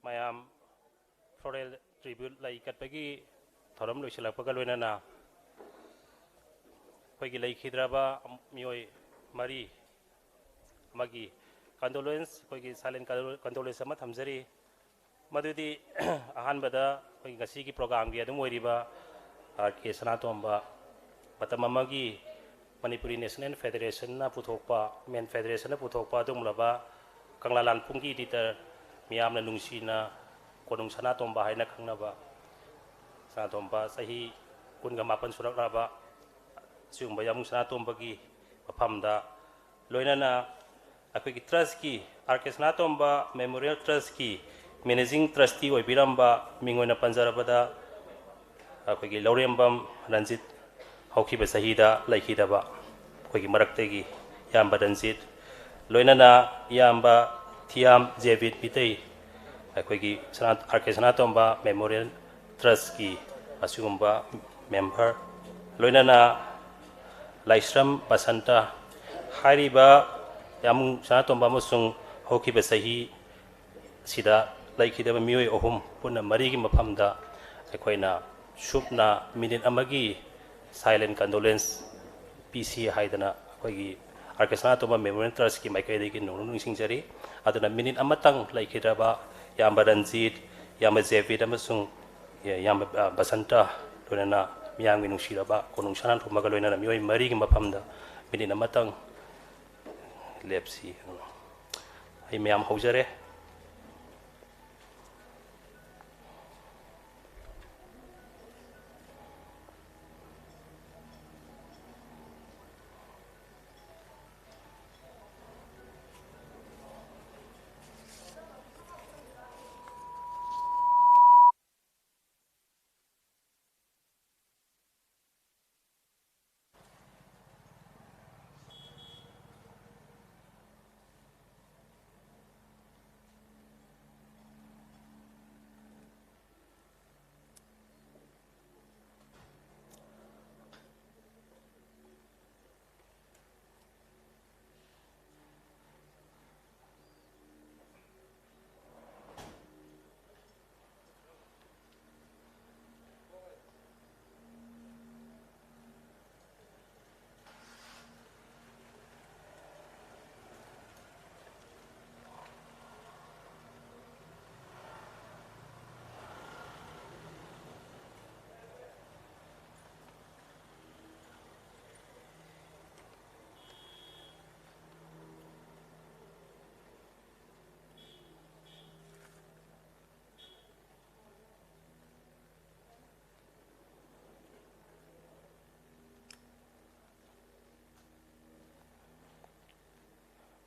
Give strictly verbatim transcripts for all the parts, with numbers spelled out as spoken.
ꯃꯌꯥꯝ floral tribute ꯂꯩ ꯀꯠꯄꯒꯤ ꯊꯧꯔꯝ ꯂꯣꯏꯁꯤꯜꯂꯛꯄꯒ ꯂꯣꯏꯅꯅ ꯑꯩꯈꯣꯏꯒꯤ ꯂꯩꯈꯤꯗ꯭ꯔꯕ ꯃꯤꯑꯣꯏ ꯃꯔꯤ ꯑꯃꯒꯤ condolence, ꯑꯩꯈꯣꯏꯒꯤ silent condolence ꯑꯃ ꯊꯝꯖꯔꯤ꯫ ꯃꯗꯨꯗꯤ ꯑꯍꯥꯟꯕꯗ ꯑꯩꯈꯣꯏꯒꯤ ꯉꯁꯤꯒꯤ programꯒꯤ ꯑꯗꯨꯝ ꯑꯣꯏꯔꯤꯕ ꯑꯥꯔ ꯀꯦ ꯁꯅꯥꯇꯣꯝꯕ, ꯃꯇꯝ ꯑꯃꯒꯤ ꯃꯅꯤꯄꯨꯔꯤ National Federationꯅ ꯄꯨꯊꯣꯛꯄ, Men Federationꯅ ꯄꯨꯊꯣꯛꯄ ꯑꯗꯨꯒꯨꯝꯂꯕ ꯀꯪꯂꯥ ꯂꯥꯟꯐꯝꯒꯤ editor, ꯃꯤꯌꯥꯝꯅ ꯅꯨꯡꯁꯤꯅ ꯀꯣꯅꯨꯡ ꯁꯅꯥꯇꯣꯝꯕ ꯍꯥꯏꯅ ꯈꯪꯅꯕ ꯁꯅꯥꯇꯣꯝꯕ, ꯆꯍꯤ ꯀꯨꯟꯒ ꯃꯥꯄꯟ ꯁꯨꯔꯛꯂꯕ ꯑꯁꯤꯒꯨꯝꯕ ꯌꯥꯝꯕꯨꯡ ꯁꯅꯥꯇꯣꯝꯕꯒꯤ ꯃꯐꯝꯗ, ꯂꯣꯏꯅꯅ ꯑꯩꯈꯣꯏꯒꯤ trustꯀꯤ, ꯑꯥꯔ ꯀꯦ ꯁꯅꯥꯇꯣꯝꯕ Memorial Trustꯀꯤ managing trustee ꯑꯣꯏꯕꯤꯔꯝꯕ, ꯃꯤꯡ ꯑꯣꯏꯅ ꯄꯟꯖꯔꯕꯗ ꯑꯩꯈꯣꯏꯒꯤ ꯂꯧꯔꯦꯝꯕꯝ ꯔꯟꯖꯤꯠ, ꯍꯧꯈꯤꯕ ꯆꯍꯤꯗ ꯂꯩꯈꯤꯗꯕ ꯑꯩꯈꯣꯏꯒꯤ ꯃꯔꯛꯇꯒꯤ ꯏꯌꯥꯝꯕ ꯔꯟꯖꯤꯠ, ꯂꯣꯏꯅꯅ ꯏꯌꯥꯝꯕ ꯊꯤꯌꯥꯝ ꯖꯦꯕꯤꯠ ꯃꯤꯇꯩ, ꯑꯩꯈꯣꯏꯒꯤ ꯁꯅꯥ-, ꯑꯥꯔ ꯀꯦ ꯁꯅꯥꯇꯣꯝꯕ Memorial Trustꯀꯤ ꯑꯁꯤꯒꯨꯝꯕ member, ꯂꯣꯏꯅꯅ ꯂꯥꯏꯁ꯭ꯔꯝ ꯕꯁꯟꯇ ꯍꯥꯏꯔꯤꯕ ꯌꯥꯝꯕꯨꯡ ꯁꯅꯥꯇꯣꯝꯕ ꯑꯃꯁꯨꯡ ꯍꯧꯈꯤꯕ ꯆꯍꯤ ꯁꯤꯗ ꯂꯩꯈꯤꯗꯕ ꯃꯤꯑꯣꯏ ꯑꯍꯨꯝ, ꯄꯨꯟꯅ ꯃꯔꯤꯒꯤ ꯃꯐꯝꯗ ꯑꯩꯈꯣꯏꯅ ꯁꯨꯞꯅ minute ꯑꯃꯒꯤ silent condolence ꯄꯤꯁꯤ ꯍꯥꯏꯗꯅ ꯑꯩꯈꯣꯏꯒꯤ ꯑꯥꯔ ꯀꯦ ꯁꯅꯥꯇꯣꯝꯕ Memorial Trustꯀꯤ ꯃꯥꯏꯀꯩꯗꯒꯤ ꯅꯧꯅ ꯅꯤꯡꯁꯤꯡꯖꯔꯤ꯫ ꯑꯗꯨꯅ minute ꯑꯃꯇꯪ ꯂꯩꯈꯤꯗ꯭ꯔꯕ ꯏꯌꯥꯝꯕ ꯔꯟꯖꯤꯠ, ꯏꯌꯥꯝꯕ ꯖꯦꯕꯤꯠ ꯑꯃꯁꯨꯡ ꯏꯌꯥꯝꯕ, ꯑ, ꯕꯁꯟꯇ, ꯂꯣꯏꯅꯅ ꯃꯤꯌꯥꯝꯒꯤ ꯅꯨꯡꯁꯤꯔꯕ ꯀꯣꯅꯨꯡ ꯁꯅꯥꯇꯣꯝꯕꯒ ꯂꯣꯏꯅꯅ ꯃꯤꯑꯣꯏ ꯃꯔꯤꯒꯤ ꯃꯐꯝꯗ minute ꯑꯃꯇꯪ ꯂꯦꯞꯁꯤ꯫ ꯑꯩ ꯃꯌꯥꯝ ꯍꯧꯖꯔꯦ꯫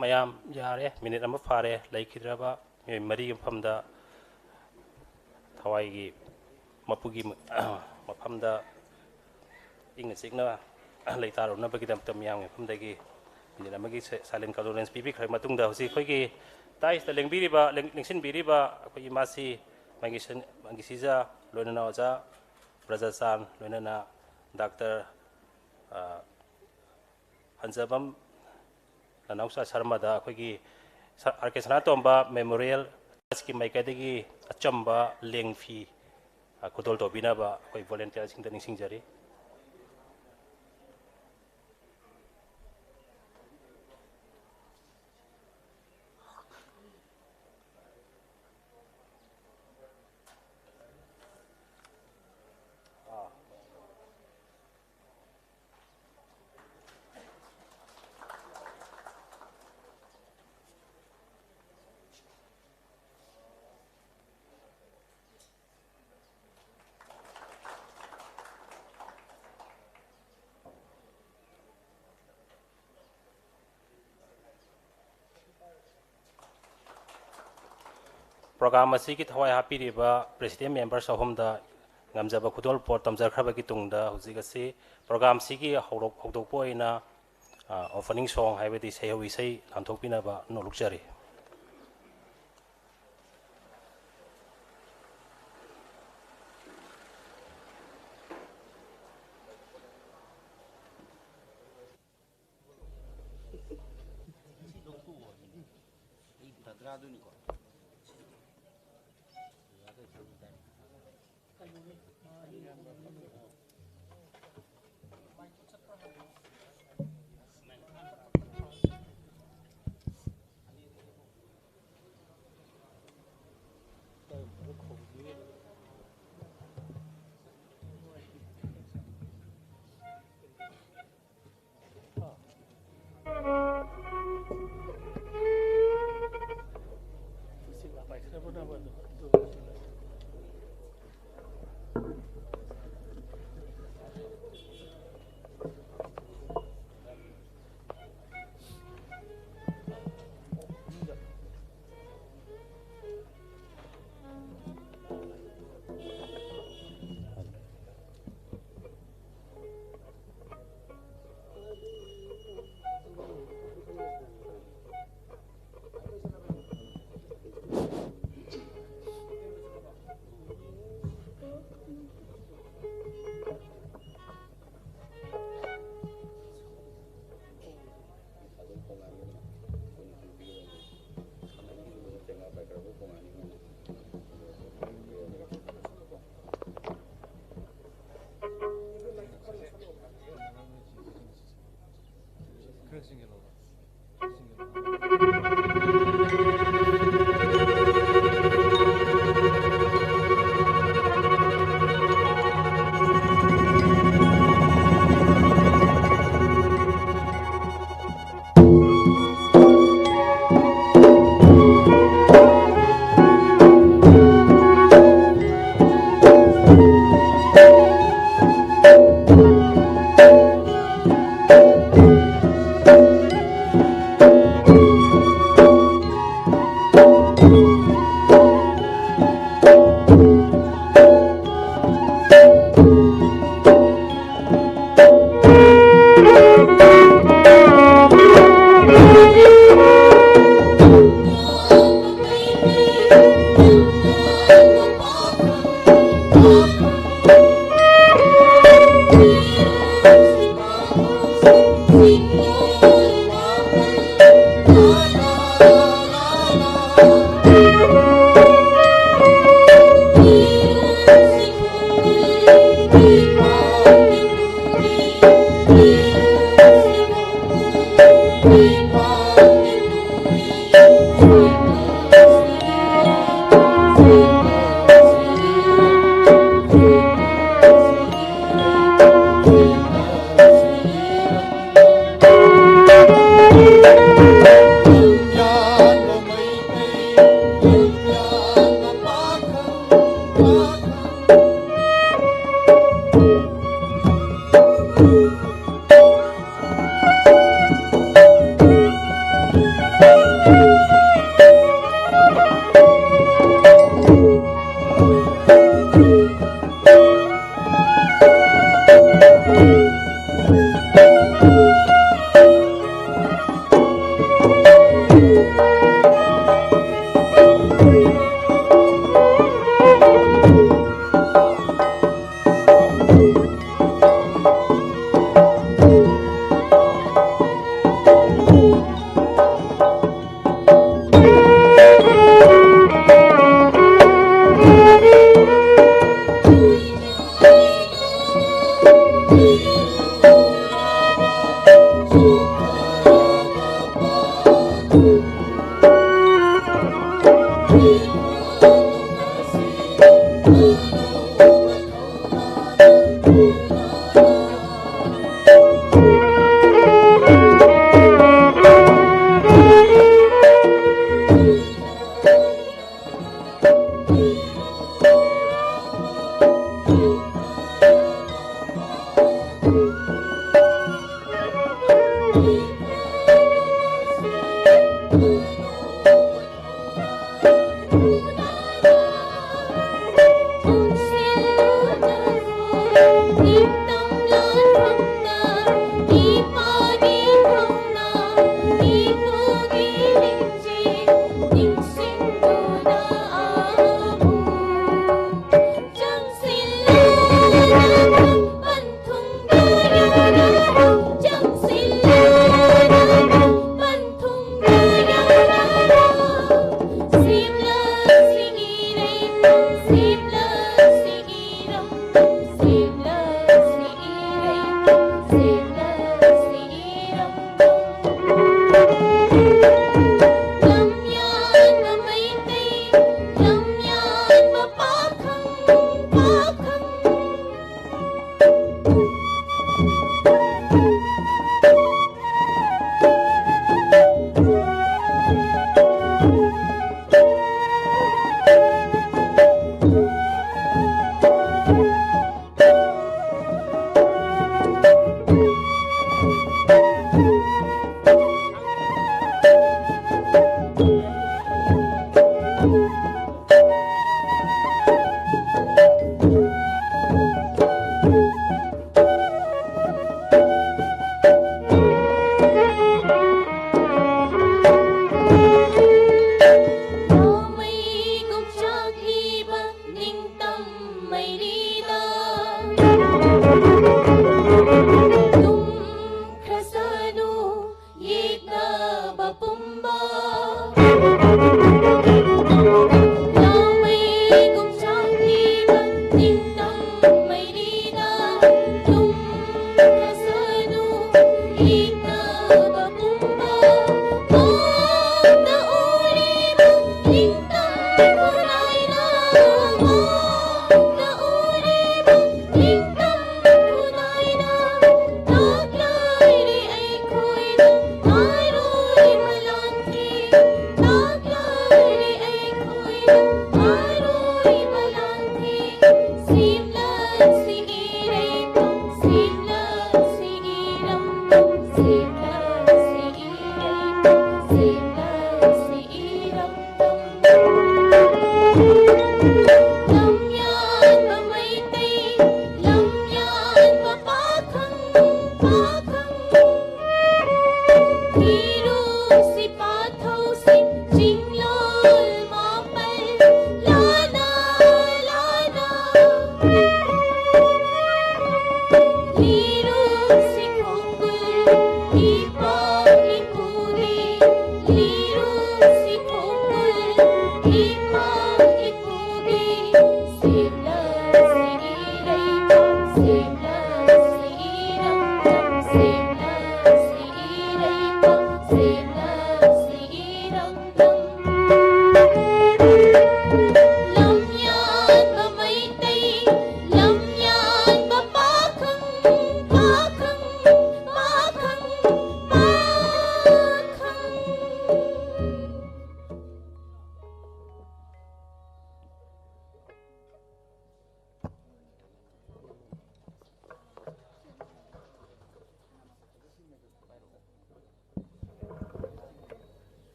ꯃꯌꯥꯝ ꯌꯥꯔꯦ, ꯃꯤꯅꯤꯠ ꯑꯃ ꯐꯥꯔꯦ꯫ ꯂꯩꯈꯤꯗ꯭ꯔꯕ ꯃꯤꯑꯣꯏ ꯃꯔꯤꯒꯤ ꯃꯐꯝꯗ, ꯊꯋꯥꯏꯒꯤ ꯃꯄꯨꯒꯤ ꯃꯐꯝꯗ ꯏꯪꯅ ꯆꯤꯛꯅ ꯂꯩꯇꯥꯔꯨꯅꯕꯒꯤꯗꯃꯛꯇ ꯃꯤꯌꯥꯝꯒꯤ ꯃꯐꯝꯗꯒꯤ ꯃꯤꯅꯤꯠ ꯑꯃꯒꯤ ꯁ-, silent condolence ꯄꯤꯕꯤꯈ꯭ꯔ ꯃꯇꯨꯡꯗ, ꯍꯧꯖꯤꯛ ꯑꯩꯈꯣꯏꯒꯤ dais ꯇ ꯂꯦꯡꯕꯤꯔꯤꯕ, ꯂꯦꯡ-, ꯂꯦꯡꯁꯤꯟꯕꯤꯔꯤꯕ ꯑꯩꯈꯣꯏ ꯏꯃꯥꯁꯤ ꯃꯪꯒꯤꯁꯟ-, ꯃꯪꯒꯤꯁꯤꯖꯥ, ꯂꯣꯏꯅꯅ ꯑꯣꯖꯥ ꯕ꯭ꯔꯖꯆꯥꯟ, ꯂꯣꯏꯅꯅ ꯗꯥꯛꯇꯔ, ꯑ, ꯍꯟꯖꯕꯝ ꯅꯅꯥꯎꯆꯥ ꯁꯔꯃꯗ ꯑꯩꯈꯣꯏꯒꯤ ꯁ-, ꯑꯥꯔ ꯀꯦ ꯁꯅꯥꯇꯣꯝꯕ Memorial Trust ꯀꯤ ꯃꯥꯏꯀꯩꯗꯒꯤ ꯑꯆꯝꯕ ꯂꯦꯡꯐꯤ, ꯑ, ꯈꯨꯗꯣꯜ ꯇꯧꯕꯤꯅꯕ ꯑꯩꯈꯣꯏ volunteer ꯁꯤꯡꯗ ꯅꯤꯡꯁꯤꯡꯖꯔꯤ꯫ Program ꯑꯁꯤꯒꯤ ꯊꯋꯥꯏ ꯍꯥꯞꯄꯤꯔꯤꯕ President Members ꯑꯍꯨꯝꯗ ꯉꯝꯖꯕ ꯈꯨꯗꯣꯜꯄꯣꯠ ꯇꯝꯖꯈ꯭ꯔꯕꯒꯤ ꯇꯨꯡꯗ, ꯍꯧꯖꯤꯛ ꯑꯁꯤ program ꯁꯤꯒꯤ ꯍꯧꯔꯛ-, ꯍꯧꯗꯣꯛꯄ ꯑꯣꯏꯅ, ꯑ, opening song, ꯍꯥꯏꯕꯗꯤ ꯁꯩꯍꯧ ꯏꯁꯩ ꯂꯥꯟꯊꯣꯛꯄꯤꯅꯕ ꯅꯣꯂꯨꯛꯆꯔꯤ꯫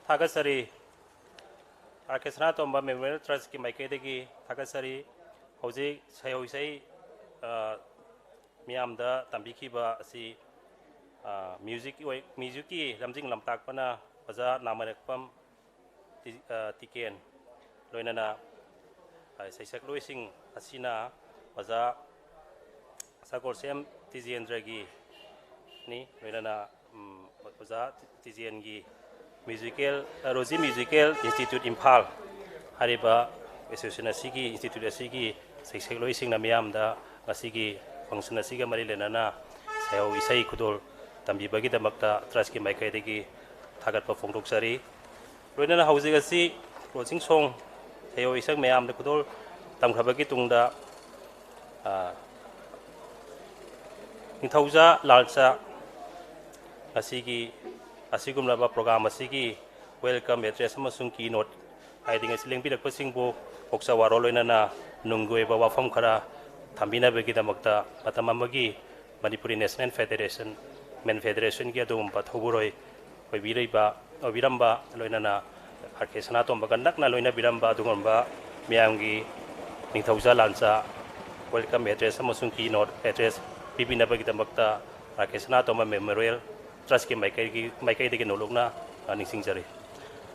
ꯊꯥꯒꯠꯆꯔꯤ꯫ ꯑꯥꯔ ꯀꯦ ꯁꯅꯥꯇꯣꯝꯕ ꯃꯦꯃꯣꯔꯤꯌꯦꯜ ꯇ꯭ꯔꯁꯀꯤ ꯃꯥꯏꯀꯩꯗꯒꯤ ꯊꯥꯒꯠꯆꯔꯤ꯫ ꯍꯧꯖꯤꯛ ꯁꯩꯍꯧ ꯏꯁꯩ, ꯑ, ꯃꯤꯌꯥꯝꯗ ꯇꯝꯕꯤꯈꯤꯕ ꯑꯁꯤ, ꯑ, ꯃ꯭ꯌꯨꯖꯤꯛꯀꯤ ꯑꯣꯏ-, ꯃ꯭ꯌꯨꯖꯤꯛꯀꯤ ꯂꯝꯖꯤꯡ ꯂꯝꯇꯥꯛꯄꯅ ꯑꯣꯖꯥ ꯅꯥꯃꯔꯦꯛꯄꯝ ꯇꯤ-, ꯑ, ꯇꯤꯀꯦꯟ, ꯂꯣꯏꯅꯅ, ꯑ, ꯁꯩꯁꯛꯂꯣꯏꯁꯤꯡ ꯑꯁꯤꯅ ꯑꯣꯖꯥ ꯁꯒꯣꯜꯁꯦꯝ ꯇꯤꯖꯦꯟꯗ꯭ꯔꯒꯤꯅꯤ, ꯂꯣꯏꯅꯅ, ꯎꯝ, ꯑꯣꯖꯥ ꯇꯤꯖꯦꯟꯒꯤ ꯃ꯭ꯌꯨꯖꯤꯀꯦꯜ, ꯑ, ꯔꯣꯖꯤ ꯃ꯭ꯌꯨꯖꯤꯀꯦꯜ ꯏꯟꯁꯇꯤꯇ꯭ꯌꯨꯠ ꯏꯝꯐꯥꯜ ꯍꯥꯏꯔꯤꯕ ꯑꯦꯁꯣꯁꯤꯌꯦꯁꯟ ꯑꯁꯤꯒꯤ, ꯏꯟꯁꯇꯤꯇ꯭ꯌꯨꯠ ꯑꯁꯤꯒꯤ ꯁꯩꯁꯛꯂꯣꯏꯁꯤꯡꯅ ꯃꯤꯌꯥꯝꯗ ꯉꯁꯤꯒꯤ ꯐꯪꯁꯟ ꯑꯁꯤꯒ ꯃꯔꯤ ꯂꯩꯅꯅ ꯁꯩꯍꯧ ꯏꯁꯩ ꯈꯨꯗꯣꯜ ꯇꯝꯕꯤꯕꯒꯤꯗꯃꯛꯇ ꯇ꯭ꯔꯁꯀꯤ ꯃꯥꯏꯀꯩꯗꯒꯤ ꯊꯥꯒꯠꯄ ꯐꯣꯡꯗꯣꯛꯆꯔꯤ꯫ ꯂꯣꯏꯅꯅ ꯍꯧꯖꯤꯛ ꯑꯁꯤ closing song, ꯁꯩꯍꯧ ꯏꯁꯩ ꯃꯌꯥꯝꯗ ꯈꯨꯗꯣꯜ ꯇꯝꯈ꯭ꯔꯕꯒꯤ ꯇꯨꯡꯗ, ꯑ, ꯅꯤꯡꯊꯧꯖꯥ ꯂꯥꯜꯆꯥ ꯉꯁꯤꯒꯤ ꯑꯁꯤꯒꯨꯝꯂꯕ program ꯑꯁꯤꯒꯤ welcome address ꯑꯃꯁꯨꯡ keynote ꯍꯥꯏꯗꯤ ꯉꯁꯤ ꯂꯦꯡꯕꯤꯔꯛꯄꯁꯤꯡꯕꯨ ꯄꯣꯛꯆ ꯋꯥꯔꯣ ꯂꯣꯏꯅꯅ ꯅꯨꯡꯒꯤ ꯑꯣꯏꯕ ꯋꯥꯐꯝ ꯈꯔ ꯊꯝꯕꯤꯅꯕꯒꯤꯗꯃꯛꯇ ꯃꯇꯝ ꯑꯃꯒꯤ ꯃꯅꯤꯄꯨꯔꯤ ꯅꯦꯁꯅꯦꯜ ꯐꯦꯗꯦꯔꯦꯁꯟ, ꯃꯦꯟ ꯐꯦꯗꯦꯔꯦꯁꯟꯒꯤ ꯑꯗꯨꯒꯨꯝꯕ ꯊꯧꯕꯨꯔꯣꯏ ꯑꯣꯏꯕꯤꯔꯤꯕ, ꯑꯣꯏꯕꯤꯔꯝꯕ, ꯂꯣꯏꯅꯅ ꯑꯥꯔ ꯀꯦ ꯁꯅꯥꯇꯣꯝꯕꯒ ꯅꯛꯅ ꯂꯣꯏꯅꯕꯤꯔꯝꯕ ꯑꯗꯨꯒꯨꯝꯕ ꯃꯤꯌꯥꯝꯒꯤ ꯅꯤꯡꯊꯧꯖꯥ ꯂꯥꯟꯆꯥ welcome address ꯑꯃꯁꯨꯡ keynote address ꯄꯤꯕꯤꯅꯕꯒꯤꯗꯃꯛꯇ ꯑꯥꯔ ꯀꯦ ꯁꯅꯥꯇꯣꯝꯕ ꯃꯦꯃꯣꯔꯤꯌꯦꯜ ꯇ꯭ꯔꯁꯀꯤ ꯃꯥꯏꯀꯩꯒꯤ, ꯃꯥꯏꯀꯩꯗꯒꯤ ꯅꯣꯂꯨꯛꯅ, ꯑ, ꯅꯤꯡꯁꯤꯡꯖꯔꯤ꯫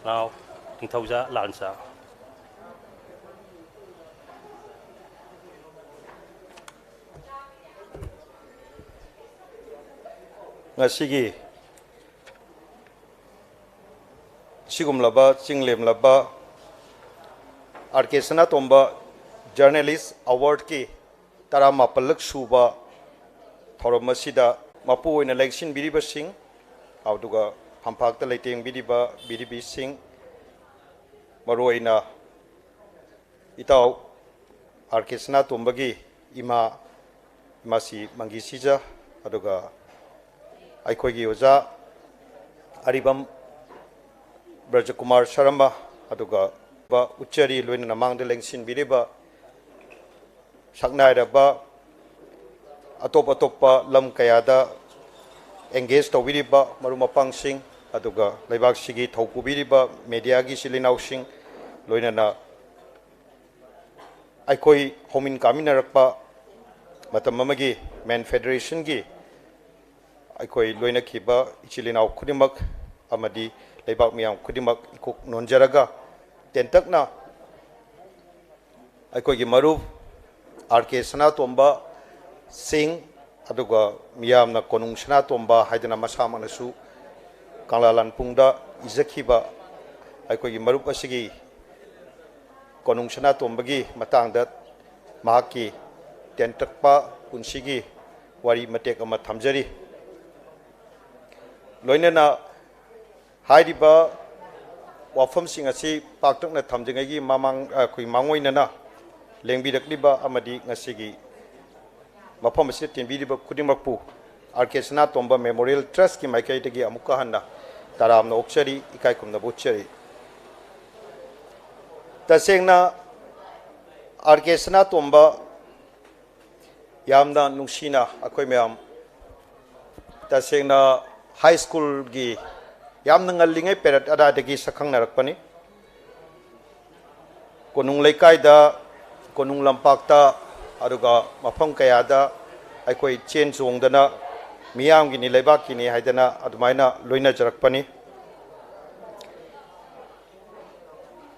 Now, ꯅꯤꯡꯊꯧꯖꯥ ꯂꯥꯟꯆꯥ꯫ ꯉꯁꯤꯒꯤ ꯁꯤꯒꯨꯝꯂꯕ ꯆꯤꯡꯂꯦꯝꯂꯕ ꯑꯥꯔ ꯀꯦ ꯁꯅꯥꯇꯣꯝꯕ ꯖꯔꯅꯦꯂꯤꯁ ꯑꯦꯋꯥꯔꯗꯀꯤ ꯇꯔꯥꯃꯥꯄꯜꯂꯛ ꯁꯨꯕ ꯊꯧꯔꯝ ꯑꯁꯤꯗ ꯃꯄꯨ ꯑꯣꯏꯅ ꯂꯦꯡꯁꯤꯟꯕꯤꯔꯤꯕꯁꯤꯡ, ꯑꯗꯨꯒ ꯐꯝꯄꯥꯛꯇ ꯂꯩꯇꯦꯡꯕꯤꯔꯤꯕ ꯕꯤꯔꯤꯕꯤꯁꯤꯡ, ꯃꯔꯨꯑꯣꯏꯅ ꯏꯇꯥꯎ ꯑꯥꯔ ꯀꯦ ꯁꯅꯥꯇꯣꯝꯕꯒꯤ ꯏꯃꯥ, ꯏꯃꯥꯁꯤ ꯃꯪꯒꯤ ꯁꯤꯖ, ꯑꯗꯨꯒ ꯑꯩꯈꯣꯏꯒꯤ ꯑꯣꯖꯥ ꯑꯔꯤꯕꯝ ꯕ꯭ꯔꯖꯀꯨꯃꯥꯔ ꯁꯔꯃ, ꯑꯗꯨꯒ ꯎꯠꯆꯔꯤ, ꯂꯣꯏꯅꯅ ꯃꯥꯡꯗ ꯂꯦꯡꯁꯤꯟꯕꯤꯔꯤꯕ ꯁꯛꯅꯥꯏꯔꯕ ꯑꯇꯣꯞ ꯑꯇꯣꯞꯄ ꯂꯝ ꯀꯌꯥꯗ ꯑꯦꯡꯒꯦꯖ ꯇꯧꯕꯤꯔꯤꯕ ꯃꯔꯨꯞ ꯃꯄꯥꯡꯁꯤꯡ, ꯑꯗꯨꯒ ꯂꯩꯕꯥꯛꯁꯤꯒꯤ ꯊꯧ ꯄꯨꯕꯤꯔꯤꯕ ꯃꯦꯗꯤꯌꯥꯒꯤ ꯏꯆꯤꯜ ꯏꯅꯥꯎꯁꯤꯡ, ꯂꯣꯏꯅꯅ ꯑꯩꯈꯣꯏ ꯍꯧꯃꯤꯟ ꯀꯥꯃꯤꯟꯅꯔꯛꯄ ꯃꯇꯝ ꯑꯃꯒꯤ ꯃꯦꯟ ꯐꯦꯗꯔꯦꯁꯟꯒꯤ ꯑꯩꯈꯣꯏ ꯂꯣꯏꯅꯈꯤꯕ ꯏꯆꯤꯜ ꯏꯅꯥꯎ ꯈꯨꯗꯤꯡꯃꯛ ꯑꯃꯗꯤ ꯂꯩꯕꯥꯛ ꯃꯤꯌꯥꯝ ꯈꯨꯗꯤꯡꯃꯛ ꯏꯀꯣꯛ ꯅꯣꯟꯖꯔꯒ ꯇꯦꯟꯇꯛꯅ ꯑꯩꯈꯣꯏꯒꯤ ꯃꯔꯨꯞ ꯑꯥꯔ ꯀꯦ ꯁꯅꯥꯇꯣꯝꯕ ꯁꯤꯡ, ꯑꯗꯨꯒ ꯃꯤꯌꯥꯝꯅ ꯀꯣꯅꯨꯡ ꯁꯅꯥꯇꯣꯝꯕ ꯍꯥꯏꯗꯅ ꯃꯁꯥꯃꯛꯅꯁꯨ ꯀꯪꯂꯥ ꯂꯥꯟꯄꯨꯡꯗ ꯏꯖꯈꯤꯕ ꯑꯩꯈꯣꯏꯒꯤ ꯃꯔꯨꯞ ꯑꯁꯤꯒꯤ ꯀꯣꯅꯨꯡ ꯁꯅꯥꯇꯣꯝꯕꯒꯤ ꯃꯇꯥꯡꯗ ꯃꯍꯥꯛꯀꯤ ꯇꯦꯟꯇꯛꯄ ꯄꯨꯟꯁꯤꯒꯤ ꯋꯥꯔꯤ ꯃꯇꯦꯛ ꯑꯃ ꯊꯝꯖꯔꯤ꯫ ꯂꯣꯏꯅꯅ ꯍꯥꯏꯔꯤꯕ ꯋꯥꯐꯝꯁꯤꯡ ꯑꯁꯤ ꯄꯥꯛꯇꯛꯅ ꯊꯝꯖꯉꯩꯒꯤ ꯃꯃꯥꯡ, ꯑꯩꯈꯣꯏ ꯃꯥꯡꯑꯣꯏꯅꯅ ꯂꯦꯡꯕꯤꯔꯛꯂꯤꯕ ꯑꯃꯗꯤ ꯉꯁꯤꯒꯤ ꯃꯐꯝ ꯑꯁꯤꯗ ꯇꯤꯟꯕꯤꯔꯤꯕ ꯈꯨꯗꯤꯡꯃꯛꯄꯨ ꯑꯥꯔ ꯀꯦ ꯁꯅꯥꯇꯣꯝꯕ ꯃꯦꯃꯣꯔꯤꯌꯦꯜ ꯇ꯭ꯔꯁꯀꯤ ꯃꯥꯏꯀꯩꯗꯒꯤ ꯑꯃꯨꯛꯀ ꯍꯟꯅ ꯇꯔꯥꯝꯅ ꯑꯣꯛꯆꯔꯤ, ꯏꯀꯥꯏ ꯈꯨꯝꯅꯕ ꯎꯠꯆꯔꯤ꯫ ꯇꯁꯦꯡꯅ ꯑꯥꯔ ꯀꯦ ꯁꯅꯥꯇꯣꯝꯕ, ꯌꯥꯝꯅ ꯅꯨꯡꯁꯤꯅ ꯑꯩꯈꯣꯏ ꯃꯌꯥꯝ, ꯇꯁꯦꯡꯅ ꯍꯥꯏ ꯁ꯭ꯀꯨꯜꯒꯤ ꯌꯥꯝꯅ ꯉꯜꯂꯤꯉꯩ ꯄꯦꯔꯠ ꯑꯗꯥꯏꯗꯒꯤ ꯁꯛꯈꯪꯅꯔꯛꯄꯅꯤ꯫ ꯀꯣꯅꯨꯡ ꯂꯩꯀꯥꯏꯗ, ꯀꯣꯅꯨꯡ ꯂꯝꯄꯥꯛꯇ, ꯑꯗꯨꯒ ꯃꯐꯝ ꯀꯌꯥꯗ ꯑꯩꯈꯣꯏ ꯆꯦꯟ ꯆꯣꯡꯗꯅ, ꯃꯤꯌꯥꯝꯒꯤꯅꯤ ꯂꯩꯕꯥꯛꯀꯤꯅꯤ ꯍꯥꯏꯗꯅ ꯑꯗꯨꯃꯥꯏꯅ ꯂꯣꯏꯅꯖꯔꯛꯄꯅꯤ꯫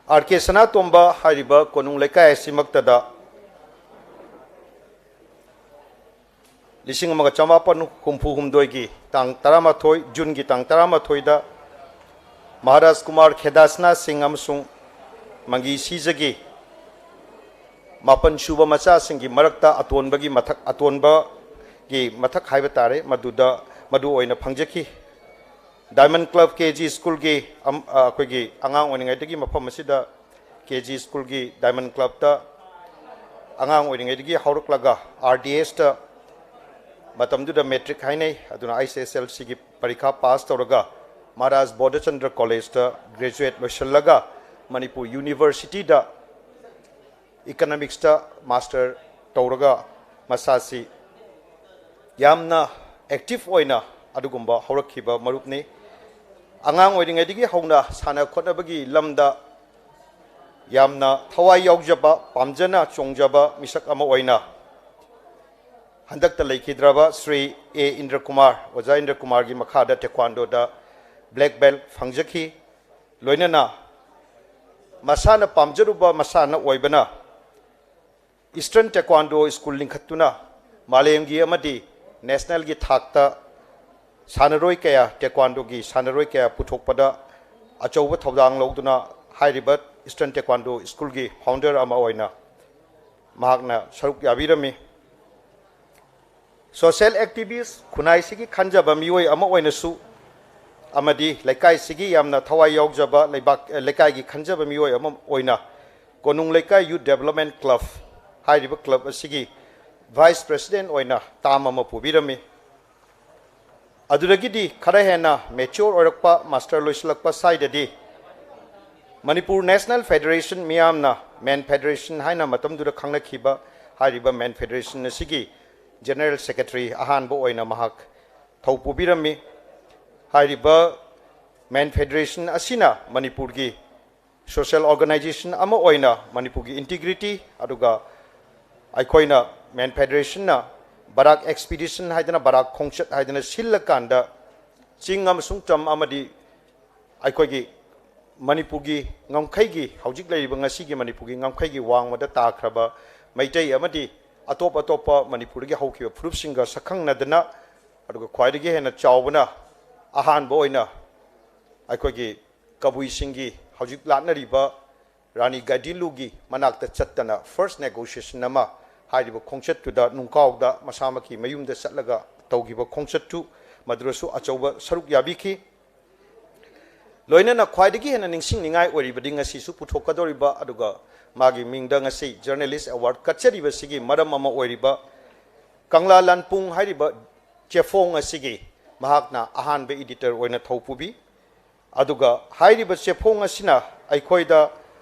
ꯑꯥꯔ ꯀꯦ ꯁꯅꯥꯇꯣꯝꯕ ꯍꯥꯏꯔꯤꯕ ꯀꯣꯅꯨꯡ ꯂꯩꯀꯥꯏ ꯑꯁꯤꯃꯛꯇꯗ ꯂꯤꯁꯤꯡ ꯑꯃꯒ ꯆꯃꯥꯄꯟ ꯍꯨꯝꯐꯨ ꯍꯨꯝꯗꯣꯏꯒꯤ ꯇꯥꯡ ꯇꯔꯥꯃꯥꯊꯣꯏ, ꯖꯨꯟꯒꯤ ꯇꯥꯡ ꯇꯔꯥꯃꯥꯊꯣꯏꯗ ꯃꯍꯥꯔꯥꯖ ꯀꯨꯃꯥꯔ ꯈꯦꯗꯥꯁꯅꯥ ꯁꯤꯡ ꯑꯃꯁꯨꯡ ꯃꯪꯒꯤ ꯁꯤꯖꯒꯤ ꯃꯥꯄꯟ ꯁꯨꯕ ꯃꯆꯥꯁꯤꯡꯒꯤ ꯃꯔꯛꯇ ꯑꯇꯣꯟꯕꯒꯤ ꯃꯊꯛ, ꯑꯇꯣꯟꯕꯒꯤ ꯃꯊꯛ ꯍꯥꯏꯕ ꯇꯥꯔꯦ, ꯃꯗꯨꯗ, ꯃꯗꯨ ꯑꯣꯏꯅ ꯐꯪꯖꯈꯤ꯫ ꯗꯥꯏꯃꯟ ꯀ꯭ꯂꯕ ꯀꯦ ꯖꯤ ꯁ꯭ꯀꯨꯜꯒꯤ ꯑꯝ-, ꯑ, ꯑꯩꯈꯣꯏꯒꯤ ꯑꯉꯥꯡ ꯑꯣꯏꯔꯤꯉꯩꯗꯒꯤ ꯃꯐꯝ ꯑꯁꯤꯗ ꯀꯦ ꯖꯤ ꯁ꯭ꯀꯨꯜꯒꯤ ꯗꯥꯏꯃꯟ ꯀ꯭ꯂꯕꯇ ꯑꯉꯥꯡ ꯑꯣꯏꯔꯤꯉꯩꯗꯒꯤ ꯍꯧꯔꯛꯂꯒ ꯑꯥꯔ ꯗꯤ ꯑꯦꯁꯇ, ꯃꯇꯝꯗꯨꯗ ꯃꯦꯇ꯭ꯔꯤꯛ ꯍꯥꯏꯅꯩ, ꯑꯗꯨꯅ ꯑꯩꯆ ꯑꯦꯁ ꯑꯦꯜ ꯁꯤꯒꯤ ꯄꯔꯤꯈꯥ ꯄꯥꯁ ꯇꯧꯔꯒ ꯃꯍꯥꯔꯥꯖ ꯕꯣꯙꯆꯟꯗ꯭ꯔ ꯀꯣꯂꯦꯖꯇ ꯒ꯭ꯔꯦꯖꯨꯑꯦꯠ ꯂꯣꯏꯁꯤꯜꯂꯒ ꯃꯅꯤꯄꯨꯔ ꯌꯨꯅꯤꯚꯔꯁꯤꯇꯤꯗ ꯏꯀꯅꯣꯃꯤꯛꯁꯇ ꯃꯥꯁꯇꯔ ꯇꯧꯔꯒ ꯃꯁꯥꯁꯤ ꯌꯥꯝꯅ ꯑꯦꯛꯇꯤꯚ ꯑꯣꯏꯅ ꯑꯗꯨꯒꯨꯝꯕ ꯍꯧꯔꯛꯈꯤꯕ ꯃꯔꯨꯞꯅꯤ꯫ ꯑꯉꯥꯡ ꯑꯣꯏꯔꯤꯉꯩꯗꯒꯤ ꯍꯧꯅ ꯁꯥꯟꯅ ꯈꯣꯠꯅꯕꯒꯤ ꯂꯝꯗ ꯌꯥꯝꯅ ꯊꯋꯥꯏ ꯌꯥꯎꯖꯕ, ꯄꯥꯝꯖꯅ ꯆꯣꯡꯖꯕ ꯃꯤꯁꯛ ꯑꯃ ꯑꯣꯏꯅ ꯍꯟꯗꯛꯇ ꯂꯩꯈꯤꯗ꯭ꯔꯕ ꯁ꯭ꯔꯤ ꯑꯦ ꯏꯟꯗ꯭ꯔꯀꯨꯃꯥꯔ, ꯑꯣꯖꯥ ꯏꯟꯗ꯭ꯔꯀꯨꯃꯥꯔꯒꯤ ꯃꯈꯥꯗ ꯇꯦꯀ꯭ꯋꯥꯟꯗꯣꯗ ꯕ꯭ꯂꯦꯛ ꯕꯦꯜꯠ ꯐꯪꯖꯈꯤ꯫ ꯂꯣꯏꯅꯅ ꯃꯁꯥꯅ ꯄꯥꯝꯖꯔꯨꯕ ꯃꯁꯥꯟꯅ ꯑꯣꯏꯕꯅ ꯏꯁꯇꯔꯟ ꯇꯦꯀ꯭ꯋꯥꯟꯗꯣ ꯁ꯭ꯀꯨꯜ ꯂꯤꯡꯈꯠꯇꯨꯅ ꯃꯥꯂꯦꯝꯒꯤ ꯑꯃꯗꯤ ꯅꯦꯁꯅꯦꯜꯒꯤ ꯊꯥꯛꯇ ꯁꯥꯟꯅꯔꯣꯏ ꯀꯌꯥ, ꯇꯦꯀ꯭ꯋꯥꯟꯗꯣꯒꯤ ꯁꯥꯟꯅꯔꯣꯏ ꯀꯌꯥ ꯄꯨꯊꯣꯛꯄꯗ ꯑꯆꯧꯕ ꯊꯧꯗꯥꯡ ꯂꯧꯗꯨꯅ ꯍꯥꯏꯔꯤꯕ ꯏꯁꯇꯔꯟ ꯇꯦꯀ꯭ꯋꯥꯟꯗꯣ ꯁ꯭ꯀꯨꯜꯒꯤ ꯐꯥꯎꯟꯗꯔ ꯑꯃ ꯑꯣꯏꯅ ꯃꯍꯥꯛꯅ ꯁꯔꯨꯛ ꯌꯥꯕꯤꯔꯝꯃꯤ꯫ ꯁꯣꯁꯤꯌꯦꯜ ꯑꯦꯛꯇꯤꯚꯤꯁ, ꯈꯨꯟꯅꯥꯏꯁꯤꯒꯤ ꯈꯟꯖꯕ ꯃꯤꯑꯣꯏ ꯑꯃ ꯑꯣꯏꯅꯁꯨ ꯑꯃꯗꯤ ꯂꯩꯀꯥꯏꯁꯤꯒꯤ ꯌꯥꯝꯅ ꯊꯋꯥꯏ ꯌꯥꯎꯖꯕ ꯂꯩꯕꯥꯛ, ꯂꯩꯀꯥꯏꯒꯤ ꯈꯟꯖꯕ ꯃꯤꯑꯣꯏ ꯑꯃ ꯑꯣꯏꯅ ꯀꯣꯅꯨꯡ ꯂꯩꯀꯥꯏ ꯌꯨꯠ ꯗꯦꯕꯂꯞꯃꯦꯟ ꯀ꯭ꯂꯕ ꯍꯥꯏꯔꯤꯕ ꯀ꯭ꯂꯕ ꯑꯁꯤꯒꯤ ꯚꯥꯏꯁ ꯄ꯭ꯔꯦꯁꯤꯗꯦꯟ ꯑꯣꯏꯅ ꯇꯥꯝ ꯑꯃ ꯄꯨꯕꯤꯔꯝꯃꯤ꯫ ꯑꯗꯨꯗꯒꯤꯗꯤ ꯈꯔ ꯍꯦꯟꯅ ꯃꯦꯆ꯭ꯌꯣꯔ ꯑꯣꯏꯔꯛꯄ, ꯃꯥꯁꯇꯔ ꯂꯣꯏꯁꯤꯜꯂꯛꯄ ꯁ꯭ꯋꯥꯏꯗꯗꯤ ꯃꯅꯤꯄꯨꯔ ꯅꯦꯁꯅꯦꯜ ꯐꯦꯗꯔꯦꯁꯟ ꯃꯤꯌꯥꯝꯅ ꯃꯦꯟ ꯐꯦꯗꯔꯦꯁꯟ ꯍꯥꯏꯅ ꯃꯇꯝꯗꯨꯗ ꯈꯪꯅꯈꯤꯕ ꯍꯥꯏꯔꯤꯕ ꯃꯦꯟ ꯐꯦꯗꯔꯦꯁꯟ ꯑꯁꯤꯒꯤ ꯖꯦꯅꯔꯦꯜ ꯁꯦꯀ꯭ꯔꯦꯇꯔꯤ ꯑꯍꯥꯟꯕ ꯑꯣꯏꯅ ꯃꯍꯥꯛ ꯊꯧ ꯄꯨꯕꯤꯔꯝꯃꯤ꯫ ꯍꯥꯏꯔꯤꯕ ꯃꯦꯟ ꯐꯦꯗꯔꯦꯁꯟ ꯑꯁꯤꯅ ꯃꯅꯤꯄꯨꯔꯒꯤ ꯁꯣꯁꯤꯌꯦꯜ ꯑꯣꯔꯒꯅꯥꯏꯖꯦꯁꯟ ꯑꯃ ꯑꯣꯏꯅ ꯃꯅꯤꯄꯨꯔꯒꯤ ꯏꯟꯇꯤꯒ꯭ꯔꯤꯇꯤ, ꯑꯗꯨꯒ ꯑꯩꯈꯣꯏꯅ ꯃꯦꯟ ꯐꯦꯗꯔꯦꯁꯟꯅ ꯕꯔꯥꯛ ꯑꯦꯛꯁꯄꯤꯗꯤꯁꯟ ꯍꯥꯏꯗꯅ, ꯕꯔꯥꯛ ꯈꯣꯡꯆꯠ ꯍꯥꯏꯗꯅ ꯁꯤꯜꯂꯀꯥꯟꯗ ꯆꯤꯡ ꯑꯃꯁꯨꯡ ꯇꯝ ꯑꯃꯗꯤ ꯑꯩꯈꯣꯏꯒꯤ ꯃꯅꯤꯄꯨꯔꯒꯤ ꯉꯝꯈꯩꯒꯤ, ꯍꯧꯖꯤꯛ ꯂꯩꯔꯤꯕ ꯉꯁꯤꯒꯤ ꯃꯅꯤꯄꯨꯔꯒꯤ ꯉꯝꯈꯩꯒꯤ ꯋꯥꯡꯃꯗ ꯇꯥꯈ꯭ꯔꯕ ꯃꯩꯇꯩ ꯑꯃꯗꯤ ꯑꯇꯣꯞ ꯑꯇꯣꯞꯄ ꯃꯅꯤꯄꯨꯔꯗꯒꯤ ꯍꯧꯈꯤꯕ ꯐꯨꯔꯨꯞꯁꯤꯡꯒ ꯁꯛꯈꯪꯅꯗꯅ, ꯑꯗꯨꯒ ꯈ꯭ꯋꯥꯏꯗꯒꯤ ꯍꯦꯟꯅ ꯆꯥꯎꯕꯅ, ꯑꯍꯥꯟꯕ ꯑꯣꯏꯅ ꯑꯩꯈꯣꯏꯒꯤ ꯀꯕꯨꯏꯁꯤꯡꯒꯤ ꯍꯧꯖꯤꯛ ꯂꯥꯠꯅꯔꯤꯕ ꯔꯥꯅꯤ ꯒꯥꯏꯗꯤꯟꯂꯨꯒꯤ ꯃꯅꯥꯛꯇ ꯆꯠꯇꯅ ꯐꯥꯔꯁ ꯅꯦꯒꯣꯁꯤꯌꯦꯁꯟ ꯑꯃ, ꯍꯥꯏꯔꯤꯕ ꯈꯣꯡꯆꯠꯇꯨꯗ ꯅꯨꯡꯀꯥꯎꯗ ꯃꯁꯥꯃꯛꯀꯤ ꯃꯌꯨꯝꯗ ꯆꯠꯂꯒ ꯇꯧꯈꯤꯕ ꯈꯣꯡꯆꯠꯇꯨ, ꯃꯗꯨꯗꯁꯨ ꯑꯆꯧꯕ ꯁꯔꯨꯛ ꯌꯥꯕꯤꯈꯤ꯫ ꯂꯣꯏꯅꯅ ꯈ꯭ꯋꯥꯏꯗꯒꯤ ꯍꯦꯟꯅ ꯅꯤꯡꯁꯤꯡꯅꯤꯡꯉꯥꯏ ꯑꯣꯏꯔꯤꯕꯗꯤ ꯉꯁꯤꯁꯨ ꯄꯨꯊꯣꯛꯀꯗꯧꯔꯤꯕ, ꯑꯗꯨꯒ ꯃꯥꯒꯤ ꯃꯤꯡꯗ ꯉꯁꯤ ꯖꯔꯅꯦꯂꯤꯁ ꯑꯦꯋꯥꯔꯗ ꯀꯠꯆꯔꯤꯕꯁꯤꯒꯤ ꯃꯔꯝ ꯑꯃ ꯑꯣꯏꯔꯤꯕ ꯀꯪꯂꯥ ꯂꯥꯟꯄꯨꯡ ꯍꯥꯏꯔꯤꯕ ꯆꯦꯐꯣꯡ ꯑꯁꯤꯒꯤ ꯃꯍꯥꯛꯅ ꯑꯍꯥꯟꯕ ꯏꯗꯤꯇꯔ ꯑꯣꯏꯅ ꯊꯧ ꯄꯨꯕꯤ꯫ ꯑꯗꯨꯒ ꯍꯥꯏꯔꯤꯕ ꯆꯦꯐꯣꯡ ꯑꯁꯤꯅ ꯑꯩꯈꯣꯏꯗ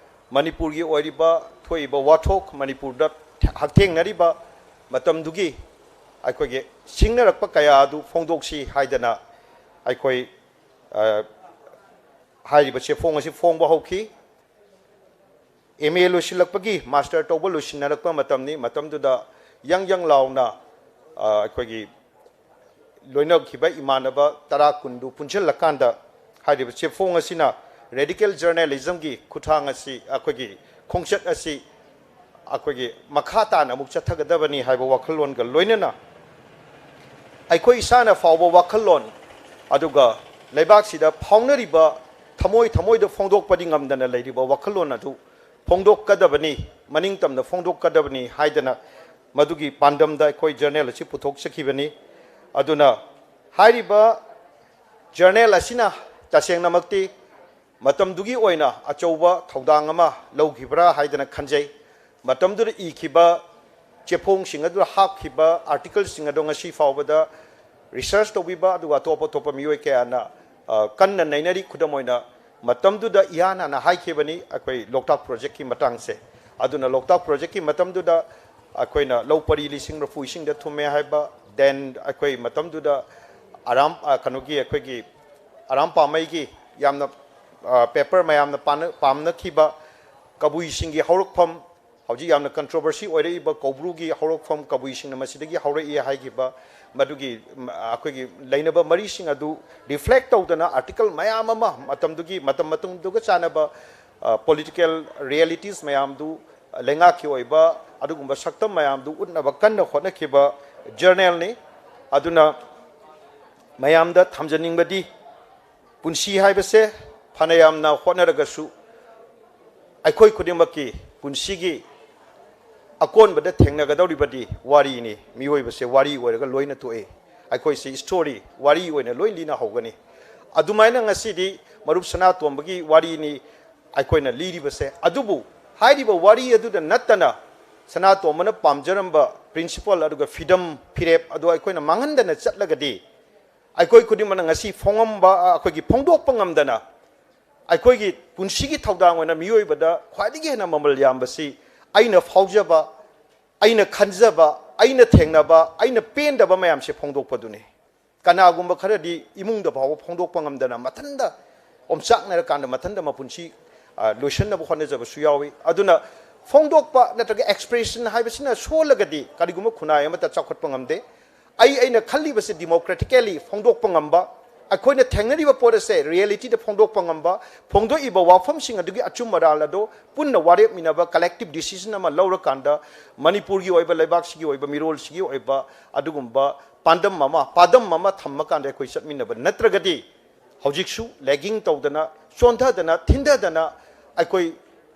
ꯃꯅꯤꯄꯨꯔꯒꯤ ꯑꯣꯏꯔꯤꯕ ꯊꯣꯛꯏꯕ ꯋꯥꯊꯣꯛ, ꯃꯅꯤꯄꯨꯔꯗ ꯍꯛꯊꯦꯡꯅꯔꯤꯕ ꯃꯇꯝꯗꯨꯒꯤ ꯑꯩꯈꯣꯏꯒꯤ ꯁꯤꯡꯅꯔꯛꯄ ꯀꯌꯥ ꯑꯗꯨ ꯐꯣꯡꯗꯣꯛꯁꯤ ꯍꯥꯏꯗꯅ ꯑꯩꯈꯣꯏ, ꯑ, ꯍꯥꯏꯔꯤꯕ ꯆꯦꯐꯣꯡ ꯑꯁꯤ ꯐꯣꯡꯕ ꯍꯧꯈꯤ꯫ ꯑꯦꯝ ꯑꯦ ꯂꯣꯏꯁꯤꯜꯂꯛꯄꯒꯤ, ꯃꯥꯁꯇꯔ ꯇꯧꯕ ꯂꯣꯏꯁꯤꯟꯅꯔꯛꯄ ꯃꯇꯝꯅꯤ꯫ ꯃꯇꯝꯗꯨꯗ ꯌꯪ ꯌꯪ ꯂꯥꯎꯅ, ꯑ, ꯑꯩꯈꯣꯏꯒꯤ ꯂꯣꯏꯅꯈꯤꯕ ꯏꯃꯥꯟꯅꯕ ꯇꯔꯥ ꯀꯨꯟꯗꯨ ꯄꯨꯟꯁꯤꯜꯂꯀꯥꯟꯗ ꯍꯥꯏꯔꯤꯕ ꯆꯦꯐꯣꯡ ꯑꯁꯤꯅ ꯔꯦꯗꯤꯀꯦꯜ ꯖꯔꯅꯦꯂꯤꯖꯝꯒꯤ ꯈꯨꯠꯊꯥꯡ ꯑꯁꯤ, ꯑꯩꯈꯣꯏꯒꯤ ꯈꯣꯡꯆꯠ ꯑꯁꯤ ꯑꯩꯈꯣꯏꯒꯤ ꯃꯈꯥ ꯇꯥꯅ ꯑꯃꯨꯛ ꯆꯠꯊꯒꯗꯕꯅꯤ ꯍꯥꯏꯕ ꯋꯥꯈꯜꯂꯣꯟꯒ ꯂꯣꯏꯅꯅ ꯑꯩꯈꯣꯏ ꯏꯁꯥꯅ ꯐꯥꯎꯕ ꯋꯥꯈꯜꯂꯣꯟ, ꯑꯗꯨꯒ ꯂꯩꯕꯥꯛꯁꯤꯗ ꯐꯥꯎꯅꯔꯤꯕ ꯊꯃꯣꯏ ꯊꯃꯣꯏꯗ ꯐꯣꯡꯗꯣꯛꯄꯗꯤ ꯉꯝꯗꯅ ꯂꯩꯔꯤꯕ ꯋꯥꯈꯜꯂꯣꯟ ꯑꯗꯨ ꯐꯣꯡꯗꯣꯛꯀꯗꯕꯅꯤ, ꯃꯅꯤꯡ ꯇꯝꯅ ꯐꯣꯡꯗꯣꯛꯀꯗꯕꯅꯤ ꯍꯥꯏꯗꯅ ꯃꯗꯨꯒꯤ ꯄꯥꯟꯗꯝꯗ ꯑꯩꯈꯣꯏ ꯖꯔꯅꯦꯜ ꯑꯁꯤ ꯄꯨꯊꯣꯛꯆꯈꯤꯕꯅꯤ꯫ ꯑꯗꯨꯅ ꯍꯥꯏꯔꯤꯕ ꯖꯔꯅꯦꯜ ꯑꯁꯤꯅ ꯇꯁꯦꯡꯅꯃꯛꯇꯤ ꯃꯇꯝꯗꯨꯒꯤ ꯑꯣꯏꯅ ꯑꯆꯧꯕ ꯊꯧꯗꯥꯡ ꯑꯃ ꯂꯧꯈꯤꯕ꯭ꯔꯥ ꯍꯥꯏꯗꯅ ꯈꯟꯖꯩ꯫ ꯃꯇꯝꯗꯨꯗ ꯏꯈꯤꯕ ꯆꯦꯐꯣꯡꯁꯤꯡ ꯑꯗꯨꯗ ꯍꯥꯞꯈꯤꯕ ꯑꯥꯔꯇꯤꯀꯜꯁꯤꯡ ꯑꯗꯣ ꯉꯁꯤ ꯐꯥꯎꯕꯗ ꯔꯤꯁꯔꯁ ꯇꯧꯕꯤꯕ, ꯑꯗꯨꯒ ꯑꯇꯣꯞ ꯑꯇꯣꯞꯄ ꯃꯤꯑꯣꯏ ꯀꯌꯥꯅ, ꯑ, ꯀꯟꯅ ꯅꯩꯅꯔꯤ꯫ ꯈꯨꯗꯝ ꯑꯣꯏꯅ, ꯃꯇꯝꯗꯨꯗ ꯏꯍꯥꯟ ꯍꯥꯟꯅ ꯍꯥꯏꯈꯤꯕꯅꯤ ꯑꯩꯈꯣꯏ ꯂꯣꯛꯇꯥꯛ ꯄ꯭ꯔꯣꯖꯦꯛꯀꯤ ꯃꯇꯥꯡꯁꯦ꯫ ꯑꯗꯨꯅ ꯂꯣꯛꯇꯥꯛ ꯄ꯭ꯔꯣꯖꯦꯛꯀꯤ ꯃꯇꯝꯗꯨꯗ ꯑꯩꯈꯣꯏꯅ ꯂꯧ ꯄꯔꯤ ꯂꯤꯁꯤꯡ ꯃꯔꯤꯐꯨ ꯏꯁꯤꯡꯗ ꯊꯨꯝꯃꯦ ꯍꯥꯏꯕ, then ꯑꯩꯈꯣꯏ ꯃꯇꯝꯗꯨꯗ ꯑꯔꯥꯝ, ꯑ, ꯀꯩꯅꯣꯒꯤ, ꯑꯩꯈꯣꯏꯒꯤ ꯑꯔꯥꯝ ꯄꯥꯝꯃꯩꯒꯤ ꯌꯥꯝꯅ, ꯑ, ꯄꯦꯄꯔ ꯃꯌꯥꯝꯅ ꯄꯥꯅ-, ꯄꯥꯝꯅꯈꯤꯕ ꯀꯕꯨꯏꯁꯤꯡꯒꯤ ꯍꯧꯔꯛꯐꯝ, ꯍꯧꯖꯤꯛ ꯌꯥꯝꯅ ꯀꯟꯇ꯭ꯔꯣꯚꯔꯁꯤ ꯑꯣꯏꯔꯛꯏꯕ ꯀꯧꯕ꯭ꯔꯨꯒꯤ ꯍꯧꯔꯛꯐꯝ, ꯀꯕꯨꯏꯁꯤꯡꯅ ꯃꯁꯤꯗꯒꯤ ꯍꯧꯔꯛꯏ ꯍꯥꯏꯈꯤꯕ, ꯃꯗꯨꯒꯤ, ꯎꯝ, ꯑꯩꯈꯣꯏꯒꯤ ꯂꯩꯅꯕ ꯃꯔꯤꯁꯤꯡ ꯑꯗꯨ ꯔꯤꯐ꯭ꯂꯦꯛ ꯇꯧꯗꯅ ꯑꯥꯔꯇꯤꯀꯜ ꯃꯌꯥꯝ ꯑꯃ, ꯃꯇꯝꯗꯨꯒꯤ, ꯃꯇꯝ ꯃꯇꯝꯗꯨꯒ ꯆꯥꯟꯅꯕ, ꯑ, ꯄꯣꯂꯤꯇꯤꯀꯦꯜ ꯔꯤꯌꯦꯂꯤꯇꯤꯁ ꯃꯌꯥꯝꯗꯨ, ꯂꯩꯉꯥꯛꯀꯤ ꯑꯣꯏꯕ ꯑꯗꯨꯒꯨꯝꯕ ꯁꯛꯇꯝ ꯃꯌꯥꯝꯗꯨ ꯎꯠꯅꯕ ꯀꯟꯅ ꯍꯣꯠꯅꯈꯤꯕ ꯖꯔꯅꯦꯜꯅꯤ꯫ ꯑꯗꯨꯅ ꯃꯌꯥꯝꯗ ꯊꯝꯖꯅꯤꯡꯕꯗꯤ, ꯄꯨꯟꯁꯤ ꯍꯥꯏꯕꯁꯦ ꯐꯅ ꯌꯥꯝꯅ ꯍꯣꯠꯅꯔꯒꯁꯨ, ꯑꯩꯈꯣꯏ ꯈꯨꯗꯤꯡꯃꯛꯀꯤ ꯄꯨꯟꯁꯤꯒꯤ ꯑꯀꯣꯟꯕꯗ ꯊꯦꯡꯅꯒꯗꯧꯔꯤꯕꯗꯤ ꯋꯥꯔꯤꯅꯤ꯫ ꯃꯤꯑꯣꯏꯕꯁꯦ ꯋꯥꯔꯤ ꯑꯣꯏꯔꯒ ꯂꯣꯏꯅ ꯇꯣꯛꯏ꯫ ꯑꯩꯈꯣꯏꯁꯤ ꯁ꯭ꯇꯣꯔꯤ, ꯋꯥꯔꯤ ꯑꯣꯏꯅ ꯂꯣꯏ ꯂꯤꯅꯍꯧꯒꯅꯤ꯫ ꯑꯗꯨꯃꯥꯏꯅ ꯉꯁꯤꯗꯤ ꯃꯔꯨꯞ ꯁꯅꯥꯇꯣꯝꯕꯒꯤ ꯋꯥꯔꯤꯅꯤ ꯑꯩꯈꯣꯏꯅ ꯂꯤꯔꯤꯕꯁꯦ꯫ ꯑꯗꯨꯕꯨ ꯍꯥꯏꯔꯤꯕ ꯋꯥꯔꯤ ꯑꯗꯨꯗ ꯅꯠꯇꯅ ꯁꯅꯥꯇꯣꯝꯕꯅ ꯄꯥꯝꯖꯔꯝꯕ ꯄ꯭ꯔꯤꯟꯁꯤꯄꯜ ꯑꯗꯨꯒ ꯐꯤꯗꯝ ꯐꯤꯔꯦꯞ ꯑꯗꯨ ꯑꯩꯈꯣꯏꯅ ꯃꯥꯡꯍꯟꯗꯅ ꯆꯠꯂꯒꯗꯤ, ꯑꯩꯈꯣꯏ ꯈꯨꯗꯤꯡꯃꯛꯅ ꯉꯁꯤ ꯐꯣꯡꯉꯝꯕ, ꯑ, ꯑꯩꯈꯣꯏꯒꯤ ꯐꯣꯡꯗꯣꯛꯄ ꯉꯝꯗꯅ, ꯑꯩꯈꯣꯏꯒꯤ ꯄꯨꯟꯁꯤꯒꯤ ꯊꯧꯗꯥꯡ ꯑꯣꯏꯅ ꯃꯤꯑꯣꯏꯕꯗ ꯈ꯭ꯋꯥꯏꯗꯒꯤ ꯍꯦꯟꯅ ꯃꯃꯜ ꯌꯥꯝꯕꯁꯤ ꯑꯩꯅ ꯐꯥꯎꯖꯕ, ꯑꯩꯅ ꯈꯟꯖꯕ, ꯑꯩꯅ ꯊꯦꯡꯅꯕ, ꯑꯩꯅ ꯄꯦꯟꯗꯕ ꯃꯌꯥꯝꯁꯦ ꯐꯣꯡꯗꯣꯛꯄꯗꯨꯅꯤ꯫ ꯀꯅꯥꯒꯨꯝꯕ ꯈꯔꯗꯤ ꯏꯃꯨꯡꯗ ꯐꯥꯎꯕ ꯐꯣꯡꯗꯣꯛꯄ ꯉꯝꯗꯅ ꯃꯊꯟꯇ ꯑꯣꯝꯆꯥꯛꯅꯔꯀꯥꯟꯗ ꯃꯊꯟꯇ ꯃꯄꯨꯟꯁꯤ, ꯑ, ꯂꯣꯏꯁꯤꯟꯅꯕ ꯍꯣꯠꯅꯖꯕꯁꯨ ꯌꯥꯎꯏ꯫ ꯑꯗꯨꯅ ꯐꯣꯡꯗꯣꯛꯄ ꯅꯠꯇ꯭ꯔꯒ ꯑꯦꯛꯁꯄ꯭ꯔꯦꯁꯟ ꯍꯥꯏꯕꯁꯤꯅ ꯁꯣꯜꯂꯒꯗꯤ ꯀꯔꯤꯒꯨꯝꯕ ꯈꯨꯟꯅꯥꯏ ꯑꯃꯠꯇ ꯆꯥꯎꯈꯠꯄ ꯉꯝꯗꯦ꯫ ꯑꯩ ꯑꯩꯅ ꯈꯜꯂꯤꯕꯁꯦ ꯗꯤꯃꯣꯀ꯭ꯔꯦꯇꯤꯀꯦꯂꯤ ꯐꯣꯡꯗꯣꯛꯄ ꯉꯝꯕ, ꯑꯩꯈꯣꯏꯅ ꯊꯦꯡꯅꯔꯤꯕ ꯄꯣꯠ ꯑꯁꯦ ꯔꯤꯌꯦꯂꯤꯇꯤꯗ ꯐꯣꯡꯗꯣꯛꯄ ꯉꯝꯕ, ꯐꯣꯡꯗꯣꯛꯏꯕ ꯋꯥꯐꯝꯁꯤꯡ ꯑꯗꯨꯒꯤ ꯑꯆꯨꯝ ꯑꯔꯥꯜ ꯑꯗꯣ ꯄꯨꯟꯅ ꯋꯥꯔꯦꯞ ꯃꯤꯟꯅꯕ, ꯀꯂꯦꯛꯇꯤꯚ ꯗꯤꯁꯤꯖꯟ ꯑꯃ ꯂꯧꯔꯀꯥꯟꯗ ꯃꯅꯤꯄꯨꯔꯒꯤ ꯑꯣꯏꯕ, ꯂꯩꯕꯥꯛꯁꯤꯒꯤ ꯑꯣꯏꯕ, ꯃꯤꯔꯣꯜꯁꯤꯒꯤ ꯑꯣꯏꯕ ꯑꯗꯨꯒꯨꯝꯕ ꯄꯥꯟꯗꯝ ꯑꯃ, ꯄꯥꯗꯝ ꯑꯃ ꯊꯝꯃꯀꯥꯟꯗ ꯑꯩꯈꯣꯏ ꯆꯠꯃꯤꯟꯅꯕ ꯅꯠꯇ꯭ꯔꯒꯗꯤ ꯍꯧꯖꯤꯛꯁꯨ ꯂꯦꯒꯤꯡ ꯇꯧꯗꯅ, ꯆꯣꯟꯊꯗꯅ, ꯊꯤꯟꯊꯗꯅ ꯑꯩꯈꯣꯏ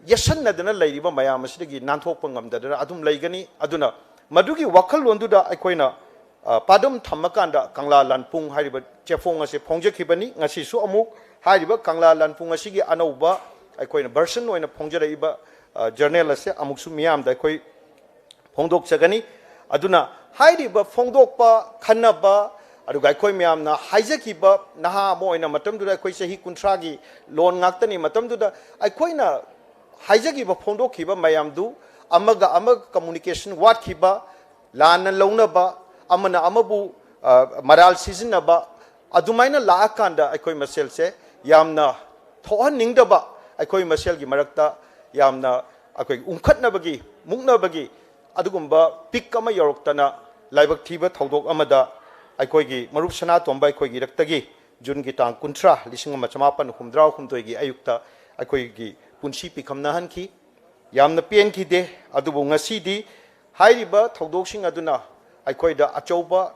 ꯌꯦꯠꯁꯟꯅꯗꯅ ꯂꯩꯔꯤꯕ ꯃꯌꯥꯝ ꯑꯁꯤꯗꯒꯤ ꯅꯥꯟꯊꯣꯛꯄ ꯉꯝꯗꯗꯅ ꯑꯗꯨꯝ ꯂꯩꯒꯅꯤ꯫ ꯑꯗꯨꯅ ꯃꯗꯨꯒꯤ ꯋꯥꯈꯜꯂꯣꯟꯗꯨꯗ ꯑꯩꯈꯣꯏꯅ, ꯑ, ꯄꯥꯗꯝ ꯊꯝꯃꯀꯥꯟꯗ ꯀꯪꯂꯥ ꯂꯥꯟꯄꯨꯡ ꯍꯥꯏꯔꯤꯕ ꯆꯦꯐꯣꯡ ꯑꯁꯦ ꯐꯣꯡꯖꯈꯤꯕꯅꯤ꯫ ꯉꯁꯤꯁꯨ ꯑꯃꯨꯛ ꯍꯥꯏꯔꯤꯕ ꯀꯪꯂꯥ ꯂꯥꯟꯄꯨꯡ ꯑꯁꯤꯒꯤ ꯑꯅꯧꯕ ꯑꯩꯈꯣꯏꯅ ꯚꯔꯁꯟ ꯑꯣꯏꯅ ꯐꯣꯡꯖꯔꯛꯏꯕ, ꯑ, ꯖꯔꯅꯦꯜ ꯑꯁꯦ ꯑꯃꯨꯛꯁꯨ ꯃꯤꯌꯥꯝꯗ ꯑꯩꯈꯣꯏ ꯐꯣꯡꯗꯣꯛꯆꯒꯅꯤ꯫ ꯑꯗꯨꯅ ꯍꯥꯏꯔꯤꯕ ꯐꯣꯡꯗꯣꯛꯄ, ꯈꯟꯅꯕ, ꯑꯗꯨꯒ ꯑꯩꯈꯣꯏ ꯃꯌꯥꯝꯅ ꯍꯥꯏꯖꯈꯤꯕ, ꯅꯍꯥ ꯑꯃ ꯑꯣꯏꯅ ꯃꯇꯝꯗꯨꯗ ꯑꯩꯈꯣꯏ ꯆꯍꯤ ꯀꯨꯟꯊ꯭ꯔꯥꯒꯤ ꯂꯣꯟ ꯉꯥꯛꯇꯅꯤ꯫ ꯃꯇꯝꯗꯨꯗ ꯑꯩꯈꯣꯏꯅ ꯍꯥꯏꯖꯈꯤꯕ, ꯐꯣꯡꯗꯣꯛꯈꯤꯕ ꯃꯌꯥꯝꯗꯨ ꯑꯃꯒ ꯑꯃꯒ communication ꯋꯥꯠꯈꯤꯕ, ꯂꯥꯟꯅ ꯂꯧꯅꯕ, ꯑꯃꯅ ꯑꯃꯕꯨ, ꯑ, ꯃꯔꯥꯜ ꯁꯤꯖꯤꯟꯅꯕ, ꯑꯗꯨꯃꯥꯏꯅ ꯂꯥꯛꯑꯀꯥꯟꯗ ꯑꯩꯈꯣꯏ ꯃꯁꯦꯜꯁꯦ ꯌꯥꯝꯅ ꯊꯣꯛꯍꯟꯅꯤꯡꯗꯕ, ꯑꯩꯈꯣꯏ ꯃꯁꯦꯜꯒꯤ ꯃꯔꯛꯇ ꯌꯥꯝꯅ ꯑꯩꯈꯣꯏ ꯎꯝꯈꯠꯅꯕꯒꯤ, ꯃꯨꯛꯅꯕꯒꯤ ꯑꯗꯨꯒꯨꯝꯕ peak ꯑꯃ ꯌꯧꯔꯛꯇꯅ ꯂꯥꯏꯕꯛ ꯊꯤꯕ ꯊꯧꯗꯣꯛ ꯑꯃꯗ ꯑꯩꯈꯣꯏꯒꯤ ꯃꯔꯨꯞ ꯁꯅꯥꯇꯣꯝꯕ ꯑꯩꯈꯣꯏꯒꯤ ꯏꯔꯛꯇꯒꯤ ꯖꯨꯟꯒꯤ ꯇꯥꯡ ꯀꯨꯟꯊ꯭ꯔꯥ, ꯂꯤꯁꯤꯡ ꯑꯃ ꯆꯃꯥꯄꯟ ꯍꯨꯝꯗ꯭ꯔꯥ ꯍꯨꯝꯗꯣꯏꯒꯤ ꯑꯌꯨꯛꯇ ꯑꯩꯈꯣꯏꯒꯤ ꯄꯨꯟꯁꯤ ꯄꯤꯈꯝꯅꯍꯟꯈꯤ꯫ ꯌꯥꯝꯅ ꯄꯦꯟꯈꯤꯗꯦ꯫ ꯑꯗꯨꯕꯨ ꯉꯁꯤꯗꯤ ꯍꯥꯏꯔꯤꯕ ꯊꯧꯗꯣꯛꯁꯤꯡ ꯑꯗꯨꯅ ꯑꯩꯈꯣꯏꯗ ꯑꯆꯧꯕ,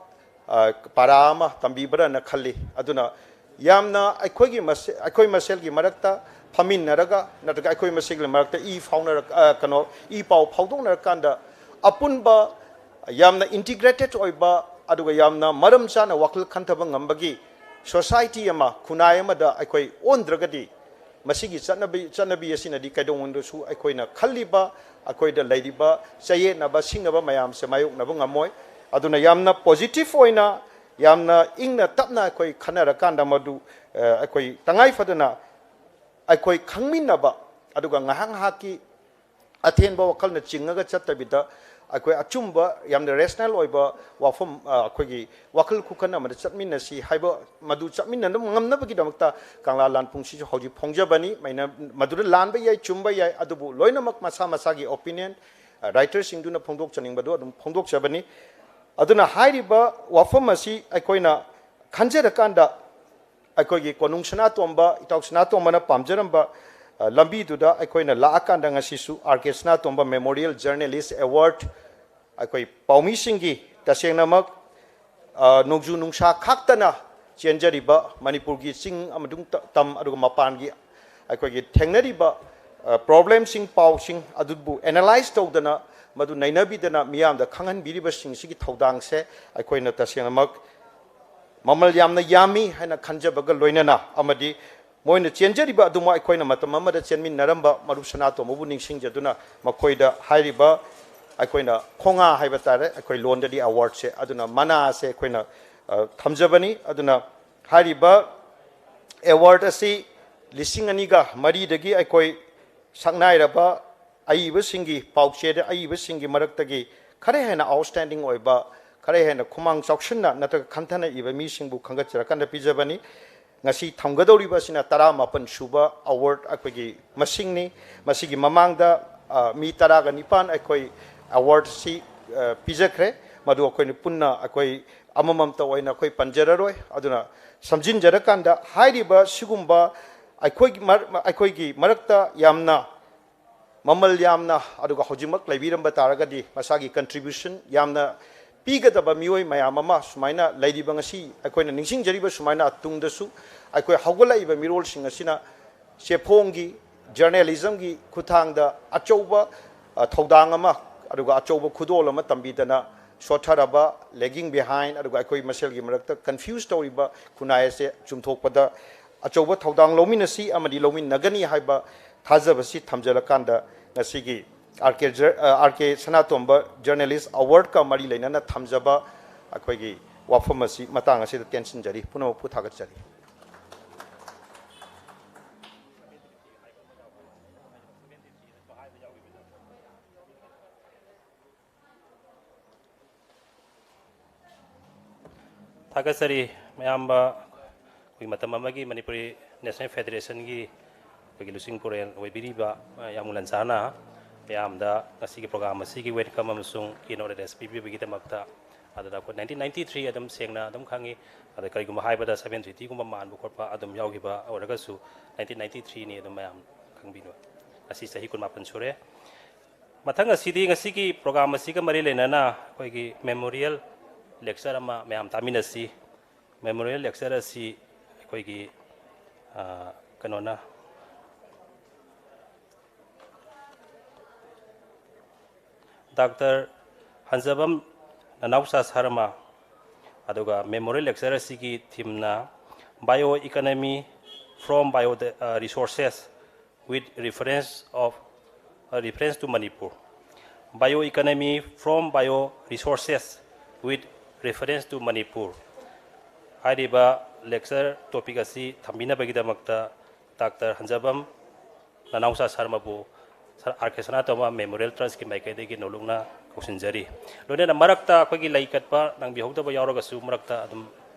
ꯑ, ꯄꯥꯔꯥ ꯑꯃ ꯇꯝꯕꯤꯕ꯭ꯔꯅ ꯈꯜꯂꯤ꯫ ꯑꯗꯨꯅ ꯌꯥꯝꯅ ꯑꯩꯈꯣꯏꯒꯤ ꯃꯁꯦ-, ꯑꯩꯈꯣꯏ ꯃꯁꯦꯜꯒꯤ ꯃꯔꯛꯇ ꯐꯝꯃꯤꯟꯅꯔꯒ ꯅꯠꯇ꯭ꯔꯒ ꯑꯩꯈꯣꯏ ꯃꯁꯦꯜꯒꯤ ꯃꯔꯛꯇ ꯏ ꯐꯥꯎꯅꯔꯛ-, ꯑ, ꯀꯩꯅꯣ, ꯏ ꯄꯥꯎ ꯐꯥꯎꯗꯣꯛꯅꯔꯀꯥꯟꯗ ꯑꯄꯨꯟꯕ ꯌꯥꯝꯅ integrated ꯑꯣꯏꯕ ꯑꯗꯨꯒ ꯌꯥꯝꯅ ꯃꯔꯝ ꯆꯥꯅ ꯋꯥꯈꯜ ꯈꯟꯊꯕ ꯉꯝꯕꯒꯤ society ꯑꯃ, ꯈꯨꯟꯅꯥꯏ ꯑꯃꯗ ꯑꯩꯈꯣꯏ ꯑꯣꯟꯗ꯭ꯔꯒꯗꯤ ꯃꯁꯤꯒꯤ ꯆꯠꯅꯕꯤ, ꯆꯠꯅꯕꯤ ꯑꯁꯤꯅꯗꯤ ꯀꯩꯗꯧꯉꯩꯗꯁꯨ ꯑꯩꯈꯣꯏꯅ ꯈꯜꯂꯤꯕ, ꯑꯩꯈꯣꯏꯗ ꯂꯩꯔꯤꯕ ꯆꯌꯦꯠꯅꯕ, ꯁꯤꯡꯅꯕ ꯃꯌꯥꯝꯁꯦ ꯃꯥꯌꯣꯛꯅꯕ ꯉꯝꯃꯣꯏ꯫ ꯑꯗꯨꯅ ꯌꯥꯝꯅ positive ꯑꯣꯏꯅ, ꯌꯥꯝꯅ ꯏꯪꯅ ꯇꯞꯅ ꯑꯩꯈꯣꯏ ꯈꯟꯅꯔꯀꯥꯟꯗ ꯃꯗꯨ, ꯑ, ꯑꯩꯈꯣꯏ ꯇꯉꯥꯏ ꯐꯗꯅ ꯑꯩꯈꯣꯏ ꯈꯪꯃꯤꯟꯅꯕ, ꯑꯗꯨꯒ ꯉꯥꯏꯍꯥꯛ ꯉꯥꯏꯍꯥꯛꯀꯤ ꯑꯊꯦꯟꯕ ꯋꯥꯈꯜꯅ ꯆꯤꯡꯉꯒ ꯆꯠꯇꯕꯤꯗ, ꯑꯩꯈꯣꯏ ꯑꯆꯨꯝꯕ, ꯌꯥꯝꯅ rational ꯑꯣꯏꯕ ꯋꯥꯐꯝ, ꯑ, ꯑꯩꯈꯣꯏꯒꯤ ꯋꯥꯈꯜ ꯈꯨꯈꯟ ꯑꯃꯗ ꯆꯠꯃꯤꯟꯅꯁꯤ ꯍꯥꯏꯕ, ꯃꯗꯨ ꯆꯠꯃꯤꯟꯅꯕ ꯉꯝꯅꯕꯒꯤꯗꯃꯛꯇ ꯀꯪꯂꯥ ꯂꯥꯟꯄꯨꯡꯁꯤꯁꯨ ꯍꯧꯖꯤꯛ ꯐꯣꯡꯖꯕꯅꯤ꯫ ꯃꯩꯅ-, ꯃꯗꯨꯗ ꯂꯥꯟꯕ ꯌꯥꯏ, ꯆꯨꯝꯕ ꯌꯥꯏ, ꯑꯗꯨꯕꯨ ꯂꯣꯏꯅꯃꯛ ꯃꯁꯥ ꯃꯁꯥꯒꯤ opinion, ꯑ, writerꯁꯤꯡꯗꯨꯅ ꯐꯣꯡꯗꯣꯛꯆꯅꯤꯡꯕꯗꯨ ꯑꯗꯨꯝ ꯐꯣꯡꯗꯣꯛꯆꯕꯅꯤ꯫ ꯑꯗꯨꯅ ꯍꯥꯏꯔꯤꯕ ꯋꯥꯐꯝ ꯑꯁꯤ ꯑꯩꯈꯣꯏꯅ ꯈꯟꯖꯔꯀꯥꯟꯗ, ꯑꯩꯈꯣꯏꯒꯤ ꯀꯣꯅꯨꯡ ꯁꯅꯥꯇꯣꯝꯕ, ꯏꯇꯥꯎ ꯁꯅꯥꯇꯣꯝꯕꯅ ꯄꯥꯝꯖꯔꯝꯕ, ꯑ, ꯂꯝꯕꯤꯗꯨꯗ ꯑꯩꯈꯣꯏꯅ ꯂꯥꯛꯑꯀꯥꯟꯗ ꯉꯁꯤꯁꯨ R K ꯁꯅꯥꯇꯣꯝꯕ Memorial Journalist Award ꯑꯩꯈꯣꯏ ꯄꯥꯎꯃꯤꯁꯤꯡꯒꯤ ꯇꯁꯦꯡꯅꯃꯛ, ꯑ, ꯅꯣꯡꯖꯨ ꯅꯨꯡꯁꯥ ꯈꯥꯛꯇꯅ ꯆꯦꯟꯖꯔꯤꯕ ꯃꯅꯤꯄꯨꯔꯒꯤ ꯆꯤꯡ ꯑꯃꯁꯨꯡ ꯇ-, ꯇꯝ ꯑꯗꯨꯒ ꯃꯄꯥꯟꯒꯤ ꯑꯩꯈꯣꯏꯒꯤ ꯊꯦꯡꯅꯔꯤꯕ, ꯑ, problemꯁꯤꯡ, ꯄꯥꯎꯁꯤꯡ ꯑꯗꯨꯕꯨ analyse ꯇꯧꯗꯅ, ꯃꯗꯨ ꯅꯩꯅꯕꯤꯗꯅ ꯃꯤꯌꯥꯝꯗ ꯈꯪꯍꯟꯕꯤꯔꯤꯕꯁꯤꯡꯁꯤꯒꯤ ꯊꯧꯗꯥꯡꯁꯦ ꯑꯩꯈꯣꯏꯅ ꯇꯁꯦꯡꯅꯃꯛ ꯃꯃꯜ ꯌꯥꯝꯅ ꯌꯥꯝꯃꯤ ꯍꯥꯏꯅ ꯈꯟꯖꯕꯒ ꯂꯣꯏꯅꯅ, ꯑꯃꯗꯤ ꯃꯣꯏꯅ ꯆꯦꯟꯖꯔꯤꯕ ꯑꯗꯨꯃꯛ ꯑꯩꯈꯣꯏꯅ ꯃꯇꯝ ꯑꯃꯗ ꯆꯦꯟꯃꯤꯟꯅꯔꯝꯕ ꯃꯔꯨꯞ ꯁꯅꯥꯇꯣꯝꯕꯕꯨ ꯅꯤꯡꯁꯤꯡꯖꯗꯨꯅ ꯃꯈꯣꯏꯗ ꯍꯥꯏꯔꯤꯕ ꯑꯩꯈꯣꯏꯅ ꯈꯣꯡꯉꯥ ꯍꯥꯏꯕ ꯇꯥꯔꯦ, ꯑꯩꯈꯣꯏ ꯂꯣꯟꯗꯗꯤ awardꯁꯦ, ꯑꯗꯨꯅ ꯃꯅꯥꯁꯦ ꯑꯩꯈꯣꯏꯅ, ꯑ, ꯊꯝꯖꯕꯅꯤ꯫ ꯑꯗꯨꯅ ꯍꯥꯏꯔꯤꯕ award ꯑꯁꯤ ꯂꯤꯁꯤꯡ ꯑꯅꯤꯒ ꯃꯔꯤꯗꯒꯤ ꯑꯩꯈꯣꯏ ꯁꯛꯅꯥꯏꯔꯕ ꯑꯏꯕꯁꯤꯡꯒꯤ, ꯄꯥꯎꯆꯦꯗ ꯑꯏꯕꯁꯤꯡꯒꯤ ꯃꯔꯛꯇꯒꯤ ꯈꯔ ꯍꯦꯟꯅ outstanding ꯑꯣꯏꯕ, ꯈꯔ ꯍꯦꯟꯅ ꯈꯨꯃꯥꯡ ꯆꯥꯎꯁꯤꯟꯅ ꯅꯠꯇ꯭ꯔꯒ ꯈꯟꯊꯅ ꯏꯕ ꯃꯤꯁꯤꯡꯕꯨ ꯈꯟꯒꯠꯆꯔꯀꯥꯟꯗ ꯄꯤꯖꯕꯅꯤ꯫ ꯉꯁꯤ ꯊꯝꯒꯗꯧꯔꯤꯕ ꯑꯁꯤꯅ ꯇꯔꯥꯃꯥꯄꯟ ꯁꯨꯕ award ꯑꯩꯈꯣꯏꯒꯤ ꯃꯁꯤꯡꯅꯤ꯫ ꯃꯁꯤꯒꯤ ꯃꯃꯥꯡꯗ, ꯑ, ꯃꯤ ꯇꯔꯥꯒ ꯅꯤꯄꯥꯟ ꯑꯩꯈꯣꯏ award ꯑꯁꯤ, ꯑ, ꯄꯤꯖꯈ꯭ꯔꯦ꯫ ꯃꯗꯨ ꯑꯩꯈꯣꯏꯅ ꯄꯨꯟꯅ ꯑꯩꯈꯣꯏ ꯑꯃꯃꯝꯇ ꯑꯣꯏꯅ ꯑꯩꯈꯣꯏ ꯄꯟꯖꯔꯔꯣꯏ꯫ ꯑꯗꯨꯅ ꯁꯝꯖꯤꯟꯖꯔꯀꯥꯟꯗ ꯍꯥꯏꯔꯤꯕ ꯁꯤꯒꯨꯝꯕ ꯑꯩꯈꯣꯏꯒꯤ ꯃꯔ-, ꯑꯩꯈꯣꯏꯒꯤ ꯃꯔꯛꯇ ꯌꯥꯝꯅ ꯃꯃꯜ ꯌꯥꯝꯅ, ꯑꯗꯨꯒ ꯍꯧꯖꯤꯛꯃꯛ ꯂꯩꯕꯤꯔꯝꯕ ꯇꯥꯔꯒꯗꯤ ꯃꯁꯥꯒꯤ contribution ꯌꯥꯝꯅ ꯄꯤꯒꯗꯕ ꯃꯤꯑꯣꯏ ꯃꯌꯥꯝ ꯑꯃ ꯁꯨꯃꯥꯏꯅ ꯂꯩꯔꯤꯕ, ꯉꯁꯤ ꯑꯩꯈꯣꯏꯅ ꯅꯤꯡꯁꯤꯡꯖꯔꯤꯕ ꯁꯨꯃꯥꯏꯅ ꯇꯨꯡꯗꯁꯨ ꯑꯩꯈꯣꯏ ꯍꯧꯒꯠꯂꯛꯏꯕ ꯃꯤꯔꯣꯜꯁꯤꯡ ꯑꯁꯤꯅ ꯆꯦꯐꯣꯡꯒꯤ, journalismꯒꯤ ꯈꯨꯠꯊꯥꯡꯗ ꯑꯆꯧꯕ, ꯑ, ꯊꯧꯗꯥꯡ ꯑꯃ, ꯑꯗꯨꯒ ꯑꯆꯧꯕ ꯈꯨꯗꯣꯜ ꯑꯃ ꯇꯝꯕꯤꯗꯅ, ꯁꯣꯠꯊꯔꯕ, lagging behind, ꯑꯗꯨꯒ ꯑꯩꯈꯣꯏ ꯃꯁꯦꯜꯒꯤ ꯃꯔꯛꯇ confuse ꯇꯧꯔꯤꯕ ꯈꯨꯟꯅꯥꯏ ꯑꯁꯦ ꯆꯨꯝꯊꯣꯛꯄꯗ ꯑꯆꯧꯕ ꯊꯧꯗꯥꯡ ꯂꯧꯃꯤꯟꯅꯁꯤ ꯑꯃꯗꯤ ꯂꯧꯃꯤꯟꯅꯒꯅꯤ ꯍꯥꯏꯕ ꯊꯥꯖꯕꯁꯤ ꯊꯝꯖꯔꯀꯥꯟꯗ, ꯉꯁꯤꯒꯤ ꯑꯥꯔ ꯀꯦ ꯖꯔ-, ꯑ, ꯑꯥꯔ ꯀꯦ ꯁꯅꯥꯇꯣꯝꯕ Journalist Awardꯀ ꯃꯔꯤ ꯂꯩꯅꯅ ꯊꯝꯖꯕ ꯑꯩꯈꯣꯏꯒꯤ ꯋꯥꯐꯝ ꯑꯁꯤ ꯃꯇꯥꯡ ꯑꯁꯤꯗ ꯇꯦꯟꯁꯤꯟꯖꯔꯤ꯫ ꯄꯨꯝꯅꯃꯛꯄꯨ ꯊꯥꯒꯠꯆꯔꯤ꯫ ꯊꯥꯒꯠꯆꯔꯤ꯫ ꯃꯌꯥꯝꯕ, ꯑꯩꯈꯣꯏꯒꯤ ꯃꯇꯝ ꯑꯃꯒꯤ ꯃꯅꯤꯄꯨꯔꯤ National Federationꯒꯤ ꯑꯩꯈꯣꯏꯒꯤ ꯂꯨꯆꯤꯡ ꯄꯨꯔꯦꯜ ꯑꯣꯏꯕꯤꯔꯤꯕ, ꯑ, ꯌꯥꯝ ꯂꯟꯆꯥꯅ ꯃꯌꯥꯝꯗ ꯉꯁꯤꯒꯤ program ꯑꯁꯤꯒꯤ welcome ꯑꯃꯁꯨꯡ keynote address ꯄꯤꯕꯤꯕꯒꯤꯗꯃꯛꯇ꯫ ꯑꯗꯨꯗ ꯑꯩꯈꯣꯏ nineteen ninety three ꯑꯗꯨꯝ ꯁꯦꯡꯅ ꯑꯗꯨꯝ ꯈꯪꯉꯤ꯫ ꯑꯗ ꯀꯔꯤꯒꯨꯝꯕ ꯍꯥꯏꯕꯗ seven thirtyꯒꯨꯝꯕ ꯃꯥꯟꯕ ꯈꯣꯠꯄ ꯑꯗꯨꯝ ꯌꯥꯎꯈꯤꯕ ꯑꯣꯏꯔꯒꯁꯨ, nineteen ninety threeꯅꯤ ꯑꯗꯨꯝ ꯃꯌꯥꯝ ꯈꯪꯕꯤꯅꯕ꯫ ꯉꯁꯤ ꯆꯍꯤ ꯀꯨꯟꯃꯥꯄꯟ ꯁꯨꯔꯦ꯫ ꯃꯊꯪ ꯑꯁꯤꯗꯤ ꯉꯁꯤꯒꯤ program ꯑꯁꯤꯒ ꯃꯔꯤ ꯂꯩꯅꯅ ꯑꯩꯈꯣꯏꯒꯤ memorial lecture ꯑꯃ ꯃꯌꯥꯝ ꯇꯥꯃꯤꯟꯅꯁꯤ꯫ Memorial lecture ꯑꯁꯤ ꯑꯩꯈꯣꯏꯒꯤ, ꯑ, ꯀꯩꯅꯣꯅ, Doctor ꯍꯟꯖꯕꯝ ꯅꯅꯥꯎꯆꯥ ꯁꯔꯃ, ꯑꯗꯨꯒ memorial lecture ꯑꯁꯤꯒꯤ themeꯅ Bioeconomy from Bio, uh, Resources with reference of, uh, reference to Manipur. Bioeconomy from Bio Resources with reference to Manipur. ꯍꯥꯏꯔꯤꯕ lecture topic ꯑꯁꯤ ꯊꯝꯕꯤꯅꯕꯒꯤꯗꯃꯛꯇ Doctor ꯍꯟꯖꯕꯝ ꯅꯅꯥꯎꯆꯥ ꯁꯥꯔꯃꯕꯨ ꯑꯥꯔ ꯀꯦ ꯁꯅꯥꯇꯣꯝꯕ ꯃꯦꯃꯣꯔꯤꯌꯦꯜ ꯇ꯭ꯔꯁꯀꯤ ꯃꯥꯏꯀꯩꯗꯒꯤ ꯅꯧꯂꯨꯛꯅ ꯀꯧꯁꯤꯟꯖꯔꯤ꯫ ꯂꯣꯏꯅꯅ ꯃꯔꯛꯇ ꯑꯩꯈꯣꯏꯒꯤ ꯂꯩ ꯀꯠꯄ ꯅꯪꯕꯤꯍꯧꯗꯕ ꯌꯥꯎꯔꯒꯁꯨ ꯃꯔꯛꯇ ꯑꯗꯨꯝ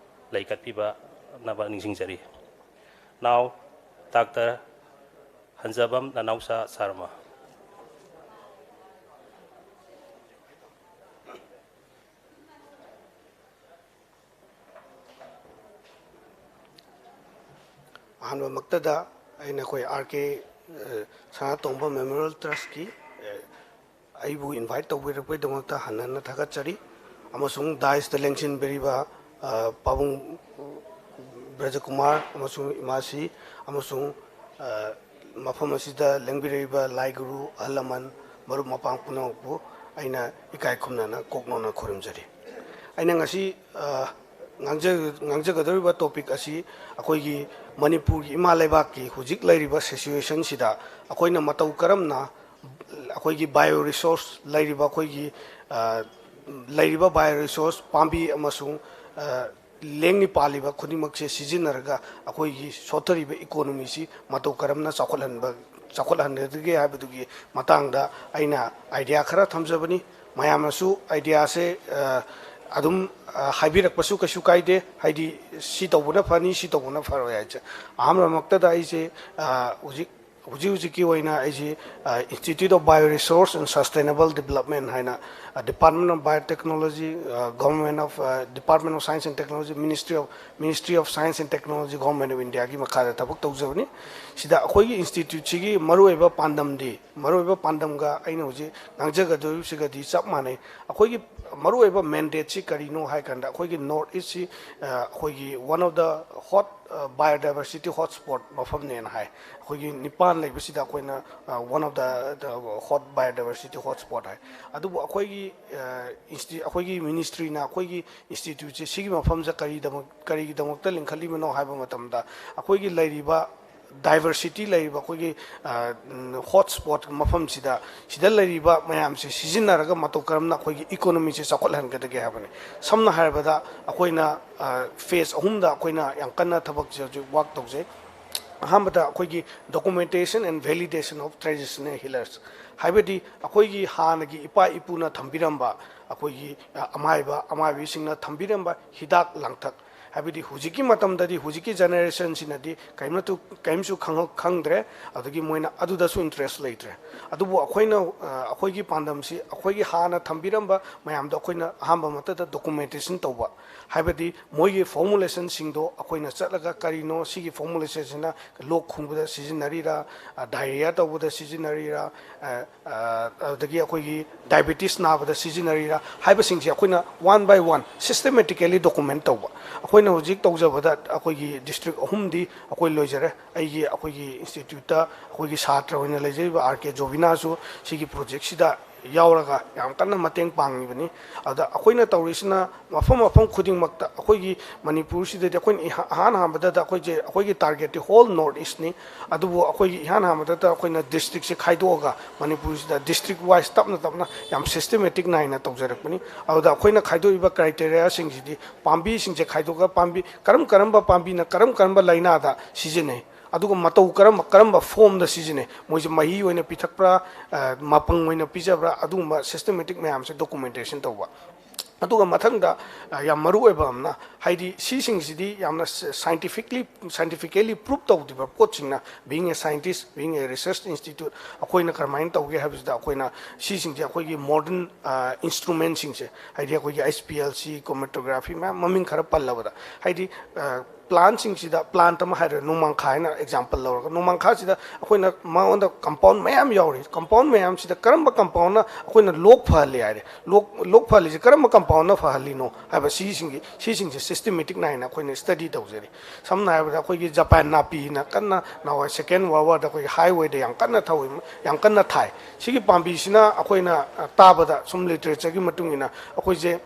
ꯂꯩ ꯀꯠꯄꯤꯕꯅꯕ ꯅꯤꯡꯁꯤꯡꯖꯔꯤ꯫ Now, Doctor ꯍꯟꯖꯕꯝ ꯅꯅꯥꯎꯆꯥ ꯁꯥꯔꯃ꯫ ꯑꯍꯥꯟꯕꯃꯛꯇꯗ ꯑꯩꯅ ꯑꯩꯈꯣꯏ ꯑꯥꯔ ꯀꯦ ꯁꯅꯥꯇꯣꯝꯕ ꯃꯦꯃꯣꯔꯤꯌꯦꯜ ꯇ꯭ꯔꯁꯀꯤ ꯑꯩꯕꯨ ꯏꯟꯚꯥꯏꯠ ꯇꯧꯕꯤꯔꯛꯄꯒꯤꯗꯃꯛꯇ ꯍꯟꯅ ꯍꯟꯅ ꯊꯥꯒꯠꯆꯔꯤ꯫ ꯑꯃꯁꯨꯡ ꯗꯥꯏꯁꯇ ꯂꯦꯡꯁꯤꯟꯕꯤꯔꯤꯕ ꯄꯥꯕꯨꯡ ꯕ꯭ꯔꯖꯀꯨꯃꯥꯔ ꯑꯃꯁꯨꯡ ꯏꯃꯥꯁꯤ ꯑꯃꯁꯨꯡ ꯃꯐꯝ ꯑꯁꯤꯗ ꯂꯦꯡꯕꯤꯔꯛꯏꯕ ꯂꯥꯏ ꯒꯨꯔꯨ, ꯑꯍꯜ ꯂꯃꯟ, ꯃꯔꯨꯞ ꯃꯄꯥꯡ ꯄꯨꯝꯅꯃꯛꯄꯨ ꯑꯩꯅ ꯏꯀꯥꯏ ꯈꯨꯝꯅꯅ ꯀꯣꯛ ꯅꯧꯅ ꯈꯨꯔꯨꯝꯖꯔꯤ꯫ ꯑꯩꯅ ꯉꯁꯤ ꯉꯥꯡꯖꯒꯗꯧꯔꯤꯕ ꯇꯣꯄꯤꯛ ꯑꯁꯤ ꯑꯩꯈꯣꯏꯒꯤ ꯃꯅꯤꯄꯨꯔꯒꯤ ꯏꯃꯥ ꯂꯩꯕꯥꯛꯀꯤ ꯍꯧꯖꯤꯛ ꯂꯩꯔꯤꯕ ꯁꯤꯆꯨꯋꯦꯁꯟꯁꯤꯗ ꯑꯩꯈꯣꯏꯅ ꯃꯇꯧ ꯀꯔꯝꯅ ꯑꯩꯈꯣꯏꯒꯤ ꯕꯥꯏꯑꯣ ꯔꯤꯁꯣꯔꯁ ꯂꯩꯔꯤꯕ ꯑꯩꯈꯣꯏꯒꯤ ꯂꯩꯔꯤꯕ ꯕꯥꯏꯑꯣ ꯔꯤꯁꯣꯔꯁ ꯄꯥꯝꯕꯤ ꯑꯃꯁꯨꯡ ꯂꯦꯡꯅꯤ ꯄꯥꯜꯂꯤꯕ ꯈꯨꯗꯤꯡꯃꯛꯁꯦ ꯁꯤꯖꯤꯟꯅꯔꯒ ꯑꯩꯈꯣꯏꯒꯤ ꯁꯣꯠꯊꯔꯤꯕ ꯏꯀꯣꯅꯣꯃꯤꯁꯤ ꯃꯇꯧ ꯀꯔꯝꯅ ꯆꯥꯎꯈꯠꯍꯟꯕ ꯆꯥꯎꯈꯠꯍꯟꯒꯗꯒꯦ ꯍꯥꯏꯕꯗꯨꯒꯤ ꯃꯇꯥꯡꯗ ꯑꯩꯅ ꯑꯥꯏꯗꯤꯌꯥ ꯈꯔ ꯊꯝꯖꯕꯅꯤ꯫ ꯃꯌꯥꯝꯅꯁꯨ ꯑꯥꯏꯗꯤꯌꯥꯁꯦ ꯑꯗꯨꯝ ꯍꯥꯏꯕꯤꯔꯛꯄꯁꯨ ꯀꯩꯁꯨ ꯀꯥꯏꯗꯦ, ꯍꯥꯏꯗꯤ ꯁꯤ ꯇꯧꯕꯅ ꯐꯅꯤ, ꯁꯤ ꯇꯧꯕꯅ ꯐꯔꯣꯏ ꯍꯥꯏꯁꯦ꯫ ꯑꯍꯥꯟꯕꯃꯛꯇꯗ ꯑꯩꯁꯦ ꯍꯧꯖꯤꯛ ꯍꯧꯖꯤꯛ ꯍꯧꯖꯤꯛꯀꯤ ꯑꯣꯏꯅ ꯑꯩꯁꯤ Institute of Bio Resource and Sustainable Development ꯍꯥꯏꯅ Department of Biotechnology, Government of Department of Science and Technology, Ministry of Ministry of Science and Technology, Government of Indiaꯒꯤ ꯃꯈꯥꯗ ꯊꯕꯛ ꯇꯧꯖꯕꯅꯤ꯫ ꯁꯤꯗ ꯑꯩꯈꯣꯏꯒꯤ ꯏꯟꯁꯇꯤꯇ꯭ꯌꯨꯠꯁꯤꯒꯤ ꯃꯔꯨꯑꯣꯏꯕ ꯄꯥꯟꯗꯝꯗꯤ, ꯃꯔꯨꯑꯣꯏꯕ ꯄꯥꯟꯗꯝꯒ ꯑꯩꯅ ꯍꯧꯖꯤꯛ ꯉꯥꯡꯖꯒꯗꯧꯔꯤꯕꯁꯤꯒꯗꯤ ꯆꯞ ꯃꯥꯟꯅꯩ꯫ ꯑꯩꯈꯣꯏꯒꯤ ꯃꯔꯨꯑꯣꯏꯕ ꯃꯦꯟꯗꯦꯠꯁꯤ ꯀꯔꯤꯅꯣ ꯍꯥꯏ ꯀꯥꯟꯗ, ꯑꯩꯈꯣꯏꯒꯤ ꯅꯣꯔꯠ ꯏꯁꯁꯤ ꯑꯩꯈꯣꯏꯒꯤ one of the hot biodiversity hotspot ꯃꯐꯝꯅꯦꯅ ꯍꯥꯏ꯫ ꯑꯩꯈꯣꯏꯒꯤ ꯅꯤꯄꯥꯟ ꯂꯩꯕꯁꯤꯗ ꯑꯩꯈꯣꯏꯅ one of the hot biodiversity hotspot ꯍꯥꯏ꯫ ꯑꯗꯨꯕꯨ ꯑꯩꯈꯣꯏꯒꯤ ꯑꯩꯈꯣꯏꯒꯤ ꯃꯤꯅꯤꯁꯇ꯭ꯔꯤꯅ ꯑꯩꯈꯣꯏꯒꯤ ꯏꯟꯁꯇꯤꯇ꯭ꯌꯨꯠꯁꯦ ꯁꯤꯒꯤ ꯃꯐꯝꯁꯦ ꯀꯔꯤꯗꯃꯛ ꯀꯔꯤꯒꯤꯗꯃꯛꯇ ꯂꯤꯡꯈꯠꯂꯤꯕꯅꯣ ꯍꯥꯏꯕ ꯃꯇꯝꯗ, ꯑꯩꯈꯣꯏꯒꯤ ꯂꯩꯔꯤꯕ ꯗꯥꯏꯕꯔꯁꯤꯇꯤ ꯂꯩꯔꯤꯕ ꯑꯩꯈꯣꯏꯒꯤ ꯍꯣꯠ ꯁ꯭ꯄꯣꯠ ꯃꯐꯝꯁꯤꯗ, ꯁꯤꯗ ꯂꯩꯔꯤꯕ ꯃꯌꯥꯝꯁꯦ ꯁꯤꯖꯤꯟꯅꯔꯒ ꯃꯇꯧ ꯀꯔꯝꯅ ꯑꯩꯈꯣꯏꯒꯤ ꯏꯀꯣꯅꯣꯃꯤꯁꯦ ꯆꯥꯎꯈꯠꯍꯟꯒꯗꯒꯦ ꯍꯥꯏꯕꯅꯤ꯫ ꯁꯝꯅ ꯍꯥꯏꯔꯕꯗ, ꯑꯩꯈꯣꯏꯅ ꯐꯦꯁ ꯑꯍꯨꯝꯗ ꯑꯩꯈꯣꯏꯅ ꯌꯥꯝ ꯀꯟꯅ ꯊꯕꯛꯁꯦ ꯍꯧꯖꯤꯛ ꯋꯥꯛ ꯇꯧꯖꯩ꯫ ꯑꯍꯥꯟꯕꯗ ꯑꯩꯈꯣꯏꯒꯤ documentation and validation of traditional healers, ꯍꯥꯏꯕꯗꯤ ꯑꯩꯈꯣꯏꯒꯤ ꯍꯥꯟꯅꯒꯤ ꯏꯄꯥ ꯏꯄꯨꯅ ꯊꯝꯕꯤꯔꯝꯕ, ꯑꯩꯈꯣꯏꯒꯤ ꯑꯃꯥꯏꯕ ꯑꯃꯥꯏꯕꯤꯁꯤꯡꯅ ꯊꯝꯕꯤꯔꯝꯕ ꯍꯤꯗꯥꯛ ꯂꯥꯡꯊꯛ, ꯍꯥꯏꯕꯗꯤ ꯍꯧꯖꯤꯛꯀꯤ ꯃꯇꯝꯗꯗꯤ ꯍꯧꯖꯤꯛꯀꯤ generationꯁꯤꯅꯗꯤ ꯀꯔꯤꯝꯅꯁꯨ ꯀꯔꯤꯝꯁꯨ ꯈꯪꯉ- ꯈꯪꯗ꯭ꯔꯦ, ꯑꯗꯒꯤ ꯃꯣꯏꯅ ꯑꯗꯨꯗꯁꯨ interest ꯂꯩꯇ꯭ꯔꯦ꯫ ꯑꯗꯨꯕꯨ ꯑꯩꯈꯣꯏꯅ ꯑꯩꯈꯣꯏꯒꯤ ꯄꯥꯟꯗꯝꯁꯤ ꯑꯩꯈꯣꯏꯒꯤ ꯍꯥꯟꯅ ꯊꯝꯕꯤꯔꯝꯕ ꯃꯌꯥꯝꯗꯣ ꯑꯩꯈꯣꯏꯅ ꯑꯍꯥꯟꯕ ꯃꯛꯇꯗ documentation ꯇꯧꯕ, ꯍꯥꯏꯕꯗꯤ ꯃꯣꯏꯒꯤ formulationꯁꯤꯡꯗꯣ ꯑꯩꯈꯣꯏꯅ ꯆꯠꯂꯒ ꯀꯔꯤꯅꯣ ꯁꯤꯒꯤ formulationꯁꯤꯅ ꯂꯣꯛ ꯈꯨꯕꯗ ꯁꯤꯖꯤꯟꯅꯔꯤꯔꯥ, diarrhea ꯇꯧꯕꯗ ꯁꯤꯖꯤꯟꯅꯔꯤꯔꯥ, ꯑꯗꯒꯤ ꯑꯩꯈꯣꯏꯒꯤ diabetes ꯅꯥꯕꯗ ꯁꯤꯖꯤꯟꯅꯔꯤꯔꯥ ꯍꯥꯏꯕꯁꯤꯡꯁꯦ ꯑꯩꯈꯣꯏꯅ one by one systematically document ꯇꯧꯕ꯫ ꯑꯩꯈꯣꯏꯅ ꯍꯧꯖꯤꯛ ꯇꯧꯖꯕꯗ ꯑꯩꯈꯣꯏꯒꯤ district ꯑꯍꯨꯝꯗꯤ ꯑꯩꯈꯣꯏ ꯂꯣꯏꯖꯔꯦ꯫ ꯑꯩꯒꯤ ꯑꯩꯈꯣꯏꯒꯤ instituteꯇ ꯑꯩꯈꯣꯏꯒꯤ ꯁꯥꯇ꯭ꯔ ꯑꯣꯏꯅ ꯂꯩꯖꯔꯤꯕ R K ꯖꯣꯕꯤꯅꯥꯁꯨ ꯁꯤꯒꯤ projectꯁꯤꯗ ꯌꯥꯎꯔꯒ ꯌꯥꯝ ꯀꯟꯅ ꯃꯇꯦꯡ ꯄꯥꯡꯉꯤꯕꯅꯤ꯫ ꯑꯗ ꯑꯩꯈꯣꯏꯅ ꯇꯧꯔꯤꯁꯤꯅ ꯃꯐꯝ ꯃꯐꯝ ꯈꯨꯗꯤꯡꯃꯛꯇ ꯑꯩꯈꯣꯏꯒꯤ ꯃꯅꯤꯄꯨꯔꯁꯤꯗꯗꯤ ꯑꯩꯈꯣꯏꯅ ꯏꯍꯥ- ꯑꯍꯥꯟ ꯑꯍꯥꯟꯕꯗꯗ ꯑꯩꯈꯣꯏꯁꯦ, ꯑꯩꯈꯣꯏꯒꯤ targetꯇꯤ whole North Eastꯅꯤ꯫ ꯑꯗꯨꯕꯨ ꯑꯩꯈꯣꯏꯒꯤ ꯏꯍꯥꯟ ꯍꯥꯟꯕꯗꯗ ꯑꯩꯈꯣꯏꯅ districtꯁꯦ ꯈꯥꯏꯗꯣꯛꯑꯒ ꯃꯅꯤꯄꯨꯔꯁꯤꯗ district wise ꯇꯞꯅ ꯇꯞꯅ ꯌꯥꯝ systematic ꯅꯥꯏꯅ ꯇꯧꯖꯔꯛꯄꯅꯤ꯫ ꯑꯗꯨꯗ ꯑꯩꯈꯣꯏꯅ ꯈꯥꯏꯗꯣꯛꯏꯕ criteriaꯁꯤꯡꯁꯤꯗꯤ ꯄꯥꯝꯕꯤꯁꯤꯡꯁꯦ ꯈꯥꯏꯗꯣꯛꯑꯒ ꯄꯥꯝꯕꯤ ꯀꯔꯝ ꯀꯔꯝꯕ ꯄꯥꯝꯕꯤꯅ ꯀꯔꯝ ꯀꯔꯝꯕ ꯂꯥꯏꯅꯥꯗ ꯁꯤꯖꯤꯟꯅꯩ, ꯑꯗꯨꯒ ꯃꯇꯧ ꯀꯔꯝꯕ ꯀꯔꯝꯕ formꯗ ꯁꯤꯖꯤꯟꯅꯩ, ꯃꯣꯏꯁꯦ ꯃꯍꯤ ꯑꯣꯏꯅ ꯄꯤꯊꯛꯄ꯭ꯔꯥ, ꯑ, ꯃꯄꯪ ꯑꯣꯏꯅ ꯄꯤꯖꯕ꯭ꯔꯥ, ꯑꯗꯨꯒꯨꯝꯕ systematic ꯃꯌꯥꯝꯁꯦ documentation ꯇꯧꯕ꯫ ꯑꯗꯨꯒ ꯃꯊꯪꯗ, ꯑ, ꯌꯥꯝ ꯃꯔꯨ ꯑꯣꯏꯕ ꯑꯃꯅ, ꯍꯥꯏꯗꯤ ꯁꯤꯁꯤꯡꯁꯤꯗꯤ ꯌꯥꯝꯅ scientifically, scientifically prove ꯇꯧꯗ꯭ꯔꯤꯕ ꯄꯣꯠꯁꯤꯡꯅ, being a scientist, being a research institute, ꯑꯩꯈꯣꯏꯅ ꯀꯔꯝꯍꯥꯏꯅ ꯇꯧꯒꯦ ꯍꯥꯏꯕꯁꯤꯗ ꯑꯩꯈꯣꯏꯅ ꯁꯤꯁꯤꯡꯁꯦ ꯑꯩꯈꯣꯏꯒꯤ modern, ꯑ, instrumentꯁꯤꯡꯁꯦ, ꯍꯥꯏꯗꯤ ꯑꯩꯈꯣꯏꯒꯤ H P L C, chromatography ꯃꯌꯥꯝ ꯃꯃꯤꯡ ꯈꯔ ꯄꯜꯂꯕꯗ, ꯍꯥꯏꯗꯤ, ꯑ, plantꯁꯤꯡꯁꯤꯗ, plant ꯑꯃ ꯍꯥꯏꯔꯦ, ꯅꯣꯡꯃꯥꯡꯈꯥ ꯍꯥꯏꯅ example ꯂꯧꯔꯒ, ꯅꯣꯡꯃꯥꯡꯈꯥꯁꯤꯗ ꯑꯩꯈꯣꯏꯅ ꯃꯉꯣꯟꯗ compound ꯃꯌꯥꯝ ꯌꯥꯎꯔꯤ꯫ Compound ꯃꯌꯥꯝꯁꯤꯗ ꯀꯔꯝꯕ compoundꯅ ꯑꯩꯈꯣꯏꯅ ꯂꯣꯛ ꯐꯍꯜꯂꯤ ꯍꯥꯏꯔꯦ, ꯂꯣꯛ, ꯂꯣꯛ ꯐꯍꯜꯂꯤꯁꯦ ꯀꯔꯝꯕ compoundꯅ ꯐꯍꯜꯂꯤꯅꯣ ꯍꯥꯏꯕ ꯁꯤꯁꯤꯡꯒꯤ, ꯁꯤꯁꯤꯡꯁꯦ systematic ꯅꯥꯏꯅ ꯑꯩꯈꯣꯏꯅ study ꯇꯧꯖꯔꯤ꯫ ꯁꯝꯅ ꯍꯥꯏꯔꯕꯗ ꯑꯩꯈꯣꯏꯒꯤ ꯖꯄꯥꯟ ꯅꯥꯄꯤꯅ ꯀꯟꯅ ꯅꯍꯥꯟꯋꯥꯏ Second World Warꯗ ꯑꯩꯈꯣꯏꯒꯤ highwayꯗ ꯌꯥꯝ ꯀꯟꯅ ꯊꯧꯏ, ꯌꯥꯝ ꯀꯟꯅ ꯊꯥꯏ꯫ ꯁꯤꯒꯤ ꯄꯥꯝꯕꯤꯁꯤꯅ ꯑꯩꯈꯣꯏꯅ, ꯑ, ꯇꯥꯕꯗ ꯁꯨꯝ literatureꯒꯤ ꯃꯇꯨꯡ ꯏꯟꯅ ꯑꯩꯈꯣꯏꯁꯦ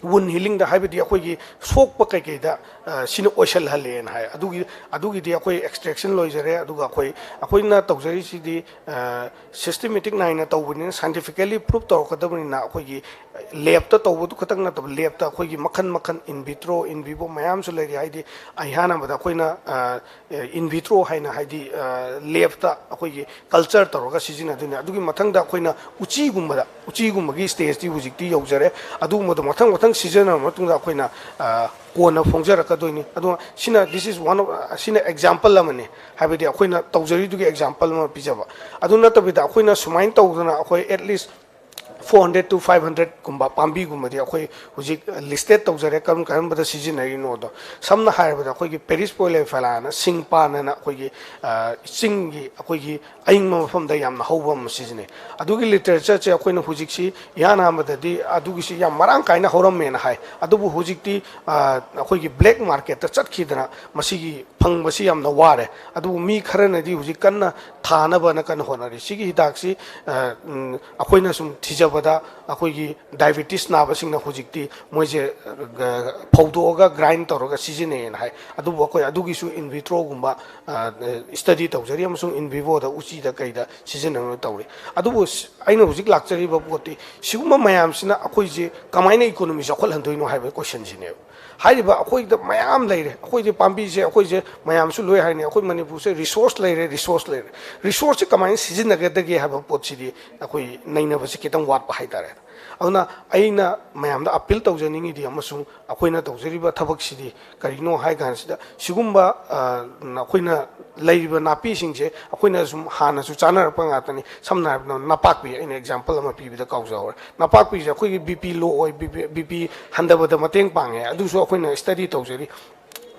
ꯋꯨꯟ ꯍꯤꯂꯤꯡꯗ, ꯍꯥꯏꯕꯗꯤ ꯑꯩꯈꯣꯏꯒꯤ ꯁꯣꯛꯄ ꯀꯩꯀꯩꯗ, ꯑ, ꯁꯤꯅ ꯑꯣꯏꯁꯜꯍꯜꯂꯦꯅ ꯍꯥꯏ꯫ ꯑꯗꯨꯒꯤ, ꯑꯗꯨꯒꯤꯗꯤ ꯑꯩꯈꯣꯏ ꯑꯦꯛꯁꯇ꯭ꯔꯦꯛꯁꯟ ꯂꯣꯏꯖꯔꯦ꯫ ꯑꯗꯨꯒ ꯑꯩꯈꯣꯏ, ꯑꯩꯈꯣꯏꯅ ꯇꯧꯖꯔꯤꯁꯤꯗꯤ, ꯑ, ꯁꯤꯁꯇꯦꯃꯦꯇꯤꯛ ꯅꯥꯏꯅ ꯇꯧꯕꯅꯤꯅ, ꯁꯥꯏꯟꯇꯤꯐꯤꯀꯦꯜꯂꯤ ꯄ꯭ꯔꯨꯞ ꯇꯧꯔꯛꯀꯗꯕꯅꯤꯅ, ꯑꯩꯈꯣꯏꯒꯤ ꯂꯦꯞꯇ ꯇꯧꯕꯗꯨ ꯈꯛꯇꯪ ꯅꯠꯇꯕ, ꯂꯦꯞꯇ ꯑꯩꯈꯣꯏꯒꯤ ꯃꯈꯜ ꯃꯈꯜ, ꯏꯟ ꯚꯤꯇ꯭ꯔꯣ, ꯏꯟ ꯚꯤꯚꯣ ꯃꯌꯥꯝꯁꯨ ꯂꯩꯔꯤ꯫ ꯍꯥꯏꯗꯤ, ꯑꯍꯥꯟꯕꯗ ꯑꯩꯈꯣꯏꯅ, ꯑ, ꯏꯟ ꯚꯤꯇ꯭ꯔꯣ ꯍꯥꯏꯅ, ꯍꯥꯏꯗꯤ, ꯑ, ꯂꯦꯞꯇ ꯑꯩꯈꯣꯏꯒꯤ ꯀꯜꯆꯔ ꯇꯧꯔꯒ ꯁꯤꯖꯤꯟꯅꯗꯣꯏꯅꯦ꯫ ꯑꯗꯨꯒꯤ ꯃꯊꯪꯗ ꯑꯩꯈꯣꯏꯅ ꯎꯆꯤꯒꯨꯝꯕꯗ, ꯎꯆꯤꯒꯨꯝꯕꯒꯤ ꯁ꯭ꯇꯦꯖꯇꯤ ꯍꯧꯖꯤꯛꯇꯤ ꯌꯧꯖꯔꯦ꯫ ꯑꯗꯨꯒꯨꯝꯕꯗꯣ ꯃꯊꯪ ꯃꯊꯪ ꯁꯤꯖꯤꯟꯅꯔꯕ ꯃꯇꯨꯡꯗ ꯑꯩꯈꯣꯏꯅ, ꯑ, ꯀꯣꯟꯅ ꯐꯣꯡꯖꯔꯛꯀꯗꯣꯏꯅꯤ꯫ ꯑꯗꯨꯒ ꯁꯤꯅ, this is one of, ꯑ, ꯁꯤꯅ ꯑꯦꯛꯖꯥꯝꯄꯜ ꯑꯃꯅꯤ꯫ ꯍꯥꯏꯕꯗꯤ ꯑꯩꯈꯣꯏꯅ ꯇꯧꯖꯔꯤꯗꯨꯒꯤ ꯑꯦꯛꯖꯥꯝꯄꯜ ꯑꯃ ꯄꯤꯖꯕ꯫ ꯑꯗꯨ ꯅꯠꯇꯕꯤꯗ ꯑꯩꯈꯣꯏꯅ ꯁꯨꯃꯥꯏꯅ ꯇꯧꯗꯅ ꯑꯩꯈꯣꯏ at least four hundred to five hundred ꯀꯨꯝꯕ ꯄꯥꯝꯕꯤꯒꯨꯝꯕꯗꯤ ꯑꯩꯈꯣꯏ ꯍꯧꯖꯤꯛ ꯂꯤꯁꯇꯦꯠ ꯇꯧꯖꯔꯦ, ꯀꯔꯝ ꯀꯔꯝꯕꯗ ꯁꯤꯖꯤꯟꯅꯔꯤꯅꯣꯗꯣ꯫ ꯁꯝꯅ ꯍꯥꯏꯔꯕꯗ, ꯑꯩꯈꯣꯏꯒꯤ ꯄꯦꯔꯤꯁ ꯄꯣꯏꯂꯦꯐꯦꯂꯥꯅ ꯁꯤꯡ ꯄꯥꯟ ꯑꯅ ꯑꯩꯈꯣꯏꯒꯤ, ꯑ, ꯆꯤꯡꯒꯤ, ꯑꯩꯈꯣꯏꯒꯤ ꯑꯏꯪꯕ ꯃꯐꯝꯗ ꯌꯥꯝꯅ ꯍꯧꯕ ꯑꯃ ꯁꯤꯖꯤꯟꯅꯩ꯫ ꯑꯗꯨꯒꯤ ꯂꯤꯇꯔꯦꯆꯔꯁꯦ ꯑꯩꯈꯣꯏꯅ ꯍꯧꯖꯤꯛꯁꯤ ꯏꯍꯥꯟ ꯍꯥꯟꯕꯗꯗꯤ ꯑꯗꯨꯒꯤꯁꯤ ꯌꯥꯝ ꯃꯔꯥꯡ ꯀꯥꯏꯅ ꯍꯧꯔꯝꯃꯦꯅ ꯍꯥꯏ꯫ ꯑꯗꯨꯕꯨ ꯍꯧꯖꯤꯛꯇꯤ, ꯑ, ꯑꯩꯈꯣꯏꯒꯤ ꯕ꯭ꯂꯦꯛ ꯃꯥꯔꯀꯦꯠꯇ ꯆꯠꯈꯤꯗꯅ ꯃꯁꯤꯒꯤ ꯐꯪꯕꯁꯤ ꯌꯥꯝꯅ ꯋꯥꯔꯦ꯫ ꯑꯗꯨꯕꯨ ꯃꯤ ꯈꯔꯅꯗꯤ ꯍꯧꯖꯤꯛ ꯀꯟꯅ ꯊꯥꯅꯕꯅ ꯀꯟꯅ ꯍꯣꯠꯅꯔꯤ꯫ ꯁꯤꯒꯤ ꯍꯤꯗꯥꯛꯁꯤ, ꯑ, ꯎꯝ, ꯑꯩꯈꯣꯏꯅ ꯁꯨꯝ ꯊꯤꯖꯕꯗ, ꯑꯩꯈꯣꯏꯒꯤ ꯗꯥꯏꯕꯦꯇꯤꯁ ꯅꯥꯕꯁꯤꯡꯅ ꯍꯧꯖꯤꯛꯇꯤ ꯃꯣꯏꯁꯦ, ꯑ, ꯐꯧꯗꯣꯛꯑꯒ ꯒ꯭ꯔꯥꯏꯟ ꯇꯧꯔꯒ ꯁꯤꯖꯤꯟꯅꯩꯌꯦꯅ ꯍꯥꯏ꯫ ꯑꯗꯨꯕꯨ ꯑꯩꯈꯣꯏ ꯑꯗꯨꯒꯤꯁꯨ ꯏꯟ ꯚꯤꯇ꯭ꯔꯣꯒꯨꯝꯕ, ꯑ, ꯁ꯭ꯇꯗꯤ ꯇꯧꯖꯔꯤ, ꯑꯃꯁꯨꯡ ꯏꯟ ꯚꯤꯚꯣꯗ, ꯎꯆꯤꯗ ꯀꯩꯗ ꯁꯤꯖꯤꯟꯅꯅꯕ ꯇꯧꯔꯤ꯫ ꯑꯗꯨꯕꯨ ꯁ-, ꯑꯩꯅ ꯍꯧꯖꯤꯛ ꯂꯥꯛꯆꯔꯤꯕ ꯄꯣꯠꯇꯤ ꯁꯤꯒꯨꯝꯕ ꯃꯌꯥꯝꯁꯤꯅ ꯑꯩꯈꯣꯏꯁꯦ ꯀꯃꯥꯏꯅ ꯏꯀꯣꯅꯣꯃꯤ ꯆꯥꯎꯈꯠꯍꯟꯗꯣꯏꯅꯣ ꯍꯥꯏꯕ ꯀꯣꯏꯁꯟꯁꯤꯅꯦꯕ꯫ ꯍꯥꯏꯔꯤꯕ ꯑꯩꯈꯣꯏꯗ ꯃꯌꯥꯝ ꯂꯩꯔꯦ, ꯑꯩꯈꯣꯏꯁꯦ ꯄꯥꯝꯕꯤꯁꯦ, ꯑꯩꯈꯣꯏꯁꯦ ꯃꯌꯥꯝꯁꯨ ꯂꯣꯏ ꯍꯥꯏꯅꯤ, ꯑꯩꯈꯣꯏ ꯃꯅꯤꯄꯨꯔꯁꯦ ꯔꯤꯁꯣꯔꯁ ꯂꯩꯔꯦ, ꯔꯤꯁꯣꯔꯁ ꯂꯩꯔꯦ꯫ ꯔꯤꯁꯣꯔꯁꯁꯦ ꯀꯃꯥꯏꯅ ꯁꯤꯖꯤꯟꯅꯒꯗꯒꯦ ꯍꯥꯏꯕ ꯄꯣꯠꯁꯤꯗꯤ ꯑꯩꯈꯣꯏ ꯅꯩꯅꯕꯁꯦ ꯈꯤꯇꯪ ꯋꯥꯠꯄ ꯍꯥꯏꯇꯥꯔꯦ꯫ ꯑꯗꯨꯅ ꯑꯩꯅ ꯃꯌꯥꯝꯗ ꯑꯄꯤꯜ ꯇꯧꯖꯅꯤꯡꯉꯤꯗꯤ, ꯑꯃꯁꯨꯡ ꯑꯩꯈꯣꯏꯅ ꯇꯧꯖꯔꯤꯕ ꯊꯕꯛꯁꯤꯗꯤ ꯀꯔꯤꯅꯣ ꯍꯥꯏ ꯀꯥꯟꯁꯤꯗ, ꯁꯤꯒꯨꯝꯕ, ꯑ, ꯑꯩꯈꯣꯏꯅ ꯂꯩꯔꯤꯕ ꯅꯥꯄꯤꯁꯤꯡꯁꯦ ꯑꯩꯈꯣꯏꯅ ꯁꯨꯝ ꯍꯥꯟꯅꯁꯨ ꯆꯥꯅꯔꯛꯄ ꯉꯥꯛꯇꯅꯤ꯫ ꯁꯝꯅ ꯍꯥꯏꯔꯕꯗ ꯅꯄꯥꯛꯄꯤ, ꯑꯩꯅ ꯑꯦꯛꯖꯥꯝꯄꯜ ꯑꯃ ꯄꯤꯕꯗ ꯀꯥꯎꯖꯍꯧꯔꯦ꯫ ꯅꯄꯥꯛꯄꯤꯁꯦ ꯑꯩꯈꯣꯏꯒꯤ ꯕꯤ ꯄꯤ ꯂꯣ ꯑꯣꯏ, ꯕꯤ ꯄꯤ, ꯕꯤ ꯄꯤ ꯍꯟꯊꯕꯗ ꯃꯇꯦꯡ ꯄꯥꯡꯉꯦ꯫ ꯑꯗꯨꯁꯨ ꯑꯩꯈꯣꯏꯅ ꯁ꯭ꯇꯗꯤ ꯇꯧꯖꯔꯤ꯫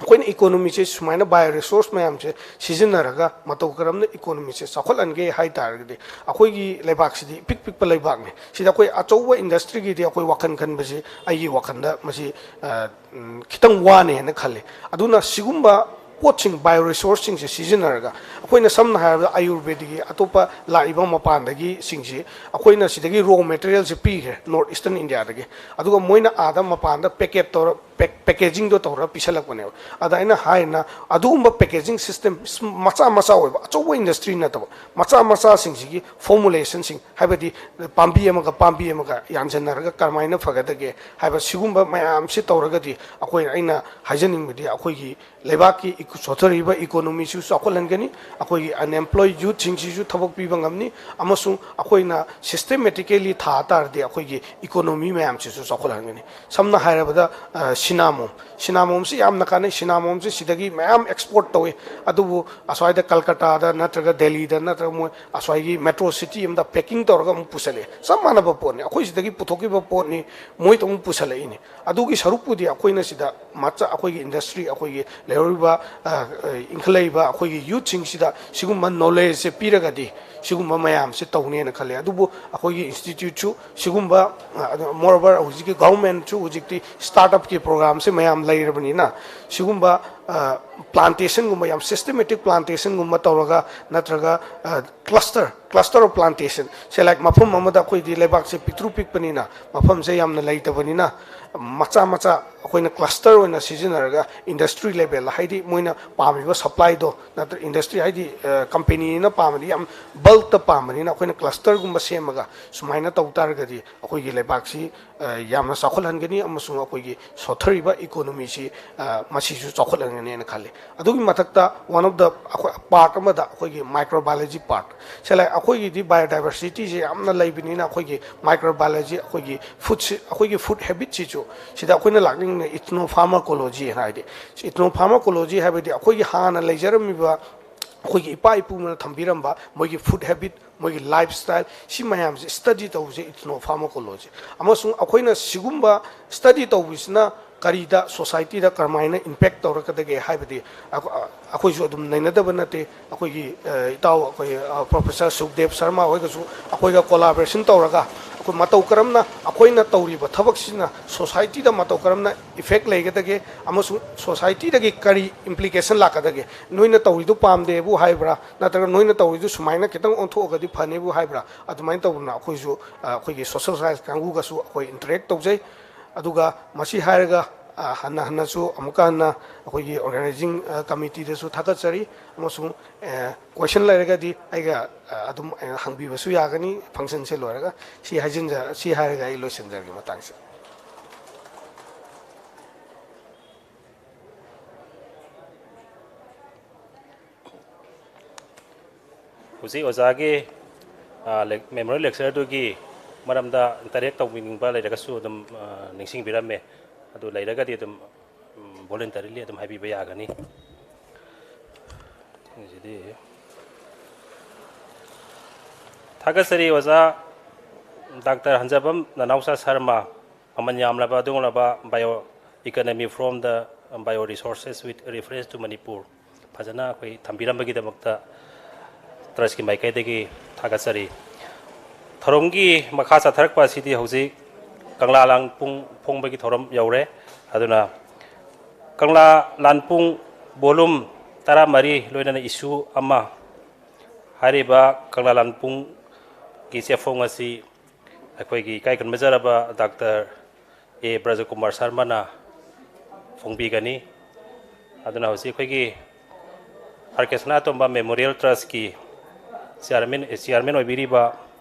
ꯑꯩꯈꯣꯏꯅ ꯏꯀꯣꯅꯣꯃꯤꯁꯦ ꯁꯨꯃꯥꯏꯅ ꯕꯥꯏꯑꯣ ꯔꯤꯁꯣꯔꯁ ꯃꯌꯥꯝꯁꯦ ꯁꯤꯖꯤꯟꯅꯔꯒ ꯃꯇꯧ ꯀꯔꯝꯅ ꯏꯀꯣꯅꯣꯃꯤꯁꯦ ꯆꯥꯎꯈꯠꯍꯟꯒꯦ ꯍꯥꯏ ꯇꯥꯔꯒꯗꯤ, ꯑꯩꯈꯣꯏꯒꯤ ꯂꯩꯕꯥꯛꯁꯤꯗꯤ ꯏꯄꯤꯛ ꯄꯤꯛꯄ ꯂꯩꯕꯥꯛꯅꯤ꯫ ꯁꯤꯗ ꯑꯩꯈꯣꯏ ꯑꯆꯧꯕ ꯏꯟꯗꯁꯇ꯭ꯔꯤꯒꯤꯗꯤ ꯑꯩꯈꯣꯏ ꯋꯥꯈꯜ ꯈꯟꯕꯁꯤ, ꯑꯩꯒꯤ ꯋꯥꯈꯜꯗ ꯃꯁꯤ, ꯑ, ꯎꯝ, ꯈꯤꯇꯪ ꯋꯥꯅꯦꯅ ꯈꯜꯂꯤ꯫ ꯑꯗꯨꯅ ꯁꯤꯒꯨꯝꯕ ꯄꯣꯠꯁꯤꯡ, ꯕꯥꯏꯑꯣ ꯔꯤꯁꯣꯔꯁꯁꯤꯡꯁꯦ ꯁꯤꯖꯤꯟꯅꯔꯒ, ꯑꯩꯈꯣꯏꯅ ꯁꯝꯅ ꯍꯥꯏꯔꯕꯗ ꯑꯥꯌꯨꯔꯕꯦꯗꯒꯤ ꯑꯇꯣꯞꯄ ꯂꯥꯛꯏꯕ ꯃꯄꯥꯟꯗꯒꯤ ꯁꯤꯡꯁꯤ ꯑꯩꯈꯣꯏꯅ ꯁꯤꯗꯒꯤ ꯔꯣ ꯃꯦꯇꯔꯤꯌꯦꯜꯁꯦ ꯄꯤꯈ꯭ꯔꯦ ꯅꯣꯔꯠ ꯏꯁꯇꯔꯟ ꯏꯟꯗꯤꯌꯥꯗꯒꯤ, ꯑꯗꯨꯒ ꯃꯣꯏꯅ ꯑꯥꯗ ꯃꯄꯥꯟꯗ ꯄꯦꯀꯦꯠ ꯇꯧꯔ, ꯄꯦꯀꯦꯖꯤꯡꯗꯣ ꯇꯧꯔꯒ ꯄꯤꯁꯜꯂꯛꯄꯅꯦꯕ꯫ ꯑꯗ ꯑꯩꯅ ꯍꯥꯏꯔꯤꯅ, ꯑꯗꯨꯒꯨꯝꯕ ꯄꯦꯀꯦꯖꯤꯡ ꯁꯤꯁꯇꯦꯝ ꯃꯆꯥ ꯃꯆꯥ ꯑꯣꯏꯕ, ꯑꯆꯧꯕ ꯏꯟꯗꯁꯇ꯭ꯔꯤ ꯅꯠꯇꯕ, ꯃꯆꯥ ꯃꯆꯥꯁꯤꯡꯁꯤꯒꯤ ꯐꯣꯔꯃꯨꯂꯦꯁꯟꯁꯤꯡ, ꯍꯥꯏꯕꯗꯤ ꯄꯥꯝꯕꯤ ꯑꯃꯒ ꯄꯥꯝꯕꯤ ꯑꯃꯒ ꯌꯥꯟꯁꯤꯟꯅꯔꯒ ꯀꯔꯝꯍꯥꯏꯅ ꯐꯒꯗꯒꯦ ꯍꯥꯏꯕ, ꯁꯤꯒꯨꯝꯕ ꯃꯌꯥꯝꯁꯤ ꯇꯧꯔꯒꯗꯤ ꯑꯩꯈꯣꯏ, ꯑꯩꯅ ꯍꯥꯏꯖꯅꯤꯡꯕꯗꯤ, ꯑꯩꯈꯣꯏꯒꯤ ꯂꯩꯕꯥꯛꯀꯤ ꯏꯀꯣ-, ꯁꯣꯊꯔꯤꯕ ꯏꯀꯣꯅꯣꯃꯤꯁꯨ ꯆꯥꯎꯈꯠꯍꯟꯒꯅꯤ, ꯑꯩꯈꯣꯏꯒꯤ ꯑꯟꯑꯦꯝꯄ꯭ꯂꯣꯏ ꯌꯨꯠꯁꯤꯡꯁꯤꯁꯨ ꯊꯕꯛ ꯄꯤꯕ ꯉꯝꯅꯤ, ꯑꯃꯁꯨꯡ ꯑꯩꯈꯣꯏꯅ ꯁꯤꯁꯇꯦꯃꯦꯇꯤꯀꯦꯂꯤ ꯊꯥ ꯇꯥꯔꯗꯤ ꯑꯩꯈꯣꯏꯒꯤ ꯏꯀꯣꯅꯣꯃꯤ ꯃꯌꯥꯝꯁꯤꯁꯨ ꯆꯥꯎꯈꯠꯍꯟꯒꯅꯤ꯫ ꯁꯝꯅ ꯍꯥꯏꯔꯕꯗ, ꯑ, ꯁꯤꯅꯥꯃꯣꯝ, ꯁꯤꯅꯥꯃꯣꯝꯁꯤ ꯌꯥꯝꯅ ꯀꯥꯟꯅꯩ, ꯁꯤꯅꯥꯃꯣꯝꯁꯤ ꯁꯤꯗꯒꯤ ꯃꯌꯥꯝ ꯑꯦꯛꯁꯄꯣꯔꯠ ꯇꯧꯏ, ꯑꯗꯨꯕꯨ ꯑꯁ꯭ꯋꯥꯏꯗ ꯀꯜꯀꯇꯥꯗ ꯅꯠꯇ꯭ꯔꯒ ꯗꯦꯜꯂꯤꯗ ꯅꯠꯇ꯭ꯔꯒ ꯃꯣꯏ ꯑꯁ꯭ꯋꯥꯏꯒꯤ ꯃꯦꯇ꯭ꯔꯣ ꯁꯤꯇꯤ ꯑꯃꯗ ꯄꯦꯀꯤꯡ ꯇꯧꯔꯒ ꯑꯃꯨꯛ ꯄꯨꯁꯜꯂꯛꯑꯦ꯫ ꯆꯞ ꯃꯥꯟꯅꯕ ꯄꯣꯠꯅꯤ, ꯑꯩꯈꯣꯏ ꯁꯤꯗꯒꯤ ꯄꯨꯊꯣꯛꯈꯤꯕ ꯄꯣꯠꯅꯤ, ꯃꯣꯏꯗ ꯑꯃꯨꯛ ꯄꯨꯁꯜꯂꯛꯏꯅꯤ꯫ ꯑꯗꯨꯒꯤ ꯁꯔꯨꯛꯄꯨꯗꯤ ꯑꯩꯈꯣꯏꯅ ꯁꯤꯗ ꯃꯆꯥ, ꯑꯩꯈꯣꯏꯒꯤ ꯏꯟꯗꯁꯇ꯭ꯔꯤ, ꯑꯩꯈꯣꯏꯒꯤ ꯂꯩꯍꯧꯔꯤꯕ, ꯑ, ꯑ, ꯏꯟꯈꯠꯂꯛꯏꯕ ꯑꯩꯈꯣꯏꯒꯤ ꯌꯨꯠꯁꯤꯡꯁꯤꯗ ꯁꯤꯒꯨꯝꯕ ꯅꯣꯂꯦꯖꯁꯦ ꯄꯤꯔꯒꯗꯤ ꯁꯤꯒꯨꯝꯕ ꯃꯌꯥꯝꯁꯦ ꯇꯧꯅꯦꯅ ꯈꯜꯂꯦ꯫ ꯑꯗꯨꯕꯨ ꯑꯩꯈꯣꯏꯒꯤ ꯏꯟꯁꯇꯤꯇ꯭ꯌꯨꯠꯁꯨ ꯁꯤꯒꯨꯝꯕ, ꯑ, ꯑꯗꯨ moreover ꯍꯧꯖꯤꯛꯀꯤ ꯒꯚꯔꯟꯃꯦꯟꯠꯁꯨ ꯍꯧꯖꯤꯛꯇꯤ ꯁ꯭ꯇꯥꯔꯠ ꯑꯞꯀꯤ ꯄ꯭ꯔꯣꯒ꯭ꯔꯥꯝꯁꯦ ꯃꯌꯥꯝ ꯂꯩꯔꯕꯅꯤꯅ, ꯁꯤꯒꯨꯝꯕ, ꯑ, ꯄ꯭ꯂꯥꯟꯇꯦꯁꯟꯒꯨꯝꯕ, ꯌꯥꯝ ꯁꯤꯁꯇꯦꯃꯦꯇꯤꯛ ꯄ꯭ꯂꯥꯟꯇꯦꯁꯟꯒꯨꯝꯕ ꯇꯧꯔꯒ, ꯅꯠꯇ꯭ꯔꯒ, ꯑ, cluster, cluster of plantation say, like, ꯃꯐꯝ ꯑꯃꯗ, ꯑꯩꯈꯣꯏꯗꯤ ꯂꯩꯕꯥꯛꯁꯦ ꯄꯤꯛꯇ꯭ꯔꯨ ꯄꯤꯛꯄꯅꯤꯅ, ꯃꯐꯝꯁꯦ ꯌꯥꯝꯅ ꯂꯩꯇꯕꯅꯤꯅ, ꯃꯆꯥ ꯃꯆꯥ ꯑꯩꯈꯣꯏꯅ ꯀ꯭ꯂꯁꯇꯔ ꯑꯣꯏꯅ ꯁꯤꯖꯤꯟꯅꯔꯒ ꯏꯟꯗꯁꯇ꯭ꯔꯤ ꯂꯦꯚꯦꯜꯗ, ꯍꯥꯏꯗꯤ ꯃꯣꯏꯅ ꯄꯥꯝꯃꯤꯕ ꯁꯄ꯭ꯂꯥꯏꯗꯣ, ꯅꯠꯇ꯭ꯔ ꯏꯟꯗꯁꯇ꯭ꯔꯤ, ꯍꯥꯏꯗꯤ, ꯑ, ꯀꯝꯄꯦꯅꯤꯅ ꯄꯥꯝꯃꯗꯤ ꯌꯥꯝ ꯕꯜꯛꯇ ꯄꯥꯝꯕꯅꯤꯅ, ꯑꯩꯈꯣꯏꯅ ꯀ꯭ꯂꯁꯇꯔꯒꯨꯝꯕ ꯁꯦꯝꯃꯒ ꯁꯨꯃꯥꯏꯅ ꯇꯧ ꯇꯥꯔꯒꯗꯤ ꯑꯩꯈꯣꯏꯒꯤ ꯂꯩꯕꯥꯛꯁꯤ, ꯑ, ꯌꯥꯝꯅ ꯆꯥꯎꯈꯠꯍꯟꯒꯅꯤ ꯑꯃꯁꯨꯡ ꯑꯩꯈꯣꯏꯒꯤ ꯁꯣꯠꯊꯔꯤꯕ ꯏꯀꯣꯅꯣꯃꯤꯁꯤ, ꯑ, ꯃꯁꯤꯁꯨ ꯆꯥꯎꯈꯠꯍꯟꯒꯅꯤꯅ ꯈꯜꯂꯤ꯫ ꯑꯗꯨꯒꯤ ꯃꯊꯛꯇ one of the, ꯑꯩꯈꯣꯏ ꯄꯥꯔꯠ ꯑꯃꯗ ꯑꯩꯈꯣꯏꯒꯤ ꯃꯥꯏꯀ꯭ꯔꯣꯕꯥꯏꯑꯣꯂꯣꯖꯤ ꯄꯥꯔꯠ, ꯁꯦ, ꯂꯥꯏꯛ, ꯑꯩꯈꯣꯏꯒꯤꯗꯤ ꯕꯥꯏꯑꯣꯗꯥꯏꯕꯔꯁꯤꯇꯤꯁꯦ ꯌꯥꯝꯅ ꯂꯩꯕꯅꯤꯅ, ꯑꯩꯈꯣꯏꯒꯤ ꯃꯥꯏꯀ꯭ꯔꯣꯕꯥꯏꯑꯣꯂꯣꯖꯤ, ꯑꯩꯈꯣꯏꯒꯤ ꯐꯨꯗꯁꯤ, ꯑꯩꯈꯣꯏꯒꯤ ꯐꯨꯗ ꯍꯦꯕꯤꯠꯁꯤꯁꯨ ꯁꯤꯗ ꯑꯩꯈꯣꯏꯅ ꯂꯥꯛꯅꯤꯡꯉꯤꯅ ꯏꯊꯅꯣꯐꯥꯔꯃꯥꯀꯣꯂꯣꯖꯤ ꯍꯥꯏꯅ ꯍꯥꯏꯗꯤ, ꯏꯊꯅꯣꯐꯥꯔꯃꯥꯀꯣꯂꯣꯖꯤ ꯍꯥꯏꯕꯗꯤ ꯑꯩꯈꯣꯏꯒꯤ ꯍꯥꯟꯅ ꯂꯩꯖꯔꯝꯃꯤꯕ ꯑꯩꯈꯣꯏꯒꯤ ꯏꯄꯥ ꯏꯄꯨꯅ ꯊꯝꯕꯤꯔꯝꯕ ꯃꯣꯏꯒꯤ ꯐꯨꯗ ꯍꯦꯕꯤꯠ, ꯃꯣꯏꯒꯤ ꯂꯥꯏꯐ ꯁ꯭ꯇꯥꯏꯜ, ꯁꯤ ꯃꯌꯥꯝꯁꯦ ꯁ꯭ꯇꯗꯤ ꯇꯧꯕꯁꯦ ꯏꯊꯅꯣꯐꯥꯔꯃꯥꯀꯣꯂꯣꯖꯤ꯫ ꯑꯃꯁꯨꯡ ꯑꯩꯈꯣꯏꯅ ꯁꯤꯒꯨꯝꯕ ꯁ꯭ꯇꯗꯤ ꯇꯧꯕꯁꯤꯅ ꯀꯔꯤꯗ, ꯁꯣꯁꯥꯏꯇꯤꯗ ꯀꯔꯝꯍꯥꯏꯅ ꯏꯝꯄꯦꯛ ꯇꯧꯔꯛꯀꯗꯒꯦ ꯍꯥꯏꯕꯗꯤ, ꯑꯩꯈꯣ-, ꯑꯩꯈꯣꯏꯁꯨ ꯑꯗꯨꯝ ꯅꯩꯅꯗꯕ ꯅꯠꯇꯦ꯫ ꯑꯩꯈꯣꯏꯒꯤ, ꯑ, ꯏꯇꯥꯎ, ꯑꯩꯈꯣꯏ, ꯑ, ꯄ꯭ꯔꯣꯐꯦꯁꯔ ꯁꯨꯛꯗꯦꯕ ꯁꯔꯃ ꯍꯣꯏꯒꯁꯨ ꯑꯩꯈꯣꯏꯒ ꯀꯣꯂꯥꯕꯣꯔꯦꯁꯟ ꯇꯧꯔꯒ ꯑꯩꯈꯣꯏ ꯃꯇꯧ ꯀꯔꯝꯅ ꯑꯩꯈꯣꯏꯅ ꯇꯧꯔꯤꯕ ꯊꯕꯛꯁꯤꯅ ꯁꯣꯁꯥꯏꯇꯤꯗ ꯃꯇꯧ ꯀꯔꯝꯅ ꯏꯐꯦꯛ ꯂꯩꯒꯗꯒꯦ ꯑꯃꯁꯨꯡ ꯁꯣꯁꯥꯏꯇꯤꯗꯒꯤ ꯀꯔꯤ ꯏꯝꯄ꯭ꯂꯤꯀꯦꯁꯟ ꯂꯥꯛꯀꯗꯒꯦ? ꯅꯣꯏꯅ ꯇꯧꯔꯤꯗꯨ ꯄꯥꯝꯗꯦꯕꯨ ꯍꯥꯏꯕ꯭ꯔꯥ, ꯅꯠꯇ꯭ꯔꯒ ꯅꯣꯏꯅ ꯇꯧꯔꯤꯗꯨ ꯁꯨꯃꯥꯏꯅ ꯈꯤꯇꯪ ꯑꯣꯟꯊꯣꯛꯑꯒꯗꯤ ꯐꯅꯤꯕꯨ ꯍꯥꯏꯕ꯭ꯔꯥ? ꯑꯗꯨꯃꯥꯏꯅ ꯇꯧꯗꯅ ꯑꯩꯈꯣꯏꯁꯨ, ꯑ, ꯑꯩꯈꯣꯏꯒꯤ ꯁꯣꯁꯤꯌꯦꯜ ꯁꯥꯏꯟꯁ ꯀꯥꯡꯕꯨꯒꯁꯨ ꯑꯩꯈꯣꯏ ꯏꯟꯇꯔꯦꯛ ꯇꯧꯖꯩ꯫ ꯑꯗꯨꯒ ꯃꯁꯤ ꯍꯥꯏꯔꯒ, ꯑ, ꯍꯟꯅ ꯍꯟꯅꯁꯨ ꯑꯃꯨꯛꯀ ꯍꯟꯅ ꯑꯩꯈꯣꯏꯒꯤ ꯑꯣꯔꯒꯅꯥꯏꯖꯤꯡ, ꯑ, ꯀꯃꯤꯇꯤꯗꯁꯨ ꯊꯥꯒꯠꯆꯔꯤ, ꯑꯃꯁꯨꯡ, ꯑ, ꯀꯣꯏꯁꯟ ꯂꯩꯔꯒꯗꯤ ꯑꯩꯒ, ꯑ, ꯑꯗꯨꯝ, ꯑ, ꯍꯪꯕꯤꯕꯁꯨ ꯌꯥꯒꯅꯤ ꯐꯪꯁꯟꯁꯦ ꯂꯣꯏꯔꯒ꯫ ꯁꯤ ꯍꯥꯏꯖꯤꯟꯖ-, ꯁꯤ ꯍꯥꯏꯔꯒ ꯑꯩ ꯂꯣꯏꯁꯤꯟꯖꯔꯒꯦ ꯃꯇꯥꯡꯁꯦ꯫ ꯍꯧꯖꯤꯛ ꯑꯣꯖꯥꯒꯤ, ꯑ, ꯂꯦꯛ-, ꯃꯦꯃꯣꯔꯤꯌꯦꯜ ꯂꯦꯛꯆꯔꯗꯨꯒꯤ ꯃꯔꯝꯗ ꯏꯟꯇꯔꯦꯛ ꯇꯧꯕꯤꯅꯤꯡꯕ ꯂꯩꯔꯒꯁꯨ ꯑꯗꯨꯝ, ꯑ, ꯅꯤꯡꯁꯤꯡꯕꯤꯔꯝꯃꯦ꯫ ꯑꯗꯨ ꯂꯩꯔꯒꯗꯤ ꯑꯗꯨꯝ, ꯎꯝ, ꯚꯣꯂꯨꯟꯇꯔꯤꯂꯤ ꯑꯗꯨꯝ ꯍꯥꯏꯕꯤꯕ ꯌꯥꯒꯅꯤ꯫ ꯁꯤꯗꯤ ꯊꯥꯒꯠꯆꯔꯤ ꯑꯣꯖꯥ ꯗꯥꯛꯇꯔ ꯍꯟꯖꯕꯝ ꯅꯅꯥꯎꯆꯥ ꯁꯔꯃ, ꯃꯃꯜ ꯌꯥꯝꯂꯕ ꯑꯗꯨꯒꯨꯝꯂꯕ bio economy from the bio resources with reference to Manipur ꯐꯖꯅ ꯑꯩꯈꯣꯏ ꯊꯝꯕꯤꯔꯝꯕꯒꯤꯗꯃꯛꯇ ꯇ꯭ꯔꯁꯀꯤ ꯃꯥꯏꯀꯩꯗꯒꯤ ꯊꯥꯒꯠꯆꯔꯤ꯫ ꯊꯧꯔꯝꯒꯤ ꯃꯈꯥ ꯆꯠꯊꯔꯛꯄ ꯑꯁꯤꯗꯤ ꯍꯧꯖꯤꯛ ꯀꯪꯂꯥ ꯂꯥꯟꯄꯨꯡ ꯐꯣꯡꯕꯒꯤ ꯊꯧꯔꯝ ꯌꯧꯔꯦ꯫ ꯑꯗꯨꯅ ꯀꯪꯂꯥ ꯂꯥꯟꯄꯨꯡ volume ꯇꯔꯥꯃꯔꯤ ꯂꯣꯏꯅꯅ issue ꯑꯃ ꯍꯥꯏꯔꯤꯕ ꯀꯪꯂꯥ ꯂꯥꯟꯄꯨꯡꯒꯤ ꯆꯦꯐꯣꯡ ꯑꯁꯤ ꯑꯩꯈꯣꯏꯒꯤ ꯏꯀꯥꯏ ꯈꯨꯝꯅꯖꯔꯕ ꯗꯥꯛꯇꯔ ꯑꯦ ꯕ꯭ꯔꯖꯀꯨꯃꯥꯔ ꯁꯔꯃꯅ ꯐꯣꯡꯕꯤꯒꯅꯤ꯫ ꯑꯗꯨꯅ ꯍꯧꯖꯤꯛ ꯑꯩꯈꯣꯏꯒꯤ ꯑꯥꯔ ꯀꯦ ꯁꯅꯥꯇꯣꯝꯕ ꯃꯦꯃꯣꯔꯤꯌꯦꯜ ꯇ꯭ꯔꯁꯀꯤ ꯆꯤꯌꯥꯔꯃꯦꯟ, ꯆꯤꯌꯥꯔꯃꯦꯟ ꯑꯣꯏꯕꯤꯔꯤꯕ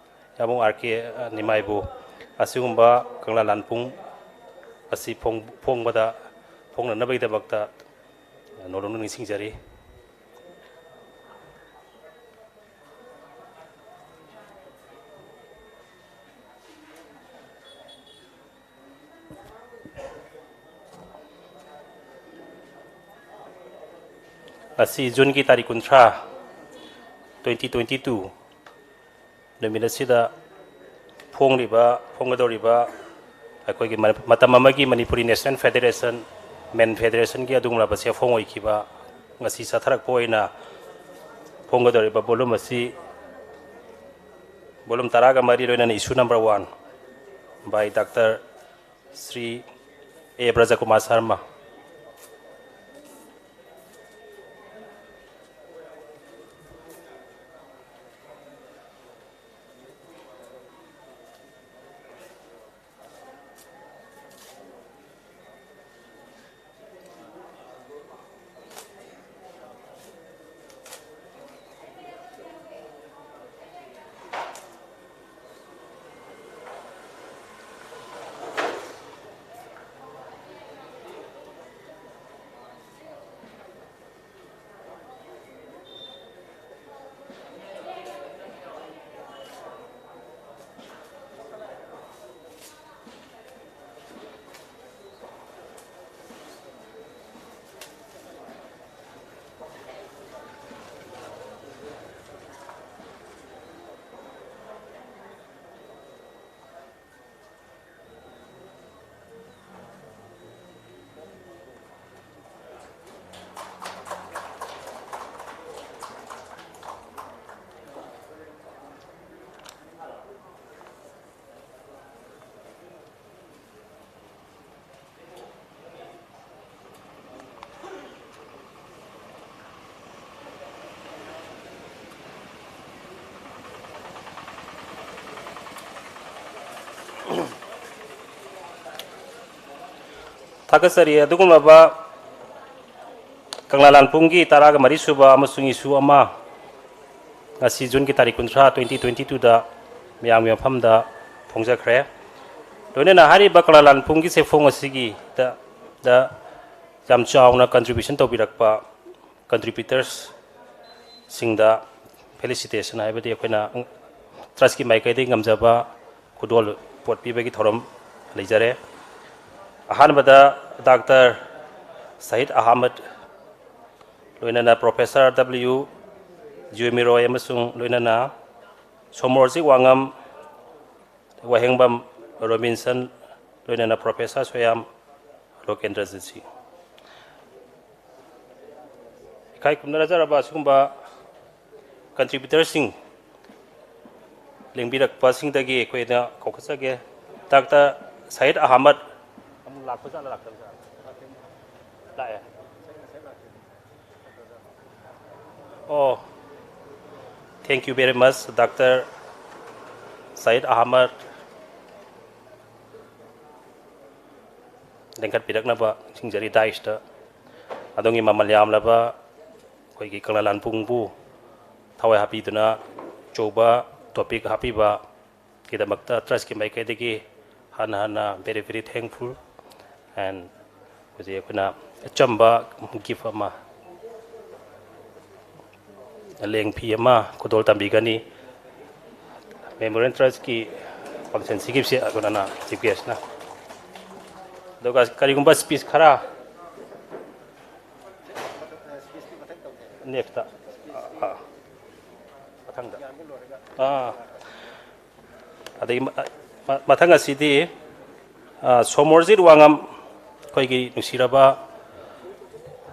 ꯌꯥꯝꯕꯨꯡ ꯑꯥꯔ ꯀꯦ ꯅꯤꯃꯥꯏꯕꯨ ꯑꯁꯤꯒꯨꯝꯕ ꯀꯪꯂꯥ ꯂꯥꯟꯄꯨꯡ ꯑꯁꯤ ꯐꯣꯡ-, ꯐꯣꯡꯕꯗ, ꯐꯣꯡꯅꯅꯕꯒꯤꯗꯃꯛꯇ ꯅꯣꯂꯨꯛꯅ ꯅꯤꯡꯁꯤꯡꯖꯔꯤ꯫ ꯉꯁꯤ ꯖꯨꯟꯒꯤ ꯇꯥꯔꯤꯛ ꯀꯨꯟꯊ꯭ꯔꯥ, twenty twenty two ꯅꯨꯃꯤꯠ ꯑꯁꯤꯗ ꯐꯣꯡꯂꯤꯕ, ꯐꯣꯡꯒꯗꯧꯔꯤꯕ ꯑꯩꯈꯣꯏꯒꯤ ꯃ-, ꯃꯇꯝ ꯑꯃꯒꯤ ꯃꯅꯤꯄꯨꯔꯤ ꯅꯦꯁꯅꯦꯜ ꯐꯦꯗꯦꯔꯦꯁꯟ, ꯃꯦꯟ ꯐꯦꯗꯦꯔꯦꯁꯟꯒꯤ ꯑꯗꯨꯒꯨꯝꯂꯕ ꯆꯦꯐꯣꯡ ꯑꯣꯏꯈꯤꯕ ꯉꯁꯤ ꯆꯠꯊꯔꯛꯄ ꯑꯣꯏꯅ ꯐꯣꯡꯒꯗꯧꯔꯤꯕ volume ꯑꯁꯤ Volume ꯇꯔꯥꯒ ꯃꯔꯤ, ꯂꯣꯏꯅꯅ issue number one, by Doctor Shri A Brajakumar Sharma. ꯊꯥꯒꯠꯆꯔꯤ꯫ ꯑꯗꯨꯒꯨꯝꯂꯕ ꯀꯪꯂꯥ ꯂꯥꯟꯐꯝꯒꯤ ꯇꯔꯥꯒ ꯃꯔꯤ ꯁꯨꯕ ꯑꯃꯁꯨꯡ issue ꯑꯃ ꯉꯁꯤ Juneꯒꯤ ꯇꯥꯔꯤꯛ ꯀꯨꯟꯊ꯭ꯔꯥ, twenty twenty twoꯗ ꯃꯌꯥꯝꯒꯤ ꯃꯐꯝꯗ ꯐꯣꯡꯖꯈ꯭ꯔꯦ꯫ ꯂꯣꯏꯅꯅ ꯍꯥꯏꯔꯤꯕ ꯀꯪꯂꯥ ꯂꯥꯟꯐꯝꯒꯤ ꯆꯦꯐꯣꯡ ꯑꯁꯤꯒꯤ ꯗ, ꯗ ꯌꯥꯝ ꯆꯥꯎꯅ contribution ꯇꯧꯕꯤꯔꯛꯄ contributors ꯁꯤꯡꯗ felicitation, ꯍꯥꯏꯕꯗꯤ ꯑꯩꯈꯣꯏꯅ trustꯀꯤ ꯃꯥꯏꯀꯩꯗꯒꯤ ꯉꯝꯖꯕ ꯈꯨꯗꯣꯜ ꯄꯣꯠ ꯄꯤꯕꯒꯤ ꯊꯧꯔꯝ ꯂꯩꯖꯔꯦ꯫ ꯑꯍꯥꯟꯕꯗ Doctor Shahid Ahmed, ꯂꯣꯏꯅꯅ Professor W Jumiroy ꯑꯃꯁꯨꯡ ꯂꯣꯏꯅꯅ ꯁꯣꯃꯣꯔꯖꯤꯠ ꯋꯥꯉꯝ, ꯋꯥꯍꯦꯡꯕꯝ ꯔꯣꯕꯤꯟꯁꯟ, ꯂꯣꯏꯅꯅ Professor ꯁꯣꯌꯥꯝ ꯂꯣꯀꯦꯟꯗ꯭ꯔꯖꯤꯠ ꯁꯤꯡ꯫ ꯏꯀꯥꯏ ꯈꯨꯝꯅꯖꯔꯕ ꯑꯁꯤꯒꯨꯝꯕ contributors ꯁꯤꯡ ꯂꯦꯡꯕꯤꯔꯛꯄꯁꯤꯡꯗꯒꯤ ꯑꯩꯈꯣꯏꯅ ꯀꯧꯈꯠꯆꯒꯦ꯫ ꯗꯥꯛꯇꯔ ꯁꯌꯤꯗ ꯑꯍꯃꯗ ꯑꯃꯨꯛ ꯂꯥꯛꯄ ꯖꯥꯠꯂ, ꯂꯥꯛꯇꯕ ꯖꯥꯠꯂ? ꯂꯥꯛꯑꯦ꯫ ꯑꯣ, thank you very much, doctor Syed Ahmad. ꯂꯦꯡꯈꯠꯄꯤꯔꯛꯅꯕ ꯅꯤꯡꯁꯤꯡꯖꯔꯤ ꯗꯥꯏꯁꯇ꯫ ꯑꯗꯣꯝꯒꯤ ꯃꯃꯜ ꯌꯥꯝꯂꯕ ꯑꯩꯈꯣꯏꯒꯤ ꯀꯪꯂꯥ ꯂꯥꯟꯄꯨꯡꯕꯨ ꯊꯋꯥꯏ ꯍꯥꯞꯄꯤꯗꯨꯅ ꯑꯆꯧꯕ ꯇꯣꯄꯤꯛ ꯍꯥꯞꯄꯤꯕꯒꯤꯗꯃꯛꯇ ꯇ꯭ꯔꯁꯀꯤ ꯃꯥꯏꯀꯩꯗꯒꯤ ꯍꯥꯟꯅ ꯍꯥꯟꯅ very very thankful and ꯍꯧꯖꯤꯛ ꯑꯩꯈꯣꯏꯅ ꯑꯆꯝꯕ ꯒꯤꯐ ꯑꯃ, ꯂꯦꯡ ꯐꯤ ꯑꯃ ꯈꯨꯗꯣꯜ ꯇꯝꯕꯤꯒꯅꯤ꯫ ꯃꯦꯃꯣꯔꯤꯌꯦꯜ ꯇ꯭ꯔꯁꯀꯤ ꯐꯪꯁꯟꯁꯤꯒꯤꯁꯦ ꯑꯩꯈꯣꯏꯅ ꯆꯤꯐ ꯒꯦꯁꯅ꯫ ꯑꯗꯨꯒ ꯀꯔꯤꯒꯨꯝꯕ ꯁ꯭ꯄꯤꯆ ꯈꯔ ꯅꯦꯛꯁꯇ, ꯑꯥ, ꯃꯊꯪꯗ, ꯑꯥ, ꯑꯗꯒꯤ ꯃ-, ꯃ-, ꯃꯊꯪ ꯑꯁꯤꯗꯤ, ꯑ, ꯁꯣꯃꯣꯔꯖꯤꯠ ꯋꯥꯉꯝ, ꯑꯩꯈꯣꯏꯒꯤ ꯅꯨꯡꯁꯤꯔꯕ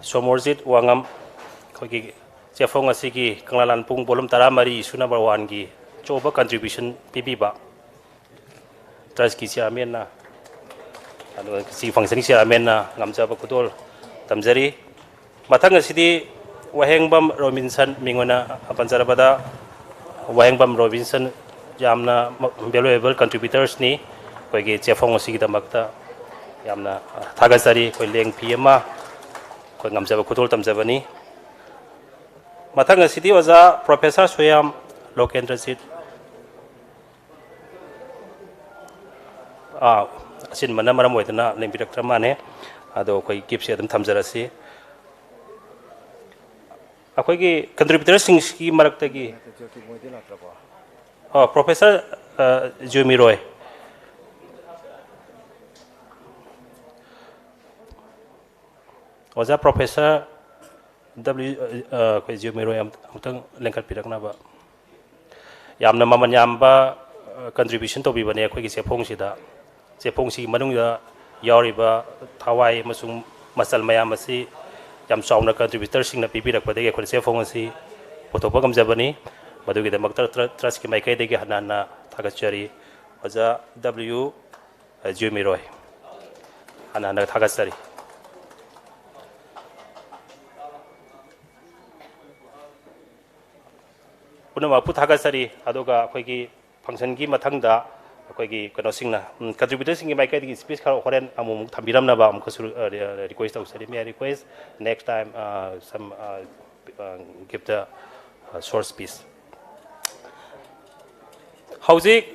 ꯁꯣꯃꯣꯔꯖꯤꯠ ꯋꯥꯉꯝ, ꯑꯩꯈꯣꯏꯒꯤ ꯆꯦꯐꯣꯡ ꯑꯁꯤꯒꯤ ꯀꯪꯂꯥ ꯂꯥꯟꯄꯨꯡ volume ꯇꯔꯥꯃꯔꯤ, issue number one ꯒꯤ ꯑꯆꯧꯕ contribution ꯄꯤꯕꯤꯕ ꯇ꯭ꯔꯁꯀꯤ ꯆꯤꯌꯥꯔꯃꯦꯟꯅ, ꯑꯗꯨꯒ ꯁꯤ ꯐꯪꯁꯟꯒꯤ ꯆꯤꯌꯥꯔꯃꯦꯟꯅ ꯉꯝꯖꯕ ꯈꯨꯗꯣꯜ ꯇꯝꯖꯔꯤ꯫ ꯃꯊꯪ ꯑꯁꯤꯗꯤ ꯋꯥꯍꯦꯡꯕꯝ ꯔꯣꯕꯤꯟꯁꯟ, ꯃꯤꯡ ꯑꯣꯏꯅ ꯄꯟꯖꯔꯕꯗ, ꯋꯥꯍꯦꯡꯕꯝ ꯔꯣꯕꯤꯟꯁꯟ ꯌꯥꯝꯅ valuable contributors ꯅꯤ꯫ ꯑꯩꯈꯣꯏꯒꯤ ꯆꯦꯐꯣꯡ ꯑꯁꯤꯒꯤꯗꯃꯛꯇ ꯌꯥꯝꯅ ꯊꯥꯒꯠꯆꯔꯤ꯫ ꯑꯩꯈꯣꯏ ꯂꯦꯡ ꯐꯤ ꯑꯃ ꯑꯩꯈꯣꯏ ꯉꯝꯖꯕ ꯈꯨꯗꯣꯜ ꯇꯝꯖꯕꯅꯤ꯫ ꯃꯊꯪ ꯑꯁꯤꯗꯤ ꯑꯣꯖꯥ ꯄ꯭ꯔꯣꯐꯦꯁꯔ ꯁꯣꯌꯥꯝ ꯂꯣꯀꯦꯟꯗ꯭ꯔꯖꯤꯠ꯫ ꯑꯥ, ꯑꯆꯤꯟꯕꯅ ꯃꯔꯝ ꯑꯣꯏꯗꯨꯅ ꯂꯦꯡꯕꯤꯔꯛꯇ꯭ꯔ ꯃꯥꯜꯂꯦ꯫ ꯑꯗꯣ ꯑꯩꯈꯣꯏ ꯒꯤꯐꯁꯦ ꯑꯗꯨꯝ ꯊꯝꯖꯔꯁꯤ꯫ ꯑꯩꯈꯣꯏꯒꯤ ꯀꯟꯇ꯭ꯔꯤꯕ꯭ꯌꯨꯇꯔꯁꯤꯡꯁꯤꯒꯤ ꯃꯔꯛꯇꯒꯤ, ꯑꯣ, ꯄ꯭ꯔꯣꯐꯦꯁꯔ, ꯑ, ꯖ꯭ꯌꯨꯃꯤꯔꯣꯏ꯫ ꯑꯣꯖꯥ ꯄ꯭ꯔꯣꯐꯦꯁꯔ ꯗꯕ꯭ꯂꯤꯎ, ꯑ, ꯑꯩꯈꯣꯏ ꯖ꯭ꯌꯨꯃꯤꯔꯣꯏ ꯑꯝ-, ꯑꯃꯨꯛꯇꯪ ꯂꯦꯡꯈꯠꯄꯤꯔꯛꯅꯕ꯫ ꯌꯥꯝꯅ ꯃꯃꯜ ꯌꯥꯝꯕ, ꯑ, contribution ꯇꯧꯕꯤꯕꯅꯦ ꯑꯩꯈꯣꯏꯒꯤ ꯆꯦꯐꯣꯡꯁꯤꯗ꯫ ꯆꯦꯐꯣꯡꯁꯤꯒꯤ ꯃꯅꯨꯡꯗ ꯌꯥꯎꯔꯤꯕ ꯊꯋꯥꯏ ꯑꯃꯁꯨꯡ ꯃꯆꯜ ꯃꯌꯥꯝ ꯑꯁꯤ ꯌꯥꯝ ꯆꯥꯎꯅ ꯀꯟꯇ꯭ꯔꯤꯕ꯭ꯌꯨꯇꯔꯁꯤꯡꯅ ꯄꯤꯕꯤꯔꯛꯄꯗꯒꯤ ꯑꯩꯈꯣꯏꯅ ꯆꯦꯐꯣꯡ ꯑꯁꯤ ꯄꯨꯊꯣꯛꯄ ꯉꯝꯖꯕꯅꯤ꯫ ꯃꯗꯨꯒꯤꯗꯃꯛꯇ ꯇ꯭ꯔ-, ꯇ꯭ꯔꯁꯀꯤ ꯃꯥꯏꯀꯩꯗꯒꯤ ꯍꯟꯅ ꯍꯟꯅ ꯊꯥꯒꯠꯆꯔꯤ꯫ ꯑꯣꯖꯥ ꯗꯕ꯭ꯂꯤꯌꯨ ꯖꯤꯎꯃꯤꯔꯣꯏ, ꯍꯟꯅ ꯍꯟꯅ ꯊꯥꯒꯠꯆꯔꯤ꯫ ꯄꯨꯝꯅꯃꯛꯄꯨ ꯊꯥꯒꯠꯆꯔꯤ꯫ ꯑꯗꯨꯒ ꯑꯩꯈꯣꯏꯒꯤ functionꯒꯤ ꯃꯊꯪꯗ ꯑꯩꯈꯣꯏꯒꯤ ꯀꯩꯅꯣꯁꯤꯡꯅ, ꯎꯝ, contributorꯁꯤꯡꯒꯤ ꯃꯥꯏꯀꯩꯗꯒꯤ speech ꯈꯔ ꯍꯣꯔꯦꯟ ꯑꯃꯨꯛ ꯑꯃꯨꯛ ꯊꯝꯕꯤꯔꯝꯅꯕ ꯑꯃꯨꯛꯀꯁꯨ, ꯑ, ꯔꯤ-, ꯑ, request ꯇꯧꯖꯔꯤ꯫ May I request next time, uh, some, uh, uh, give the, uh, short speech. ꯍꯧꯖꯤꯛ,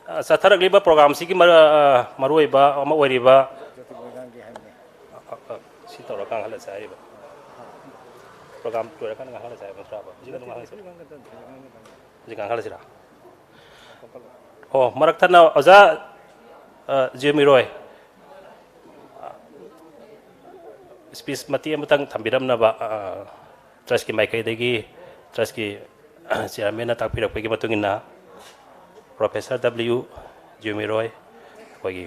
ꯑ, ꯆꯠꯊꯔꯛꯂꯤꯕ programꯁꯤꯒꯤ ꯃꯔ-, ꯑ, ꯃꯔꯨꯑꯣꯏꯕ ꯑꯃ ꯑꯣꯏꯔꯤꯕ, ꯑ, ꯑ, ꯁꯤ ꯇꯧꯔꯒ ꯉꯥꯡꯍꯜꯂꯁꯦ ꯍꯥꯏꯔꯤꯕ꯫ Program ꯂꯣꯏꯔꯀꯥꯟꯗ ꯉꯥꯡꯍꯜꯂꯁꯦ ꯍꯥꯏꯕ ꯅꯠꯇ꯭ꯔꯥꯕ? ꯍꯧꯖꯤꯛ ꯑꯗꯨꯝ ꯉꯥꯡꯍꯜꯂꯁꯦ? ꯍꯧꯖꯤꯛ ꯉꯥꯡꯍꯜꯂꯁꯤꯔꯥ? ꯑꯣ, ꯃꯔꯛ ꯊꯠꯅ ꯑꯣꯖꯥ, ꯑ, ꯖꯤꯎꯃꯤꯔꯣꯏ, speech ꯃꯇꯦꯛ ꯑꯃꯇꯪ ꯊꯝꯕꯤꯔꯝꯅꯕ, ꯑ, trustꯀꯤ ꯃꯥꯏꯀꯩꯗꯒꯤ, trustꯀꯤ chairmanꯅ ꯇꯥꯛꯄꯤꯔꯛꯄꯒꯤ ꯃꯇꯨꯡ ꯏꯟꯅ, Professor W ꯖꯤꯎꯃꯤꯔꯣꯏ, ꯑꯩꯈꯣꯏꯒꯤ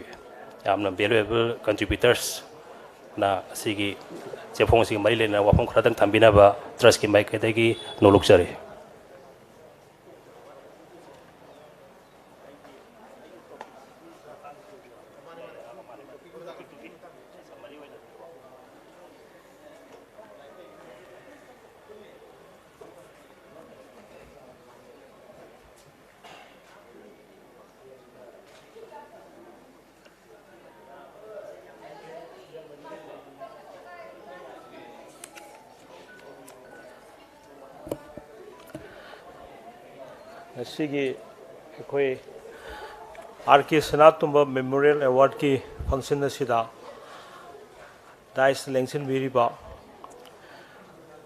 ꯌꯥꯝꯅ valuable contributorsꯅ ꯑꯁꯤꯒꯤ ꯆꯦꯐꯣꯡꯁꯤꯒ ꯃꯔꯤ ꯂꯩꯅꯅ ꯋꯥꯐꯝ ꯈꯔꯗꯪ ꯊꯝꯕꯤꯅꯕ trustꯀꯤ ꯃꯥꯏꯀꯩꯗꯒꯤ ꯅꯣꯂꯨꯛꯆꯔꯤ꯫ ꯉꯁꯤꯒꯤ ꯑꯩꯈꯣꯏ ꯑꯥꯔ ꯀꯦ ꯁꯅꯥꯇꯣꯝꯕ Memorial Awardꯀꯤ function ꯑꯁꯤꯗ dais ꯂꯦꯡꯁꯤꯟꯕꯤꯔꯤꯕ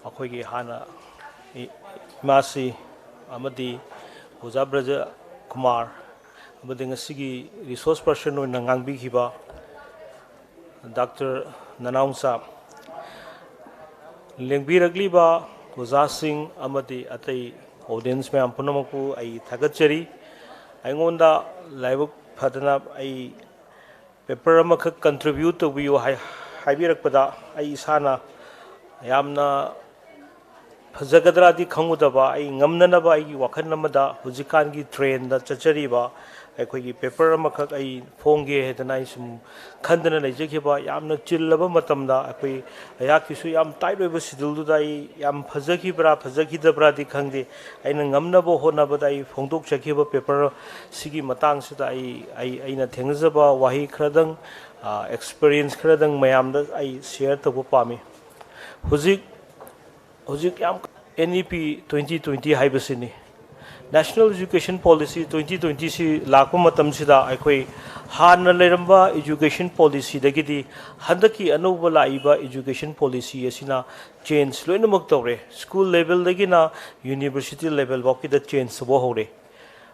ꯑꯩꯈꯣꯏꯒꯤ ꯍꯥꯟꯅ ꯏ-, ꯏꯃꯥꯁꯤ ꯑꯃꯗꯤ ꯑꯣꯖꯥ ꯕ꯭ꯔꯖ ꯀꯨꯃꯥꯔ ꯑꯃꯗꯤ ꯉꯁꯤꯒꯤ resource person ꯑꯣꯏꯅ ꯉꯥꯡꯕꯤꯈꯤꯕ ꯗꯥꯛꯇꯔ ꯅꯅꯥꯎꯆꯥ, ꯂꯦꯡꯕꯤꯔꯛꯂꯤꯕ ꯑꯣꯖꯥꯁꯤꯡ ꯑꯃꯗꯤ ꯑꯇꯩ audience ꯃꯌꯥꯝ ꯄꯨꯝꯅꯃꯛꯄꯨ ꯑꯩ ꯊꯥꯒꯠꯆꯔꯤ꯫ ꯑꯩꯉꯣꯟꯗ ꯂꯥꯏꯕꯛ ꯐꯗꯅ ꯑꯩ paper ꯑꯃꯈꯛ contribute ꯇꯧꯕꯤꯌꯨ ꯍꯥꯏ-, ꯍꯥꯏꯕꯤꯔꯛꯄꯗ ꯑꯩ ꯏꯁꯥꯅ ꯌꯥꯝꯅ ꯐꯖꯒꯗ꯭ꯔꯥꯗꯤ ꯈꯪꯉꯨꯗꯕ, ꯑꯩ ꯉꯝꯅꯅꯕ ꯑꯩꯒꯤ ꯋꯥꯈꯜ ꯑꯃꯗ ꯍꯧꯖꯤꯛꯀꯥꯟꯒꯤ ꯇ꯭ꯔꯦꯟꯗ ꯆꯠꯆꯔꯤꯕ ꯑꯩꯈꯣꯏꯒꯤ ꯄꯦꯄꯔ ꯑꯃꯈꯛ ꯑꯩ ꯐꯣꯡꯒꯦ ꯍꯥꯏꯗꯅ ꯑꯩ ꯁꯨꯝ ꯈꯟꯗꯅ ꯂꯩꯖꯈꯤꯕ꯫ ꯌꯥꯝꯅ ꯆꯤꯜꯂꯕ ꯃꯇꯝꯗ ꯑꯩꯈꯣꯏ ꯑꯩꯍꯥꯛꯀꯤꯁꯨ ꯌꯥꯝ ꯇꯥꯏꯠ ꯑꯣꯏꯕ ꯁꯤꯗꯨꯜꯗꯨꯗ ꯑꯩ ꯌꯥꯝ ꯐꯖꯈꯤꯕ꯭ꯔꯥ ꯐꯖꯈꯤꯗꯕ꯭ꯔꯥꯗꯤ ꯈꯪꯗꯦ, ꯑꯩꯅ ꯉꯝꯅꯕ ꯍꯣꯠꯅꯕꯗ ꯑꯩ ꯐꯣꯡꯗꯣꯛꯆꯈꯤꯕ ꯄꯦꯄꯔ ꯁꯤꯒꯤ ꯃꯇꯥꯡꯁꯤꯗ ꯑꯩ ꯑꯩ ꯑꯩꯅ ꯊꯦꯡꯅꯖꯕ ꯋꯥꯍꯩ ꯈꯔꯗꯪ, ꯑꯦꯛꯁꯄꯤꯔꯤꯌꯦꯟꯁ ꯈꯔꯗꯪ ꯃꯌꯥꯝꯗ ꯑꯩ ꯁꯤꯌꯔ ꯇꯧꯕ ꯄꯥꯝꯃꯤ꯫ ꯍꯧꯖꯤꯛ ꯍꯧꯖꯤꯛ ꯌꯥꯝ, N E P twenty twenty ꯍꯥꯏꯕꯁꯤꯅꯤ꯫ National Education Policy twenty twenty ꯁꯤ ꯂꯥꯛꯄ ꯃꯇꯝꯁꯤꯗ ꯑꯩꯈꯣꯏ ꯍꯥꯟꯅ ꯂꯩꯔꯝꯕ ꯏꯖꯨꯀꯦꯁꯟ ꯄꯣꯂꯤꯁꯤꯗꯒꯤꯗꯤ ꯍꯟꯗꯛꯀꯤ ꯑꯅꯧꯕ ꯂꯥꯛꯏꯕ ꯏꯖꯨꯀꯦꯁꯟ ꯄꯣꯂꯤꯁꯤ ꯑꯁꯤꯅ ꯆꯦꯟꯖ ꯂꯣꯏꯅꯃꯛ ꯇꯧꯔꯦ꯫ ꯁ꯭ꯀꯨꯜ ꯂꯦꯚꯦꯜꯗꯒꯤꯅ ꯌꯨꯅꯤꯚꯔꯁꯤꯇꯤ ꯂꯦꯚꯦꯜ ꯐꯥꯎꯒꯤꯗ ꯆꯦꯟꯖ ꯇꯧꯕ ꯍꯧꯔꯦ꯫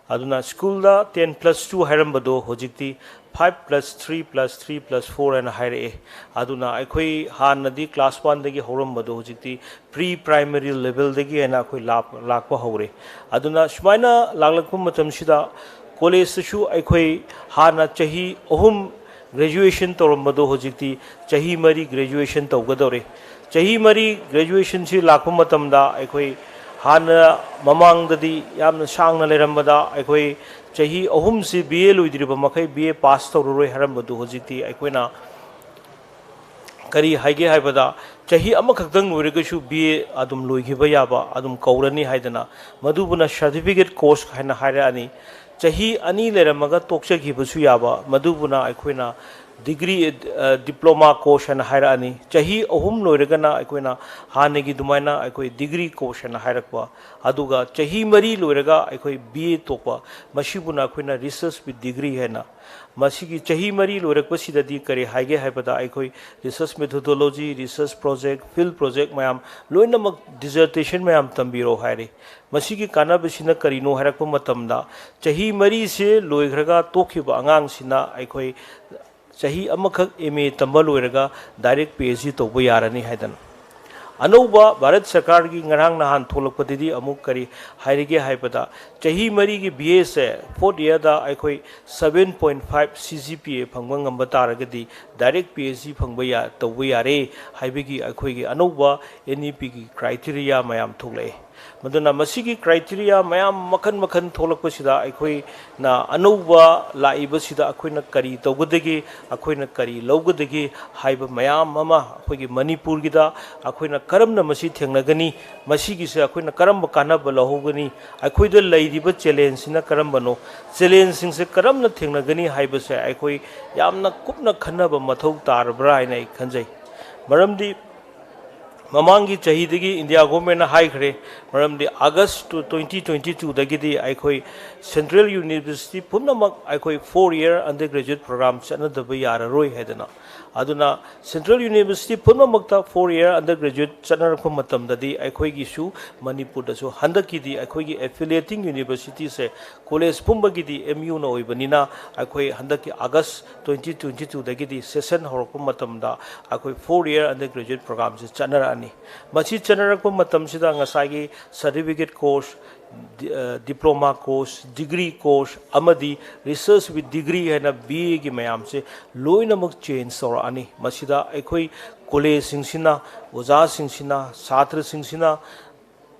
ꯑꯗꯨꯅ ꯁ꯭ꯀꯨꯜꯗ ten plus two ꯍꯥꯏꯔꯝꯕꯗꯣ ꯍꯧꯖꯤꯛꯇꯤ five plus three plus three plus four ꯍꯥꯏꯅ ꯍꯥꯏꯔꯛꯑꯦ꯫ ꯑꯗꯨꯅ ꯑꯩꯈꯣꯏ ꯍꯥꯟꯅꯗꯤ ꯀ꯭ꯂꯥꯁ ꯋꯥꯟꯗꯒꯤ ꯍꯧꯔꯝꯕꯗꯣ ꯍꯧꯖꯤꯛꯇꯤ ꯄ꯭ꯔꯤ ꯄ꯭ꯔꯥꯏꯃꯔꯤ ꯂꯦꯚꯦꯜꯗꯒꯤ ꯍꯥꯏꯅ ꯑꯩꯈꯣꯏ ꯂꯥꯛ-, ꯂꯥꯛꯄ ꯍꯧꯔꯦ꯫ ꯑꯗꯨꯅ ꯁꯨꯃꯥꯏꯅ ꯂꯥꯛꯂꯛꯄ ꯃꯇꯝꯁꯤꯗ ꯀꯣꯂꯦꯖꯇꯁꯨ ꯑꯩꯈꯣꯏ ꯍꯥꯟꯅ ꯆꯍꯤ ꯑꯍꯨꯝ ꯒ꯭ꯔꯦꯖꯨꯑꯦꯁꯟ ꯇꯧꯔꯝꯕꯗꯣ ꯍꯧꯖꯤꯛꯇꯤ ꯆꯍꯤ ꯃꯔꯤ ꯒ꯭ꯔꯦꯖꯨꯑꯦꯁꯟ ꯇꯧꯒꯗꯧꯔꯦ꯫ ꯆꯍꯤ ꯃꯔꯤ ꯒ꯭ꯔꯦꯖꯨꯑꯦꯁꯟꯁꯤ ꯂꯥꯛꯄ ꯃꯇꯝꯗ ꯑꯩꯈꯣꯏ ꯍꯥꯟꯅ ꯃꯃꯥꯡꯗꯗꯤ ꯌꯥꯝꯅ ꯁꯥꯡꯅ ꯂꯩꯔꯝꯕꯗ ꯑꯩꯈꯣꯏ ꯆꯍꯤ ꯑꯍꯨꯝꯁꯤ B A ꯂꯣꯏꯗ꯭ꯔꯤꯕ ꯃꯈꯩ B A ꯄꯥꯁ ꯇꯧꯔꯔꯣꯏ ꯍꯥꯏꯔꯝꯕꯗꯨ ꯍꯧꯖꯤꯛꯇꯤ ꯑꯩꯈꯣꯏꯅ ꯀꯔꯤ ꯍꯥꯏꯒꯦ ꯍꯥꯏꯕꯗ ꯆꯍꯤ ꯑꯃꯈꯛꯇꯪ ꯂꯣꯏꯔꯒꯁꯨ B A ꯑꯗꯨꯝ ꯂꯣꯏꯈꯤꯕ ꯌꯥꯕ ꯑꯗꯨꯝ ꯀꯧꯔꯅꯤ ꯍꯥꯏꯗꯅ ꯃꯗꯨꯕꯨꯅ ꯁꯥꯔꯇꯤꯐꯤꯀꯦꯠ ꯀꯣꯔꯁ ꯍꯥꯏꯅ ꯍꯥꯏꯔꯛꯑꯅꯤ꯫ ꯆꯍꯤ ꯑꯅꯤ ꯂꯩꯔꯝꯃꯒ ꯇꯣꯛꯆꯈꯤꯕꯁꯨ ꯌꯥꯕ ꯃꯗꯨꯕꯨꯅ ꯑꯩꯈꯣꯏꯅ ꯗꯤꯒ꯭ꯔꯤ, ꯑ, ꯗꯤꯄ꯭ꯂꯣꯃꯥ ꯀꯣꯔꯁ ꯍꯥꯏꯅ ꯍꯥꯏꯔꯛꯑꯅꯤ꯫ ꯆꯍꯤ ꯑꯍꯨꯝ ꯂꯣꯏꯔꯒꯅ ꯑꯩꯈꯣꯏꯅ ꯍꯥꯟꯅꯒꯤ ꯑꯗꯨꯃꯥꯏꯅ ꯑꯩꯈꯣꯏ ꯗꯤꯒ꯭ꯔꯤ ꯀꯣꯔꯁ ꯍꯥꯏꯅ ꯍꯥꯏꯔꯛꯄ, ꯑꯗꯨꯒ ꯆꯍꯤ ꯃꯔꯤ ꯂꯣꯏꯔꯒ ꯑꯩꯈꯣꯏ B A ꯇꯣꯛꯄ, ꯃꯁꯤꯕꯨꯅ ꯑꯩꯈꯣꯏꯅ research with degree ꯍꯥꯏꯅ꯫ ꯃꯁꯤꯒꯤ ꯆꯍꯤ ꯃꯔꯤ ꯂꯣꯏꯔꯛꯄꯁꯤꯗꯗꯤ ꯀꯔꯤ ꯍꯥꯏꯒꯦ ꯍꯥꯏꯕꯗ ꯑꯩꯈꯣꯏ research methodology, research project, field project ꯃꯌꯥꯝ ꯂꯣꯏꯅꯃꯛ dissertation ꯃꯌꯥꯝ ꯇꯝꯕꯤꯔꯣ ꯍꯥꯏꯔꯤ꯫ ꯃꯁꯤꯒꯤ ꯀꯥꯟꯅꯕꯁꯤꯅ ꯀꯔꯤꯅꯣ ꯍꯥꯏꯔꯛꯄ ꯃꯇꯝꯗ ꯆꯍꯤ ꯃꯔꯤꯁꯦ ꯂꯣꯏꯈ꯭ꯔꯒ ꯇꯣꯛꯈꯤꯕ ꯑꯉꯥꯡꯁꯤꯅ ꯑꯩꯈꯣꯏ ꯆꯍꯤ ꯑꯃꯈꯛ M A ꯇꯝꯕ ꯂꯣꯏꯔꯒ direct P H D ꯇꯧꯕ ꯌꯥꯔꯅꯤ ꯍꯥꯏꯗꯅ꯫ ꯑꯅꯧꯕ ꯚꯥꯔꯠ ꯁꯔꯀꯥꯔꯒꯤ ꯉꯔꯥꯡ ꯅꯍꯥꯟ ꯊꯣꯛꯂꯛꯄꯗꯗꯤ ꯑꯃꯨꯛ ꯀꯔꯤ ꯍꯥꯏꯔꯤꯒꯦ ꯍꯥꯏꯕꯗ, ꯆꯍꯤ ꯃꯔꯤꯒꯤ ꯕꯤ ꯑꯦꯁꯦ ꯐꯣꯔꯠ ꯏꯌꯥꯔꯗ ꯑꯩꯈꯣꯏ seven point five C G P A ꯐꯪꯕ ꯉꯝꯕ ꯇꯥꯔꯒꯗꯤ ꯗꯥꯏꯔꯦꯛ ꯄꯤ ꯑꯩꯆ ꯗꯤ ꯐꯪꯕ ꯌꯥ-, ꯇꯧꯕ ꯌꯥꯔꯦ ꯍꯥꯏꯕꯒꯤ ꯑꯩꯈꯣꯏꯒꯤ ꯑꯅꯧꯕ ꯑꯦꯟ ꯏ ꯄꯤꯒꯤ ꯀ꯭ꯔꯥꯏꯇꯦꯔꯤꯌꯥ ꯃꯌꯥꯝ ꯊꯣꯛꯂꯛꯑꯦ꯫ ꯃꯗꯨꯅ ꯃꯁꯤꯒꯤ ꯀ꯭ꯔꯥꯏꯇꯦꯔꯤꯌꯥ ꯃꯌꯥꯝ ꯃꯈꯜ ꯃꯈꯜ ꯊꯣꯛꯂꯛꯄꯁꯤꯗ ꯑꯩꯈꯣꯏꯅ ꯑꯅꯧꯕ ꯂꯥꯛꯏꯕꯁꯤꯗ ꯑꯩꯈꯣꯏꯅ ꯀꯔꯤ ꯇꯧꯒꯗꯒꯦ, ꯑꯩꯈꯣꯏꯅ ꯀꯔꯤ ꯂꯧꯒꯗꯒꯦ ꯍꯥꯏꯕ ꯃꯌꯥꯝ ꯑꯃ ꯑꯩꯈꯣꯏꯒꯤ ꯃꯅꯤꯄꯨꯔꯒꯤꯗ ꯑꯩꯈꯣꯏꯅ ꯀꯔꯝꯅ ꯃꯁꯤ ꯊꯦꯡꯅꯒꯅꯤ, ꯃꯁꯤꯒꯤꯁꯦ ꯑꯩꯈꯣꯏꯅ ꯀꯔꯝꯕ ꯀꯥꯟꯅꯕ ꯂꯧꯍꯧꯒꯅꯤ, ꯑꯩꯈꯣꯏꯗ ꯂꯩꯔꯤꯕ ꯆꯦꯂꯦꯟꯖꯁꯤꯅ ꯀꯔꯝꯕꯅꯣ, ꯆꯦꯂꯦꯟꯖꯁꯤꯡꯁꯦ ꯀꯔꯝꯅ ꯊꯦꯡꯅꯒꯅꯤ ꯍꯥꯏꯕꯁꯦ ꯑꯩꯈꯣꯏ ꯌꯥꯝꯅ ꯀꯨꯞꯅ ꯈꯟꯅꯕ ꯃꯊꯧ ꯇꯥꯔꯕ꯭ꯔꯥ ꯍꯥꯏꯅ ꯑꯩ ꯈꯟꯖꯩ꯫ ꯃꯔꯝꯗꯤ ꯃꯃꯥꯡꯒꯤ ꯆꯍꯤꯗꯒꯤ ꯏꯟꯗꯤꯌꯥ ꯒꯣꯔꯃꯦꯟꯅ ꯍꯥꯏꯈ꯭ꯔꯦ, ꯃꯔꯝꯗꯤ ꯑꯥꯒꯁ ꯇꯨ, ꯇ꯭ꯋꯦꯟꯇꯤ ꯇ꯭ꯋꯦꯟꯇꯤ ꯇꯨꯗꯒꯤꯗꯤ ꯑꯩꯈꯣꯏ ꯁꯦꯟꯇ꯭ꯔꯦꯜ ꯌꯨꯅꯤꯚꯔꯁꯤꯇꯤ ꯄꯨꯝꯅꯃꯛ ꯑꯩꯈꯣꯏ four year undergraduate programme ꯆꯠꯅꯗꯕ ꯌꯥꯔꯔꯣꯏ ꯍꯥꯏꯗꯅ꯫ ꯑꯗꯨꯅ ꯁꯦꯟꯇ꯭ꯔꯦꯜ ꯌꯨꯅꯤꯚꯔꯁꯤꯇꯤ ꯄꯨꯝꯅꯃꯛꯇ ꯐꯣꯔ ꯏꯌꯔ ꯑꯟꯗꯔ ꯒ꯭ꯔꯦꯖꯨꯋꯦꯠ ꯆꯠꯅꯔꯛꯄ ꯃꯇꯝꯗꯗꯤ ꯑꯩꯈꯣꯏꯒꯤꯁꯨ ꯃꯅꯤꯄꯨꯔꯗꯁꯨ ꯍꯟꯗꯛꯀꯤꯗꯤ ꯑꯩꯈꯣꯏꯒꯤ ꯑꯦꯐꯤꯂꯤꯌꯦꯇꯤꯡ ꯌꯨꯅꯤꯚꯔꯁꯤꯇꯤꯁꯦ ꯀꯣꯂꯦꯖ ꯄꯨꯝꯕꯒꯤꯗꯤ ꯑꯦꯝ ꯌꯨꯅ ꯑꯣꯏꯕꯅꯤꯅ ꯑꯩꯈꯣꯏ ꯍꯟꯗꯛꯀꯤ ꯑꯥꯒꯁ ꯇ꯭ꯋꯦꯟꯇꯤ ꯇ꯭ꯋꯦꯟꯇꯤ ꯇꯨꯗꯒꯤꯗꯤ ꯁꯦꯁꯟ ꯍꯧꯔꯛꯄ ꯃꯇꯝꯗ ꯑꯩꯈꯣꯏ ꯐꯣꯔ ꯏꯌꯔ ꯑꯟꯗꯔ ꯒ꯭ꯔꯦꯖꯨꯋꯦꯠ ꯄ꯭ꯔꯣꯒ꯭ꯔꯥꯝꯁꯦ ꯆꯠꯅꯔꯛꯑꯅꯤ꯫ ꯃꯁꯤ ꯆꯠꯅꯔꯛꯄ ꯃꯇꯝꯁꯤꯗ ꯉꯁꯥꯏꯒꯤ ꯁꯥꯔꯇꯤꯐꯤꯀꯦꯠ ꯀꯣꯔꯁ, ꯗꯤ-, ꯑ, ꯗꯤꯄ꯭ꯂꯣꯃꯥ ꯀꯣꯔꯁ, ꯗꯤꯒ꯭ꯔꯤ ꯀꯣꯔꯁ ꯑꯃꯗꯤ ꯔꯤꯁꯔꯁ ꯋꯤꯠ ꯗꯤꯒ꯭ꯔꯤ ꯍꯥꯏꯅ ꯕꯤ ꯑꯦꯒꯤ ꯃꯌꯥꯝꯁꯦ ꯂꯣꯏꯅꯃꯛ ꯆꯦꯟꯖ ꯇꯧꯔꯛꯑꯅꯤ꯫ ꯃꯁꯤꯗ ꯑꯩꯈꯣꯏ ꯀꯣꯂꯦꯖꯁꯤꯡꯁꯤꯅ, ꯑꯣꯖꯥꯁꯤꯡꯁꯤꯅ, ꯁꯥꯇ꯭ꯔꯁꯤꯡꯁꯤꯅ,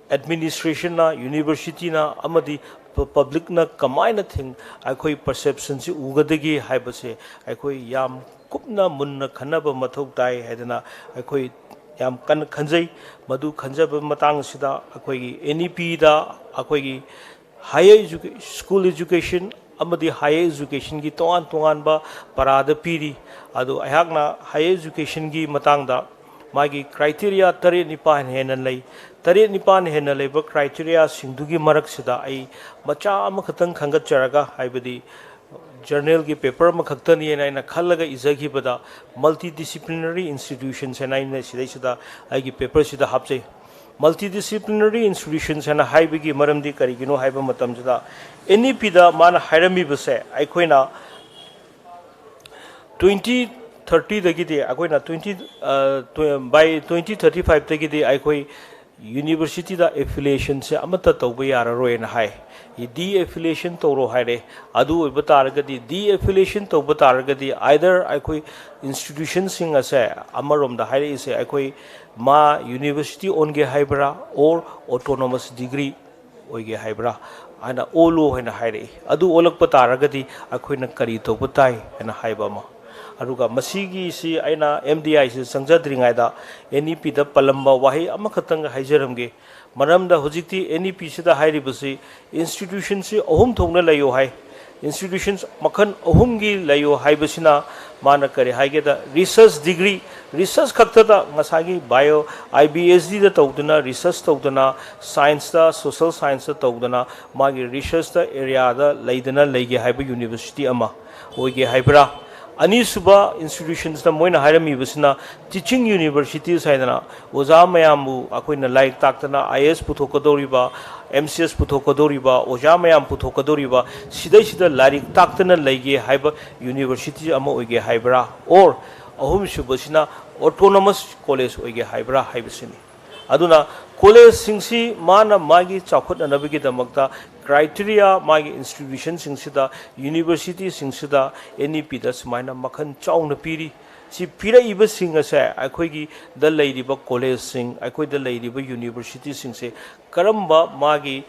ꯑꯦꯗꯃꯤꯅꯤꯁꯇ꯭ꯔꯦꯁꯟꯅ, ꯌꯨꯅꯤꯚꯔꯁꯤꯇꯤꯅ ꯑꯃꯗꯤ ꯄ-, ꯄꯕ꯭ꯂꯤꯛꯅ ꯀꯃꯥꯏꯅ ꯊꯦꯡ-, ꯑꯩꯈꯣꯏ ꯄꯔꯁꯦꯞꯁꯟꯁꯤ ꯎꯒꯗꯒꯦ ꯍꯥꯏꯕꯁꯦ ꯑꯩꯈꯣꯏ ꯌꯥꯝ ꯀꯨꯞꯅ ꯃꯨꯟꯅ ꯈꯟꯅꯕ ꯃꯊꯧ ꯇꯥꯏ ꯍꯥꯏꯗꯅ ꯑꯩꯈꯣꯏ ꯌꯥꯝ ꯀꯟꯅ ꯈꯟꯖꯩ꯫ ꯃꯗꯨ ꯈꯟꯖꯕ ꯃꯇꯥꯡꯁꯤꯗ ꯑꯩꯈꯣꯏꯒꯤ ꯑꯦꯟ ꯏ ꯄꯤꯗ ꯑꯩꯈꯣꯏꯒꯤ ꯍꯥꯌꯔ ꯏꯖꯨꯀꯦ-, ꯁ꯭ꯀꯨꯜ ꯏꯖꯨꯀꯦꯁꯟ ꯑꯃꯗꯤ ꯍꯥꯌꯔ ꯏꯖꯨꯀꯦꯁꯟꯒꯤ ꯇꯣꯉꯥꯟ ꯇꯣꯉꯥꯟꯕ ꯄꯔꯥꯗ ꯄꯤꯔꯤ꯫ ꯑꯗꯨ ꯑꯩꯍꯥꯛꯅ ꯍꯥꯌꯔ ꯏꯖꯨꯀꯦꯁꯟꯒꯤ ꯃꯇꯥꯡꯗ ꯃꯥꯒꯤ ꯀ꯭ꯔꯥꯏꯇꯦꯔꯤꯌꯥ ꯇꯔꯦꯠ ꯅꯤꯄꯥꯟ ꯍꯦꯟꯅ ꯂꯩ꯫ ꯇꯔꯦꯠ ꯅꯤꯄꯥꯟ ꯍꯦꯟꯅ ꯂꯩꯕ ꯀ꯭ꯔꯥꯏꯇꯦꯔꯤꯌꯥꯁꯤꯡꯗꯨꯒꯤ ꯃꯔꯛꯁꯤꯗ ꯑꯩ ꯃꯆꯥ ꯑꯃꯈꯛꯇꯪ ꯈꯟꯒꯠꯆꯔꯒ, ꯍꯥꯏꯕꯗꯤ ꯖꯔꯅꯦꯜꯒꯤ ꯄꯦꯄꯔ ꯑꯃꯈꯛꯇꯅꯦꯅ ꯑꯩꯅ ꯈꯜꯂꯒ ꯏꯖꯈꯤꯕꯗ, ꯃꯜꯇꯤ ꯗꯤꯁꯤꯄ꯭ꯂꯤꯅꯔꯤ ꯏꯟꯁꯇꯤꯇ꯭ꯌꯨꯁꯟꯁ ꯍꯥꯏꯅ ꯑꯩꯅ ꯁꯤꯗꯩꯁꯤꯗ ꯑꯩꯒꯤ ꯄꯦꯄꯔꯁꯤꯗ ꯍꯥꯞꯆꯩ꯫ ꯃꯜꯇꯤ ꯗꯤꯁꯤꯄ꯭ꯂꯤꯅꯔꯤ ꯏꯟꯁꯇꯤꯇ꯭ꯌꯨꯁꯟꯁ ꯍꯥꯏꯅ ꯍꯥꯏꯕꯒꯤ ꯃꯔꯝꯗꯤ ꯀꯔꯤꯒꯤꯅꯣ ꯍꯥꯏꯕ ꯃꯇꯝꯁꯤꯗ, ꯑꯦꯟ ꯏ ꯄꯤꯗ ꯃꯥꯅ ꯍꯥꯏꯔꯝꯃꯤꯕꯁꯦ, ꯑꯩꯈꯣꯏꯅ ꯇ꯭ꯋꯦꯟꯇꯤ ꯊꯥꯔꯇꯤꯗꯒꯤꯗꯤ ꯑꯩꯈꯣꯏꯅ ꯇ꯭ꯋꯦꯟꯇꯤ ꯕꯥꯏ ꯇ꯭ꯋꯦꯟꯇꯤ ꯊꯥꯔꯇꯤ ꯐꯥꯏꯚꯇꯒꯤꯗꯤ ꯑꯩꯈꯣꯏ ꯌꯨꯅꯤꯚꯔꯁꯤꯇꯤꯗ ꯑꯦꯐꯤꯂꯤꯌꯦꯁꯟꯁꯦ ꯑꯃꯠꯇ ꯇꯧꯕ ꯌꯥꯔꯔꯣꯏꯅ ꯍꯥꯏ꯫ ꯗꯤ ꯑꯦꯐꯤꯂꯤꯌꯦꯁꯟ ꯇꯧꯔꯣ ꯍꯥꯏꯔꯦ꯫ ꯑꯗꯨ ꯑꯣꯏꯕ ꯇꯥꯔꯒꯗꯤ, ꯗꯤ ꯑꯦꯐꯤꯂꯤꯌꯦꯁꯟ ꯇꯧꯕ ꯇꯥꯔꯒꯗꯤ, ꯑꯥꯏꯗꯔ ꯑꯩꯈꯣꯏ ꯏꯟꯁꯇꯤꯇ꯭ꯌꯨꯁꯟꯁꯤꯡ ꯑꯁꯦ, ꯑꯃꯔꯣꯝꯗ ꯍꯥꯏꯔꯛꯏꯁꯦ, ꯑꯩꯈꯣꯏ ꯃꯥ ꯌꯨꯅꯤꯚꯔꯁꯤꯇꯤ ꯑꯣꯟꯒꯦ ꯍꯥꯏꯕ꯭ꯔꯥ, ꯑꯣꯔ ꯑꯣꯇꯣꯅꯣꯃꯁ ꯗꯤꯒ꯭ꯔꯤ ꯑꯣꯏꯒꯦ ꯍꯥꯏꯕ꯭ꯔꯥ ꯍꯥꯏꯅ ꯑꯣꯜꯂꯨ ꯍꯥꯏꯅ ꯍꯥꯏꯔꯛꯏ꯫ ꯑꯗꯨ ꯑꯣꯜꯂꯛꯄ ꯇꯥꯔꯒꯗꯤ ꯑꯩꯈꯣꯏꯅ ꯀꯔꯤ ꯇꯧꯕ ꯇꯥꯏ ꯍꯥꯏꯅ ꯍꯥꯏꯕ ꯑꯃ꯫ ꯑꯗꯨꯒ ꯃꯁꯤꯒꯤꯁꯤ ꯑꯩꯅ ꯑꯦꯝ ꯗꯤ ꯑꯥꯏꯁꯤ ꯆꯪꯖꯗ꯭ꯔꯤꯉꯩꯗ ꯑꯦꯟ ꯏ ꯄꯤꯗ ꯄꯜꯂꯝꯕ ꯋꯥꯍꯩ ꯑꯃꯈꯛꯇꯪ ꯍꯥꯏꯖꯔꯝꯒꯦ꯫ ꯃꯔꯝꯗ ꯍꯧꯖꯤꯛꯇꯤ ꯑꯦꯟ ꯏ ꯄꯤꯁꯤꯗ ꯍꯥꯏꯔꯤꯕꯁꯤ ꯏꯟꯁꯇꯤꯇ꯭ꯌꯨꯁꯟꯁꯤ ꯑꯍꯨꯝ ꯊꯣꯛꯅ ꯂꯩꯌꯨ ꯍꯥꯏ꯫ ꯏꯟꯁꯇꯤꯇ꯭ꯌꯨꯁꯟꯁ ꯃꯈꯜ ꯑꯍꯨꯝꯒꯤ ꯂꯩꯌꯨ ꯍꯥꯏꯕꯁꯤꯅ ꯃꯥꯅ ꯀꯔꯤ ꯍꯥꯏꯒꯦꯗ, ꯔꯤꯁꯔꯁ ꯗꯤꯒ꯭ꯔꯤ, ꯔꯤꯁꯔꯁ ꯈꯛꯇꯗ ꯉꯁꯥꯏꯒꯤ ꯕꯥꯏꯑꯣ, ꯑꯥꯏ ꯕꯤ ꯑꯦꯁ ꯗꯤꯗ ꯇꯧꯗꯨꯅ, ꯔꯤꯁꯔꯁ ꯇꯧꯗꯅ, ꯁꯥꯏꯟꯁꯇ, ꯁꯣꯁꯦꯜ ꯁꯥꯏꯟꯁꯇ ꯇꯧꯗꯅ, ꯃꯥꯒꯤ ꯔꯤꯁꯔꯁꯇ ꯑꯦꯔꯤꯌꯥꯗ ꯂꯩꯗꯅ ꯂꯩꯒꯦ ꯍꯥꯏꯕ ꯌꯨꯅꯤꯚꯔꯁꯤꯇꯤ ꯑꯃ ꯑꯣꯏꯒꯦ ꯍꯥꯏꯕ꯭ꯔꯥ? ꯑꯅꯤꯁꯨꯕ ꯏꯟꯁꯇꯤꯇ꯭ꯌꯨꯁꯟꯁꯇ ꯃꯣꯏꯅ ꯍꯥꯏꯔꯝꯃꯤꯕꯁꯤꯅ ꯇꯤꯆꯤꯡ ꯌꯨꯅꯤꯚꯔꯁꯤꯇꯤꯁ ꯍꯥꯏꯗꯅ, ꯑꯣꯖꯥ ꯃꯌꯥꯝꯕꯨ ꯑꯩꯈꯣꯏꯅ ꯂꯥꯏꯔꯤꯛ ꯇꯥꯛꯇꯅ I A S ꯄꯨꯊꯣꯛꯀꯗꯧꯔꯤꯕ, M C S ꯄꯨꯊꯣꯛꯀꯗꯧꯔꯤꯕ, ꯑꯣꯖꯥ ꯃꯌꯥꯝ ꯄꯨꯊꯣꯛꯀꯗꯧꯔꯤꯕ, ꯁꯤꯗꯩꯁꯤꯗ ꯂꯥꯏꯔꯤꯛ ꯇꯥꯛꯇꯅ ꯂꯩꯒꯦ ꯍꯥꯏꯕ ꯌꯨꯅꯤꯚꯔꯁꯤꯇꯤ ꯑꯃ ꯑꯣꯏꯒꯦ ꯍꯥꯏꯕ꯭ꯔꯥ? ꯑꯣꯔ ꯑꯍꯨꯝꯁꯨꯕꯁꯤꯅ ꯑꯣꯇꯣꯅꯣꯃꯁ ꯀꯣꯂꯦꯖ ꯑꯣꯏꯒꯦ ꯍꯥꯏꯕ꯭ꯔꯥ ꯍꯥꯏꯕꯁꯤꯅꯤ꯫ ꯑꯗꯨꯅ ꯀꯣꯂꯦꯖꯁꯤꯡꯁꯤ ꯃꯥꯅ ꯃꯥꯒꯤ ꯆꯥꯎꯈꯠꯅꯅꯕꯒꯤꯗꯃꯛꯇ ꯀ꯭ꯔꯥꯏꯇꯦꯔꯤꯌꯥ, ꯃꯥꯒꯤ ꯏꯟꯁꯇꯤꯇ꯭ꯌꯨꯁꯟꯁꯤꯡꯁꯤꯗ, ꯌꯨꯅꯤꯚꯔꯁꯤꯇꯤꯁꯤꯡꯁꯤꯗ ꯑꯦꯟ ꯏ ꯄꯤꯗ ꯁꯨꯃꯥꯏꯅ ꯃꯈꯜ ꯆꯥꯎꯅ ꯄꯤꯔꯤ꯫ ꯁꯤ ꯄꯤꯔꯛꯏꯕꯁꯤꯡ ꯑꯁꯦ ꯑꯩꯈꯣꯏꯒꯤꯗ ꯂꯩꯔꯤꯕ ꯀꯣꯂꯦꯖꯁꯤꯡ, ꯑꯩꯈꯣꯏꯗ ꯂꯩꯔꯤꯕ ꯌꯨꯅꯤꯚꯔꯁꯤꯇꯤꯁꯤꯡꯁꯦ ꯀꯔꯝꯕ ꯃꯥꯒꯤ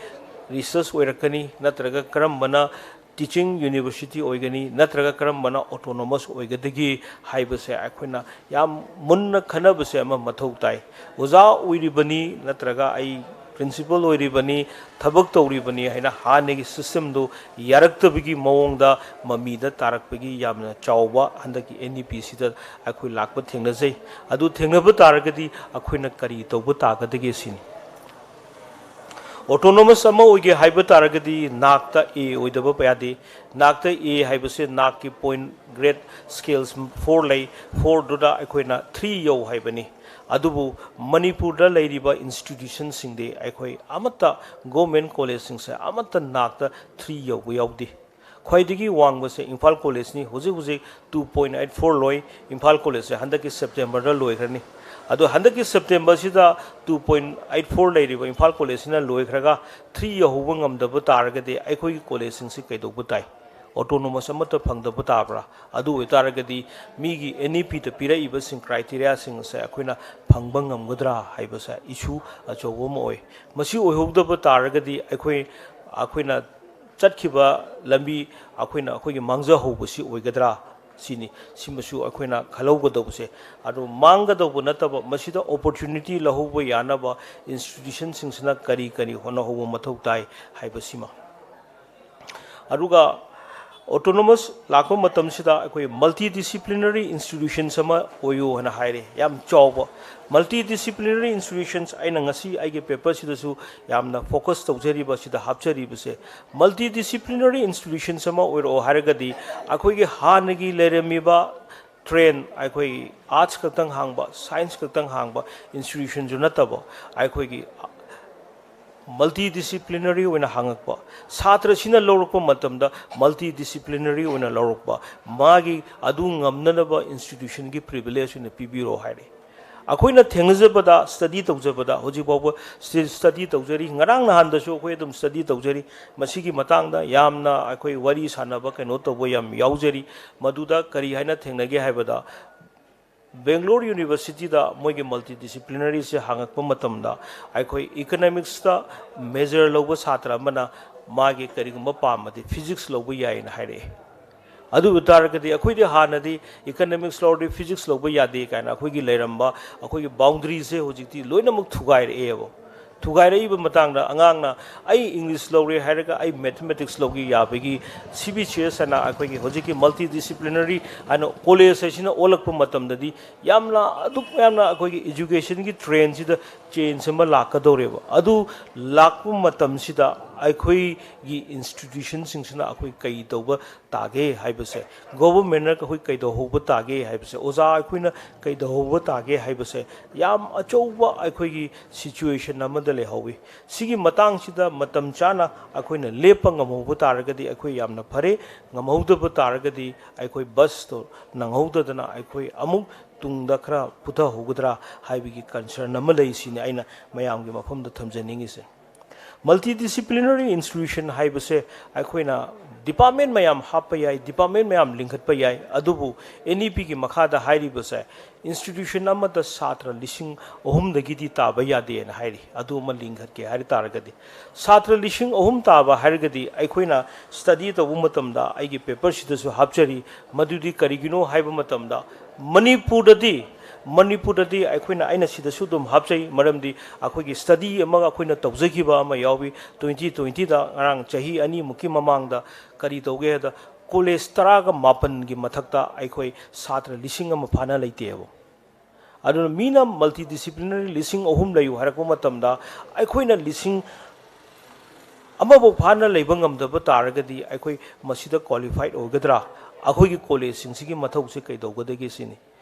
ꯔꯤꯁꯔꯁ ꯑꯣꯏꯔꯛꯀꯅꯤ, ꯅꯠꯇ꯭ꯔꯒ ꯀꯔꯝꯕꯅ ꯇꯤꯆꯤꯡ ꯌꯨꯅꯤꯚꯔꯁꯤꯇꯤ ꯑꯣꯏꯒꯅꯤ, ꯅꯠꯇ꯭ꯔꯒ ꯀꯔꯝꯕꯅ ꯑꯣꯇꯣꯅꯣꯃꯁ ꯑꯣꯏꯒꯗꯒꯦ ꯍꯥꯏꯕꯁꯦ ꯑꯩꯈꯣꯏꯅ ꯌꯥꯝ ꯃꯨꯟꯅ ꯈꯟꯅꯕꯁꯦ ꯑꯃ ꯃꯊꯧ ꯇꯥꯏ꯫ ꯑꯣꯖꯥ ꯑꯣꯏꯔꯤꯕꯅꯤ, ꯅꯠꯇ꯭ꯔꯒ ꯑꯩ ꯄ꯭ꯔꯤꯟꯁꯤꯄꯜ ꯑꯣꯏꯔꯤꯕꯅꯤ, ꯊꯕꯛ ꯇꯧꯔꯤꯕꯅꯤ ꯍꯥꯏꯅ ꯍꯥꯟꯅꯒꯤ ꯁꯤꯁꯇꯦꯝꯗꯨ ꯌꯥꯔꯛꯇꯕꯒꯤ ꯃꯑꯣꯡꯗ ꯃꯃꯤꯗ ꯇꯥꯔꯛꯄꯒꯤ ꯌꯥꯝꯅ ꯆꯥꯎꯕ ꯍꯟꯗꯛꯀꯤ ꯑꯦꯟ ꯏ ꯄꯤꯁꯤꯗ ꯑꯩꯈꯣꯏ ꯂꯥꯛꯄ ꯊꯦꯡꯅꯖꯩ꯫ ꯑꯗꯨ ꯊꯦꯡꯅꯕ ꯇꯥꯔꯒꯗꯤ ꯑꯩꯈꯣꯏꯅ ꯀꯔꯤ ꯇꯧꯕ ꯇꯥꯒꯗꯒꯦ ꯁꯤꯅꯤ꯫ ꯑꯣꯇꯣꯅꯣꯃꯁ ꯑꯃ ꯑꯣꯏꯒꯦ ꯍꯥꯏꯕ ꯇꯥꯔꯒꯗꯤ ꯅꯥꯛꯇ ꯑꯦ ꯑꯣꯏꯗꯕ ꯌꯥꯗꯦ꯫ ꯅꯥꯛꯇ ꯑꯦ ꯍꯥꯏꯕꯁꯦ ꯅꯥꯛꯀꯤ ꯄꯣꯏꯟ ꯒ꯭ꯔꯦꯗ ꯁ꯭ꯀꯦꯜꯁ ꯐꯣꯔ ꯂꯩ, ꯐꯣꯔꯗꯨꯗ ꯑꯩꯈꯣꯏꯅ ꯊ꯭ꯔꯤ ꯌꯧ ꯍꯥꯏꯕꯅꯤ꯫ ꯑꯗꯨꯕꯨ ꯃꯅꯤꯄꯨꯔꯗ ꯂꯩꯔꯤꯕ ꯏꯟꯁꯇꯤꯇ꯭ꯌꯨꯁꯟꯁꯤꯡꯗꯤ ꯑꯩꯈꯣꯏ ꯑꯃꯠꯇ, ꯒꯣꯔꯃꯦꯟ ꯀꯣꯂꯦꯖꯁꯤꯡꯁꯦ ꯑꯃꯠꯇ ꯅꯥꯛꯇ ꯊ꯭ꯔꯤ ꯌꯧꯕ ꯌꯥꯎꯗꯦ꯫ ꯈ꯭ꯋꯥꯏꯗꯒꯤ ꯋꯥꯡꯕꯁꯦ ꯏꯝꯐꯥꯜ ꯀꯣꯂꯦꯖꯅꯤ꯫ ꯍꯧꯖꯤꯛ ꯍꯧꯖꯤꯛ two point eight four ꯂꯣꯏ꯫ ꯏꯝꯐꯥꯜ ꯀꯣꯂꯦꯖꯁꯦ ꯍꯟꯗꯛꯀꯤ ꯁꯦꯞꯇꯦꯝꯕꯔꯗ ꯂꯣꯏꯈ꯭ꯔꯅꯤ꯫ ꯑꯗꯣ ꯍꯟꯗꯛꯀꯤ ꯁꯦꯞꯇꯦꯝꯕꯔꯁꯤꯗ two point eight four ꯂꯩꯔꯤꯕ ꯏꯝꯐꯥꯜ ꯀꯣꯂꯦꯖꯁꯤꯅ ꯂꯣꯏꯈ꯭ꯔꯒ three ꯌꯧꯍꯧꯕ ꯉꯝꯗꯕ ꯇꯥꯔꯒꯗꯤ ꯑꯩꯈꯣꯏꯒꯤ ꯀꯣꯂꯦꯖꯁꯤꯡꯁꯤ ꯀꯩꯗꯧꯕ ꯇꯥꯏ? ꯑꯣꯇꯣꯅꯣꯃꯁ ꯑꯃꯠꯇ ꯐꯪꯗꯕ ꯇꯥꯕ꯭ꯔꯥ? ꯑꯗꯨ ꯑꯣꯏꯇꯥꯔꯒꯗꯤ ꯃꯤꯒꯤ NEPꯗ ꯄꯤꯔꯛꯏꯕꯁꯤꯡ, criteriaꯁꯤꯡ ꯑꯁꯦ ꯑꯩꯈꯣꯏꯅ ꯐꯪꯕ ꯉꯝꯒꯗ꯭ꯔꯥ ꯍꯥꯏꯕꯁꯦ issue ꯑꯆꯧꯕ ꯑꯃ ꯑꯣꯏ꯫ ꯃꯁꯤ ꯑꯣꯏꯍꯧꯗꯕ ꯇꯥꯔꯒꯗꯤ ꯑꯩꯈꯣꯏ, ꯑꯩꯈꯣꯏꯅ ꯆꯠꯈꯤꯕ ꯂꯝꯕꯤ, ꯑꯩꯈꯣꯏꯅ ꯑꯩꯈꯣꯏꯒꯤ ꯃꯥꯡꯖꯍꯧꯕꯁꯤ ꯑꯣꯏꯒꯗ꯭ꯔꯥ? ꯁꯤꯅꯤ꯫ ꯁꯤꯃꯁꯨ ꯑꯩꯈꯣꯏꯅ ꯈꯜꯍꯧꯒꯗꯧꯕꯁꯦ꯫ ꯑꯗꯨ ꯃꯥꯡꯒꯗꯧꯕ ꯅꯠꯇꯕ, ꯃꯁꯤꯗ opportunity ꯂꯧꯍꯧꯕ ꯌꯥꯅꯕ institutionꯁꯤꯡꯁꯤꯅ ꯀꯔꯤ ꯀꯔꯤ ꯍꯣꯠꯅꯍꯧꯕ ꯃꯊꯧ ꯇꯥꯏ ꯍꯥꯏꯕꯁꯤꯃ꯫ ꯑꯗꯨꯒ autonomous ꯂꯥꯛꯄ ꯃꯇꯝꯁꯤꯗ ꯑꯩꯈꯣꯏ multidisciplinary institutions ꯑꯃ ꯑꯣꯏꯌꯨ ꯍꯥꯏꯅ ꯍꯥꯏꯔꯦ꯫ ꯌꯥꯝ ꯆꯥꯎꯕ multidisciplinary institutions, ꯑꯩꯅ ꯉꯁꯤ ꯑꯩꯒꯤ paperꯁꯤꯗꯁꯨ ꯌꯥꯝꯅ focus ꯇꯧꯖꯔꯤꯕ, ꯁꯤꯗ ꯍꯥꯞꯆꯔꯤꯕꯁꯦ, multidisciplinary institutions ꯑꯃ ꯑꯣꯏꯔꯛꯑꯣ ꯍꯥꯏꯔꯒꯗꯤ ꯑꯩꯈꯣꯏꯒꯤ ꯍꯥꯟꯅꯒꯤ ꯂꯩꯔꯝꯃꯤꯕ train, ꯑꯩꯈꯣꯏꯒꯤ arts ꯈꯛꯇꯪ ꯍꯥꯡꯕ, science ꯈꯛꯇꯪ ꯍꯥꯡꯕ institutionꯁꯨ ꯅꯠꯇꯕ, ꯑꯩꯈꯣꯏꯒꯤ multidisciplinary ꯑꯣꯏꯅ ꯍꯥꯡꯉꯛꯄ, ꯁꯥꯇ꯭ꯔꯁꯤꯅ ꯂꯧꯔꯛꯄ ꯃꯇꯝꯗ multidisciplinary ꯑꯣꯏꯅ ꯂꯧꯔꯛꯄ, ꯃꯥꯒꯤ ꯑꯗꯨ ꯉꯝꯅꯅꯕ institutionꯒꯤ privilege ꯑꯣꯏꯅ ꯄꯤꯕꯤꯔꯣ ꯍꯥꯏꯔꯦ꯫ ꯑꯩꯈꯣꯏꯅ ꯊꯦꯡꯅꯖꯕꯗ, study ꯇꯧꯖꯕꯗ, ꯍꯧꯖꯤꯛ ꯐꯥꯎꯕ ꯁ꯭ꯇꯤ-, study ꯇꯧꯖꯔꯤ, ꯉꯔꯥꯡ ꯅꯍꯥꯟꯗꯁꯨ ꯑꯩꯈꯣꯏ ꯑꯗꯨꯝ study ꯇꯧꯖꯔꯤ꯫ ꯃꯁꯤꯒꯤ ꯃꯇꯥꯡꯗ ꯌꯥꯝꯅ ꯑꯩꯈꯣꯏ ꯋꯥꯔꯤ ꯁꯥꯟꯅꯕ, ꯀꯩꯅꯣ ꯇꯧꯕ ꯌꯥꯝ ꯌꯥꯎꯖꯔꯤ꯫ ꯃꯗꯨꯗ ꯀꯔꯤ ꯍꯥꯏꯅ ꯊꯦꯡꯅꯒꯦ ꯍꯥꯏꯕꯗ, ꯕꯦꯡꯒ꯭ꯂꯣꯔ ꯌꯨꯅꯤꯚꯔꯁꯤꯇꯤꯗ ꯃꯣꯏꯒꯤ multidisciplinaryꯁꯦ ꯍꯥꯡꯉꯛꯄ ꯃꯇꯝꯗ, ꯑꯩꯈꯣꯏ economicsꯇ major ꯂꯧꯕ ꯁꯥꯇ꯭ꯔ ꯑꯃꯅ ꯃꯥꯒꯤ ꯀꯔꯤꯒꯨꯝꯕ ꯄꯥꯝꯃꯗꯤ physics ꯂꯧꯕ ꯌꯥꯏꯅ ꯍꯥꯏꯔꯛꯑꯦ꯫ ꯑꯗꯨ ꯑꯣꯏ ꯇꯥꯔꯒꯗꯤ ꯑꯩꯈꯣꯏꯗꯤ ꯍꯥꯟꯅꯗꯤ economics ꯂꯧꯔꯗꯤ physics ꯂꯧꯕ ꯌꯥꯗꯦ ꯀꯥꯏꯅ ꯑꯩꯈꯣꯏꯒꯤ ꯂꯩꯔꯝꯕ ꯑꯩꯈꯣꯏꯒꯤ boundaryꯁꯦ ꯍꯧꯖꯤꯛꯇꯤ ꯂꯣꯏꯅꯃꯛ ꯊꯨꯒꯥꯏꯔꯛꯑꯦꯕ꯫ ꯊꯨꯒꯥꯏꯔꯛꯏꯕ ꯃꯇꯥꯡꯗ ꯑꯉꯥꯡꯅ "ꯑꯩ English ꯂꯧꯔꯦ" ꯍꯥꯏꯔꯒ "ꯑꯩ mathematics ꯂꯧꯒꯦ" ꯌꯥꯕꯒꯤ CBCS ꯍꯥꯏꯅ ꯑꯩꯈꯣꯏꯒꯤ ꯍꯧꯖꯤꯛꯀꯤ multidisciplinary ꯍꯥꯏꯅ ꯀꯣꯂꯦꯖ ꯍꯥꯏꯁꯤꯅ ꯑꯣꯜꯂꯛꯄ ꯃꯇꯝꯗꯗꯤ ꯌꯥꯝꯅ, ꯑꯗꯨꯛ ꯌꯥꯝꯅ ꯑꯩꯈꯣꯏꯒꯤ educationꯒꯤ trainꯁꯤꯗ ꯆꯦꯟꯖ ꯑꯃ ꯂꯥꯛꯀꯗꯧꯔꯦꯕ꯫ ꯑꯗꯨ ꯂꯥꯛꯄ ꯃꯇꯝꯁꯤꯗ ꯑꯩꯈꯣꯏꯒꯤ ꯏꯟꯁꯇꯤꯇ꯭ꯌꯨꯁꯟꯁꯤꯡꯁꯤꯅ ꯑꯩꯈꯣꯏ ꯀꯩ ꯇꯧꯕ ꯇꯥꯒꯦ ꯍꯥꯏꯕꯁꯦ, ꯒꯣꯚꯔꯟꯃꯦꯟꯠꯅ ꯑꯩꯈꯣꯏ ꯀꯩꯗꯧꯍꯧꯕ ꯇꯥꯒꯦ ꯍꯥꯏꯕꯁꯦ, ꯑꯣꯖꯥ ꯑꯩꯈꯣꯏꯅ ꯀꯩꯗꯧꯍꯧꯕ ꯇꯥꯒꯦ ꯍꯥꯏꯕꯁꯦ ꯌꯥꯝ ꯑꯆꯧꯕ ꯑꯩꯈꯣꯏꯒꯤ ꯁꯤꯆꯨꯋꯦꯁꯟ ꯑꯃꯗ ꯂꯩꯍꯧꯋꯤ꯫ ꯁꯤꯒꯤ ꯃꯇꯥꯡꯁꯤꯗ ꯃꯇꯝ ꯆꯥꯅ ꯑꯩꯈꯣꯏꯅ ꯂꯦꯞꯄ ꯉꯝꯍꯧꯕ ꯇꯥꯔꯒꯗꯤ ꯑꯩꯈꯣꯏ ꯌꯥꯝꯅ ꯐꯔꯦ꯫ ꯉꯝꯍꯧꯗꯕ ꯇꯥꯔꯒꯗꯤ ꯑꯩꯈꯣꯏ ꯕꯁꯇꯣ ꯅꯪꯍꯧꯗꯗꯅ ꯑꯩꯈꯣꯏ ꯑꯃꯨꯛ ꯇꯨꯡꯗ ꯈꯔ ꯄꯨꯊꯍꯧꯒꯗ꯭ꯔꯥ ꯍꯥꯏꯕꯒꯤ ꯀꯟꯁꯔꯟ ꯑꯃ ꯂꯩ꯫ ꯁꯤꯅꯤ ꯑꯩꯅ ꯃꯌꯥꯝꯒꯤ ꯃꯐꯝꯗ ꯊꯝꯖꯅꯤꯡꯉꯤꯁꯦ꯫ ꯃꯜꯇꯤ ꯗꯤꯁꯤꯄ꯭ꯂꯤꯅꯔꯤ ꯏꯟꯁꯇꯤꯇ꯭ꯌꯨꯁꯟ ꯍꯥꯏꯕꯁꯦ ꯑꯩꯈꯣꯏꯅ ꯗꯤꯄꯥꯔꯠꯃꯦꯟꯠ ꯃꯌꯥꯝ ꯍꯥꯞꯄ ꯌꯥꯏ, ꯗꯤꯄꯥꯔꯠꯃꯦꯟꯠ ꯃꯌꯥꯝ ꯂꯤꯡꯈꯠꯄ ꯌꯥꯏ, ꯑꯗꯨꯕꯨ ꯑꯦꯟ ꯏ ꯄꯤꯒꯤ ꯃꯈꯥꯗ ꯍꯥꯏꯔꯤꯕꯁꯦ ꯏꯟꯁꯇꯤꯇ꯭ꯌꯨꯁꯟ ꯑꯃꯗ ꯁꯥꯇ꯭ꯔ ꯂꯤꯁꯤꯡ ꯑꯍꯨꯝꯗꯒꯤꯗꯤ ꯇꯥꯕ ꯌꯥꯗꯦꯅ ꯍꯥꯏꯔꯤ꯫ ꯑꯗꯨ ꯑꯃ ꯂꯤꯡꯈꯠꯀꯦ ꯍꯥꯏ ꯇꯥꯔꯒꯗꯤ, ꯁꯥꯇ꯭ꯔ ꯂꯤꯁꯤꯡ ꯑꯍꯨꯝ ꯇꯥꯕ ꯍꯥꯏꯔꯒꯗꯤ ꯑꯩꯈꯣꯏꯅ ꯁ꯭ꯇꯗꯤ ꯇꯧꯕ ꯃꯇꯝꯗ ꯑꯩꯒꯤ ꯄꯦꯄꯔꯁꯤꯗꯁꯨ ꯍꯥꯞꯆꯔꯤ, ꯃꯗꯨꯗꯤ ꯀꯔꯤꯒꯤꯅꯣ ꯍꯥꯏꯕ ꯃꯇꯝꯗ ꯃꯅꯤꯄꯨꯔꯗꯗꯤ, ꯃꯅꯤꯄꯨꯔꯗꯗꯤ ꯑꯩꯈꯣꯏꯅ, ꯑꯩꯅ ꯁꯤꯗꯁꯨ ꯑꯗꯨꯝ ꯍꯥꯞꯆꯩ, ꯃꯔꯝꯗꯤ ꯑꯩꯈꯣꯏꯒꯤ ꯁ꯭ꯇꯗꯤ ꯑꯃꯒ ꯑꯩꯈꯣꯏꯅ ꯇꯧꯖꯈꯤꯕ ꯑꯃ ꯌꯥꯎꯏ꯫ ꯇ꯭ꯋꯦꯟꯇꯤ ꯇ꯭ꯋꯦꯟꯇꯤꯗ, ꯉꯔꯥꯡ ꯆꯍꯤ ꯑꯅꯤꯃꯨꯛꯀꯤ ꯃꯃꯥꯡꯗ ꯀꯔꯤ ꯇꯧꯒꯦ ꯍꯥꯏꯗ, ꯀꯣꯂꯦꯖ ꯇꯔꯥꯒ ꯃꯥꯄꯟꯒꯤ ꯃꯊꯛꯇ ꯑꯩꯈꯣꯏ ꯁꯥꯇ꯭ꯔ ꯂꯤꯁꯤꯡ ꯑꯃ ꯐꯥꯅ ꯂꯩꯇꯦꯕ꯫ ꯑꯗꯨꯅ ꯃꯤꯅ ꯃꯜꯇꯤ ꯗꯤꯁꯤꯄ꯭ꯂꯤꯅꯔꯤ ꯂꯤꯁꯤꯡ ꯑꯍꯨꯝ ꯂꯩꯌꯨ ꯍꯥꯏꯔꯛꯄ ꯃꯇꯝꯗ ꯑꯩꯈꯣꯏꯅ ꯂꯤꯁꯤꯡ ꯑꯃꯐꯥꯎ ꯐꯥꯅ ꯂꯩꯕ ꯉꯝꯗꯕ ꯇꯥꯔꯒꯗꯤ ꯑꯩꯈꯣꯏ ꯃꯁꯤꯗ ꯀ꯭ꯋꯥꯂꯤꯐꯥꯏꯠ ꯑꯣꯏꯒꯗ꯭ꯔꯥ? ꯑꯩꯈꯣꯏꯒꯤ ꯀꯣꯂꯦꯖꯁꯤꯡꯁꯤꯒꯤ ꯃꯊꯧꯁꯦ ꯀꯩꯗꯧꯒꯗꯒꯦ ꯁꯤꯅꯤ꯫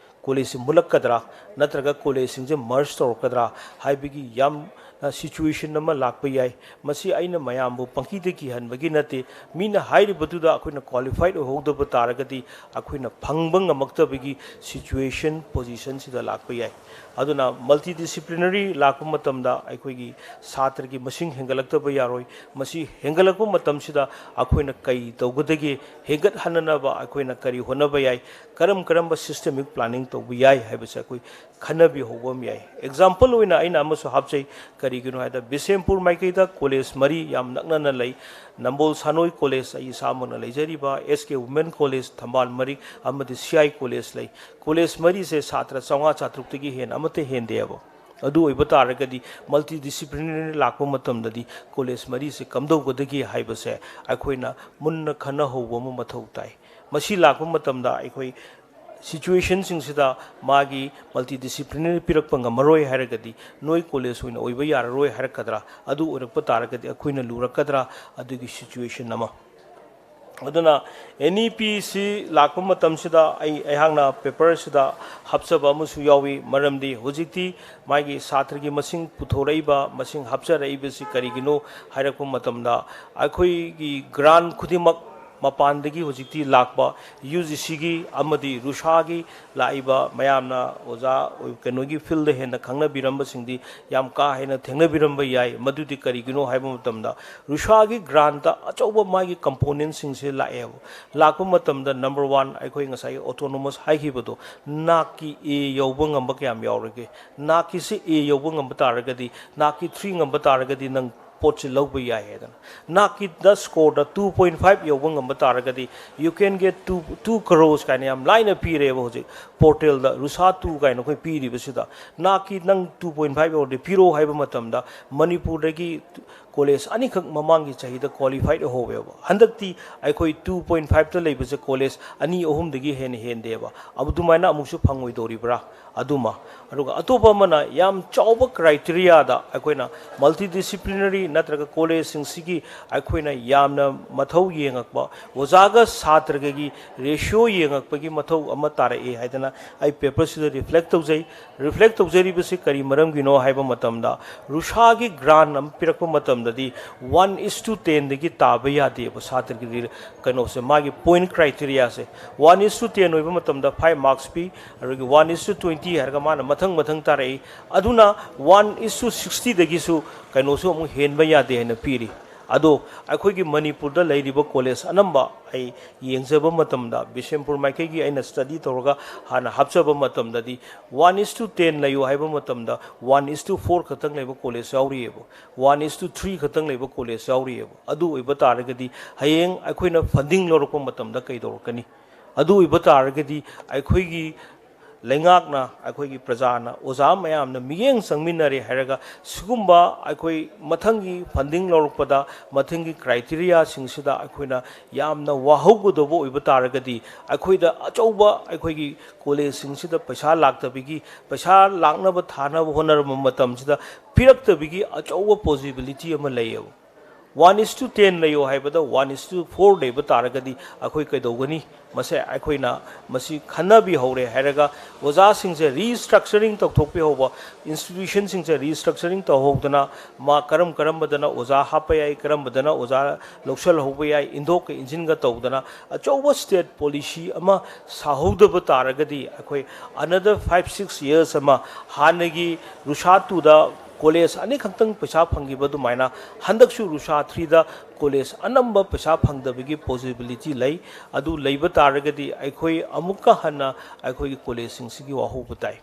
ꯀꯣꯂꯦꯖꯁꯤ ꯃꯨꯠꯂꯛꯀꯗ꯭ꯔꯥ, ꯅꯠꯇ꯭ꯔꯒ ꯀꯣꯂꯦꯖꯁꯤꯡꯁꯦ ꯃꯔꯖ ꯇꯧꯔꯛꯀꯗ꯭ꯔꯥ ꯍꯥꯏꯕꯒꯤ ꯌꯥꯝꯅ ꯁꯤꯆꯨꯋꯦꯁꯟ ꯑꯃ ꯂꯥꯛꯄ ꯌꯥꯏ꯫ ꯃꯁꯤ ꯑꯩꯅ ꯃꯌꯥꯝꯕꯨ ꯄꯪꯀꯤꯗ ꯀꯤꯍꯟꯕꯒꯤ ꯅꯠꯇꯦ꯫ ꯃꯤꯅ ꯍꯥꯏꯔꯤꯕꯗꯨꯗ ꯑꯩꯈꯣꯏꯅ ꯀ꯭ꯋꯥꯂꯤꯐꯥꯏꯠ ꯑꯣꯏꯍꯧꯗꯕ ꯇꯥꯔꯒꯗꯤ ꯑꯩꯈꯣꯏꯅ ꯐꯪꯕ ꯉꯝꯃꯛꯇꯕꯒꯤ ꯁꯤꯆꯨꯋꯦꯁꯟ, ꯄꯣꯖꯤꯁꯟꯁꯤꯗ ꯂꯥꯛꯄ ꯌꯥꯏ꯫ ꯑꯗꯨꯅ ꯃꯜꯇꯤ ꯗꯤꯁꯤꯄ꯭ꯂꯤꯅꯔꯤ ꯂꯥꯛꯄ ꯃꯇꯝꯗ ꯑꯩꯈꯣꯏꯒꯤ ꯁꯥꯇ꯭ꯔꯒꯤ ꯃꯁꯤꯡ ꯍꯦꯟꯒꯠꯂꯛꯇꯕ ꯌꯥꯔꯣꯏ꯫ ꯃꯁꯤ ꯍꯦꯟꯒꯠꯂꯛꯄ ꯃꯇꯝꯁꯤꯗ ꯑꯩꯈꯣꯏꯅ ꯀꯔꯤ ꯇꯧꯒꯗꯒꯦ? ꯍꯦꯟꯒꯠꯍꯟꯅꯅꯕ ꯑꯩꯈꯣꯏꯅ ꯀꯔꯤ ꯍꯣꯠꯅꯕ ꯌꯥꯏ? ꯀꯔꯝ ꯀꯔꯝꯕ ꯁꯤꯁꯇꯦꯃꯤꯛ ꯄ꯭ꯂꯥꯅꯤꯡ ꯇꯧꯕ ꯌꯥꯏ ꯍꯥꯏꯕꯁꯦ ꯑꯩꯈꯣꯏ ꯈꯟꯅꯕꯤꯍꯧꯕ ꯑꯃ ꯌꯥꯏ꯫ ꯑꯦꯛꯖꯥꯝꯄꯜ ꯑꯣꯏꯅ ꯑꯩꯅ ꯑꯃꯁꯨ ꯍꯥꯞꯆꯩ꯫ ꯀꯔꯤꯒꯤꯅꯣ ꯍꯥꯏꯗ, ꯕꯤꯁꯦꯝꯄꯨꯔ ꯃꯥꯏꯀꯩꯗ ꯀꯣꯂꯦꯖ ꯃꯔꯤ ꯌꯥꯝ ꯅꯛꯅꯅ ꯂꯩ꯫ ꯅꯝꯕꯣꯜ ꯁꯥꯅꯣꯏ ꯀꯣꯂꯦꯖ, ꯑꯩ ꯏꯁꯥꯃꯛꯅ ꯂꯩꯖꯔꯤꯕ ꯑꯦꯁ ꯀꯦ ꯋꯨꯃꯦꯟ ꯀꯣꯂꯦꯖ ꯊꯝꯕꯥꯜ ꯃꯔꯤꯛ ꯑꯃꯗꯤ ꯁꯤ ꯑꯥꯏ ꯀꯣꯂꯦꯖ ꯂꯩ꯫ ꯀꯣꯂꯦꯖ ꯃꯔꯤꯁꯦ ꯁꯥꯇ꯭ꯔ ꯆꯥꯝꯃꯉꯥ ꯆꯥꯇ꯭ꯔꯨꯛꯇꯒꯤ ꯍꯦꯟꯅ ꯑꯃꯠꯇ ꯍꯦꯟꯗꯦꯕ꯫ ꯑꯗꯨ ꯑꯣꯏꯕ ꯇꯥꯔꯒꯗꯤ ꯃꯜꯇꯤ ꯗꯤꯁꯤꯄ꯭ꯂꯤꯅꯔꯤ ꯂꯥꯛꯄ ꯃꯇꯝꯗꯗꯤ ꯀꯣꯂꯦꯖ ꯃꯔꯤꯁꯦ ꯀꯝꯗꯧꯒꯗꯒꯦ ꯍꯥꯏꯕꯁꯦ ꯑꯩꯈꯣꯏꯅ ꯃꯨꯟꯅ ꯈꯟꯅꯍꯧꯕ ꯑꯃ ꯃꯊꯧ ꯇꯥꯏ꯫ ꯃꯁꯤ ꯂꯥꯛꯄ ꯃꯇꯝꯗ ꯑꯩꯈꯣꯏ ꯁꯤꯆꯨꯋꯦꯁꯟꯁꯤꯡꯁꯤꯗ ꯃꯥꯒꯤ ꯃꯜꯇꯤ ꯗꯤꯁꯤꯄ꯭ꯂꯤꯅꯔꯤ ꯄꯤꯔꯛꯄ ꯉꯝꯃꯔꯣꯏ ꯍꯥꯏꯔꯒꯗꯤ, ꯅꯣꯏ ꯀꯣꯂꯦꯖ ꯑꯣꯏꯅ ꯑꯣꯏꯕ ꯌꯥꯔꯔꯣꯏ ꯍꯥꯏꯔꯛꯀꯗ꯭ꯔꯥ? ꯑꯗꯨ ꯑꯣꯏꯔꯛꯄ ꯇꯥꯔꯒꯗꯤ ꯑꯩꯈꯣꯏꯅ ꯂꯨꯔꯛꯀꯗ꯭ꯔꯥ? ꯑꯗꯨꯒꯤ ꯁꯤꯆꯨꯋꯦꯁꯟ ꯑꯃ꯫ ꯑꯗꯨꯅ ꯑꯦꯟ ꯏ ꯄꯤꯁꯤ ꯂꯥꯛꯄ ꯃꯇꯝꯁꯤꯗ ꯑꯩ, ꯑꯩꯍꯥꯛꯅ ꯄꯦꯄꯔꯁꯤꯗ ꯍꯥꯞꯆꯕ ꯑꯃꯁꯨ ꯌꯥꯎꯏ꯫ ꯃꯔꯝꯗꯤ ꯍꯧꯖꯤꯛꯇꯤ ꯃꯥꯒꯤ ꯁꯥꯇ꯭ꯔꯒꯤ ꯃꯁꯤꯡ ꯄꯨꯊꯣꯔꯛꯏꯕ, ꯃꯁꯤꯡ ꯍꯥꯞꯆꯔꯛꯏꯕꯁꯤ ꯀꯔꯤꯒꯤꯅꯣ ꯍꯥꯏꯔꯛꯄ ꯃꯇꯝꯗ, ꯑꯩꯈꯣꯏꯒꯤ ꯒ꯭ꯔꯥꯟ ꯈꯨꯗꯤꯡꯃꯛ ꯃꯄꯥꯟꯗꯒꯤ ꯍꯧꯖꯤꯛꯇꯤ ꯂꯥꯛꯄ ꯌꯨ ꯖꯤ ꯁꯤꯒꯤ ꯑꯃꯗꯤ ꯔꯨꯁꯥꯒꯤ ꯂꯥꯛꯏꯕ ꯃꯌꯥꯝꯅ ꯑꯣꯖꯥ ꯑꯣꯏ-, ꯀꯩꯅꯣꯒꯤ ꯐꯤꯜꯗ ꯍꯦꯟꯅ ꯈꯪꯅꯕꯤꯔꯝꯕꯁꯤꯡꯗꯤ ꯌꯥꯝ ꯀꯥ ꯍꯦꯟꯅ ꯊꯦꯡꯅꯕꯤꯔꯝꯕ ꯌꯥꯏ꯫ ꯃꯗꯨꯗꯤ ꯀꯔꯤꯒꯤꯅꯣ ꯍꯥꯏꯕ ꯃꯇꯝꯗ, ꯔꯨꯁꯥꯒꯤ ꯒ꯭ꯔꯥꯟꯇ ꯑꯆꯧꯕ ꯃꯥꯒꯤ ꯀꯝꯄꯣꯅꯦꯟꯁꯤꯡꯁꯦ ꯂꯥꯛꯑꯦꯕ꯫ ꯂꯥꯛꯄ ꯃꯇꯝꯗ, ꯅꯝꯕꯔ ꯋꯥꯟ, ꯑꯩꯈꯣꯏ ꯉꯁꯥꯏꯒꯤ ꯑꯣꯇꯣꯅꯣꯃꯁ ꯍꯥꯏꯈꯤꯕꯗꯣ, ꯅꯥꯛꯀꯤ ꯑꯦ ꯌꯧꯕ ꯉꯝꯕ ꯀꯌꯥꯝ ꯌꯥꯎꯔꯒꯦ? ꯅꯥꯛꯀꯤꯁꯦ ꯑꯦ ꯌꯧꯕ ꯉꯝꯕ ꯇꯥꯔꯒꯗꯤ, ꯅꯥꯛꯀꯤ ꯊ꯭ꯔꯤ ꯉꯝꯕ ꯇꯥꯔꯒꯗꯤ ꯅꯪ ꯄꯣꯠꯁꯤ ꯂꯧꯕ ꯌꯥꯏ ꯍꯥꯏꯗꯅ꯫ ꯅꯥꯛꯀꯤꯗ ꯁ꯭ꯀꯣꯔꯗ two point five ꯌꯧꯕ ꯉꯝꯕ ꯇꯥꯔꯒꯗꯤ, you can get two, two crores ꯀꯥꯏꯅ ꯌꯥꯝ ꯂꯥꯏꯅ ꯄꯤꯔꯦꯕ ꯍꯧꯖꯤꯛ ꯄꯣꯔꯇꯦꯜꯗ, ꯔꯨꯁꯥ two ꯀꯥꯏꯅ ꯑꯩꯈꯣꯏ ꯄꯤꯔꯤꯕꯁꯤꯗ꯫ ꯅꯥꯛꯀꯤ ꯅꯪ two point five ꯌꯧꯔꯗꯤ ꯄꯤꯔꯛꯑꯣ ꯍꯥꯏꯕ ꯃꯇꯝꯗ, ꯃꯅꯤꯄꯨꯔꯗꯒꯤ ꯀꯣꯂꯦꯖ ꯑꯅꯤꯈꯛ ꯃꯃꯥꯡꯒꯤ ꯆꯍꯤꯗ ꯀ꯭ꯋꯥꯂꯤꯐꯥꯏꯠ ꯑꯣꯏꯍꯧꯋꯦꯕ꯫ ꯍꯟꯗꯛꯇꯤ ꯑꯩꯈꯣꯏ two point fiveꯇ ꯂꯩꯕꯁꯦ ꯀꯣꯂꯦꯖ ꯑꯅꯤ ꯑꯍꯨꯝꯗꯒꯤ ꯍꯦꯟꯅ ꯍꯦꯟꯗꯦꯕ꯫ ꯑꯗꯨꯃꯥꯏꯅ ꯑꯃꯨꯛꯁꯨ ꯐꯪꯉꯣꯏꯗꯧꯔꯤꯕ꯭ꯔꯥ? ꯑꯗꯨꯃ꯫ ꯑꯗꯨꯒ ꯑꯇꯣꯞꯄ ꯑꯃꯅ, ꯌꯥꯝ ꯆꯥꯎꯕ ꯀ꯭ꯔꯥꯏꯇꯦꯔꯤꯌꯥꯗ ꯑꯩꯈꯣꯏꯅ ꯃꯜꯇꯤ ꯗꯤꯁꯤꯄ꯭ꯂꯤꯅꯔꯤ ꯅꯠꯇ꯭ꯔꯒ ꯀꯣꯂꯦꯖꯁꯤꯡꯁꯤꯒꯤ ꯑꯩꯈꯣꯏꯅ ꯌꯥꯝꯅ ꯃꯊꯧ ꯌꯦꯡꯉꯛꯄ, ꯑꯣꯖꯥꯒ ꯁꯥꯇ꯭ꯔꯒꯒꯤ ꯔꯦꯁꯤꯌꯣ ꯌꯦꯡꯉꯛꯄꯒꯤ ꯃꯊꯧ ꯑꯃ ꯇꯥꯔꯛꯑꯦ ꯍꯥꯏꯗꯅ ꯑꯩ ꯄꯦꯄꯔꯁꯤꯗ ꯔꯤꯐ꯭ꯂꯦꯛ ꯇꯧꯖꯩ꯫ ꯔꯤꯐ꯭ꯂꯦꯛ ꯇꯧꯖꯔꯤꯕꯁꯤ ꯀꯔꯤ ꯃꯔꯝꯒꯤꯅꯣ ꯍꯥꯏꯕ ꯃꯇꯝꯗ, ꯔꯨꯁꯥꯒꯤ ꯒ꯭ꯔꯥꯟ ꯑꯃ ꯄꯤꯔꯛꯄ ꯃꯇꯝꯗꯗꯤ one is to tenꯗꯒꯤ ꯇꯥꯕ ꯌꯥꯗꯦꯕ ꯁꯥꯇ꯭ꯔꯒꯤ ꯔꯤ-, ꯀꯩꯅꯣꯁꯦ, ꯃꯥꯒꯤ point ꯀ꯭ꯔꯥꯏꯇꯦꯔꯤꯌꯥꯁꯦ꯫ One is to ten ꯑꯣꯏꯕ ꯃꯇꯝꯗ five marks ꯄꯤ, ꯑꯗꯨꯒꯤ one is to twenty ꯍꯥꯏꯔꯒ ꯃꯥꯅ ꯃꯊꯪ ꯃꯊꯪ ꯇꯥꯔꯛꯏ꯫ ꯑꯗꯨꯅ one is to sixtyꯗꯒꯤꯁꯨ ꯀꯩꯅꯣꯁꯨ ꯑꯃꯨꯛ ꯍꯦꯟꯕ ꯌꯥꯗꯦ ꯍꯥꯏꯅ ꯄꯤꯔꯤ꯫ ꯑꯗꯣ ꯑꯩꯈꯣꯏꯒꯤ ꯃꯅꯤꯄꯨꯔꯗ ꯂꯩꯔꯤꯕ ꯀꯣꯂꯦꯖ ꯑꯅꯝꯕ ꯑꯩ ꯌꯦꯡꯖꯕ ꯃꯇꯝꯗ, ꯕꯤꯁꯦꯝꯄꯨꯔ ꯃꯥꯏꯀꯩꯒꯤ ꯑꯩꯅ ꯁ꯭ꯇꯗꯤ ꯇꯧꯔꯒ ꯍꯥꯟꯅ ꯍꯥꯞꯆꯕ ꯃꯇꯝꯗꯗꯤ, one is to ten ꯂꯩꯌꯨ ꯍꯥꯏꯕ ꯃꯇꯝꯗ one is to four ꯈꯛꯇꯪ ꯂꯩꯕ college ꯌꯥꯎꯔꯤꯑꯕ, one is to three ꯈꯛꯇꯪ ꯂꯩꯕ ꯀꯣꯂꯦꯖ ꯌꯥꯎꯔꯤꯑꯕ꯫ ꯑꯗꯨ ꯑꯣꯏꯕ ꯇꯥꯔꯒꯗꯤ ꯍꯌꯦꯡ ꯑꯩꯈꯣꯏꯅ ꯐꯟꯗꯤꯡ ꯂꯧꯔꯛꯄ ꯃꯇꯝꯗ ꯀꯩꯗꯧꯔꯛꯀꯅꯤ? ꯑꯗꯨ ꯑꯣꯏꯕ ꯇꯥꯔꯒꯗꯤ ꯑꯩꯈꯣꯏꯒꯤ ꯂꯩꯉꯥꯛꯅ, ꯑꯩꯈꯣꯏꯒꯤ ꯄ꯭ꯔꯖꯥꯅ, ꯑꯣꯖꯥ ꯃꯌꯥꯝꯅ ꯃꯤꯠꯌꯦꯡ ꯆꯪꯃꯤꯟꯅꯔꯦ ꯍꯥꯏꯔꯒ, ꯁꯤꯒꯨꯝꯕ ꯑꯩꯈꯣꯏ ꯃꯊꯪꯒꯤ funding ꯂꯧꯔꯛꯄꯗ, ꯃꯊꯪꯒꯤ criteriaꯁꯤꯡꯁꯤꯗ ꯑꯩꯈꯣꯏꯅ ꯌꯥꯝꯅ ꯋꯥꯍꯧꯒꯗꯧꯕ ꯑꯣꯏꯕ ꯇꯥꯔꯒꯗꯤ, ꯑꯩꯈꯣꯏꯗ ꯑꯆꯧꯕ, ꯑꯩꯈꯣꯏꯒꯤ collegeꯁꯤꯡꯁꯤꯗ ꯄꯩꯁꯥ ꯂꯥꯛꯇꯕꯒꯤ, ꯄꯩꯁꯥ ꯂꯥꯛꯅꯕ ꯊꯥꯅꯕ ꯍꯣꯠꯅꯔꯕ ꯃꯇꯝꯁꯤꯗ ꯄꯤꯔꯛꯇꯕꯒꯤ ꯑꯆꯧꯕ possibility ꯑꯃ ꯂꯩꯌꯦꯕ꯫ One is to ten ꯂꯩꯌꯣ ꯍꯥꯏꯕꯗ one is to four ꯂꯩꯕ ꯇꯥꯔꯒꯗꯤ ꯑꯩꯈꯣꯏ ꯀꯩꯗꯧꯒꯅꯤ? ꯃꯁꯦ ꯑꯩꯈꯣꯏꯅ ꯃꯁꯤ ꯈꯟꯅꯕꯤꯍꯧꯔꯦ ꯍꯥꯏꯔꯒ, ꯑꯣꯖꯥꯁꯤꯡꯁꯦ restructuring ꯇꯧꯊꯣꯛꯄꯤꯍꯧꯕ, institutionꯁꯤꯡꯁꯦ restructuring ꯇꯧꯍꯧꯗꯅ, ꯃꯥ ꯀꯔꯝ ꯀꯔꯝꯕꯗꯅ ꯑꯣꯖꯥ ꯍꯥꯞꯄ ꯌꯥꯏ, ꯀꯔꯝꯕꯗꯅ ꯑꯣꯖꯥ ꯂꯧꯁꯤꯜꯍꯧꯕ ꯌꯥꯏ, ꯏꯟꯊꯣꯛꯀ ꯏꯟꯁꯤꯟꯒ ꯇꯧꯗꯅ ꯑꯆꯧꯕ state policy ꯑꯃ ꯁꯥꯍꯧꯗꯕ ꯇꯥꯔꯒꯗꯤ, ꯑꯩꯈꯣꯏ another five six years ꯑꯃ ꯍꯥꯟꯅꯒꯤ ꯔꯨꯁꯥ ꯇꯨꯗ college ꯑꯅꯤꯈꯛꯇꯪ ꯄꯩꯁꯥ ꯐꯪꯈꯤꯕ ꯑꯗꯨꯃꯥꯏꯅ, ꯍꯟꯗꯛꯁꯨ ꯔꯨꯁꯥ ꯊ꯭ꯔꯤꯗ college ꯑꯅꯝꯕ ꯄꯩꯁꯥ ꯐꯪꯗꯕꯒꯤ possibility ꯂꯩ꯫ ꯑꯗꯨ ꯂꯩꯕ ꯇꯥꯔꯒꯗꯤ ꯑꯩꯈꯣꯏ ꯑꯃꯨꯛꯀ ꯍꯟꯅ ꯑꯩꯈꯣꯏꯒꯤ collegeꯁꯤꯡꯁꯤꯒꯤ ꯋꯥꯍꯧꯕ ꯇꯥꯏ꯫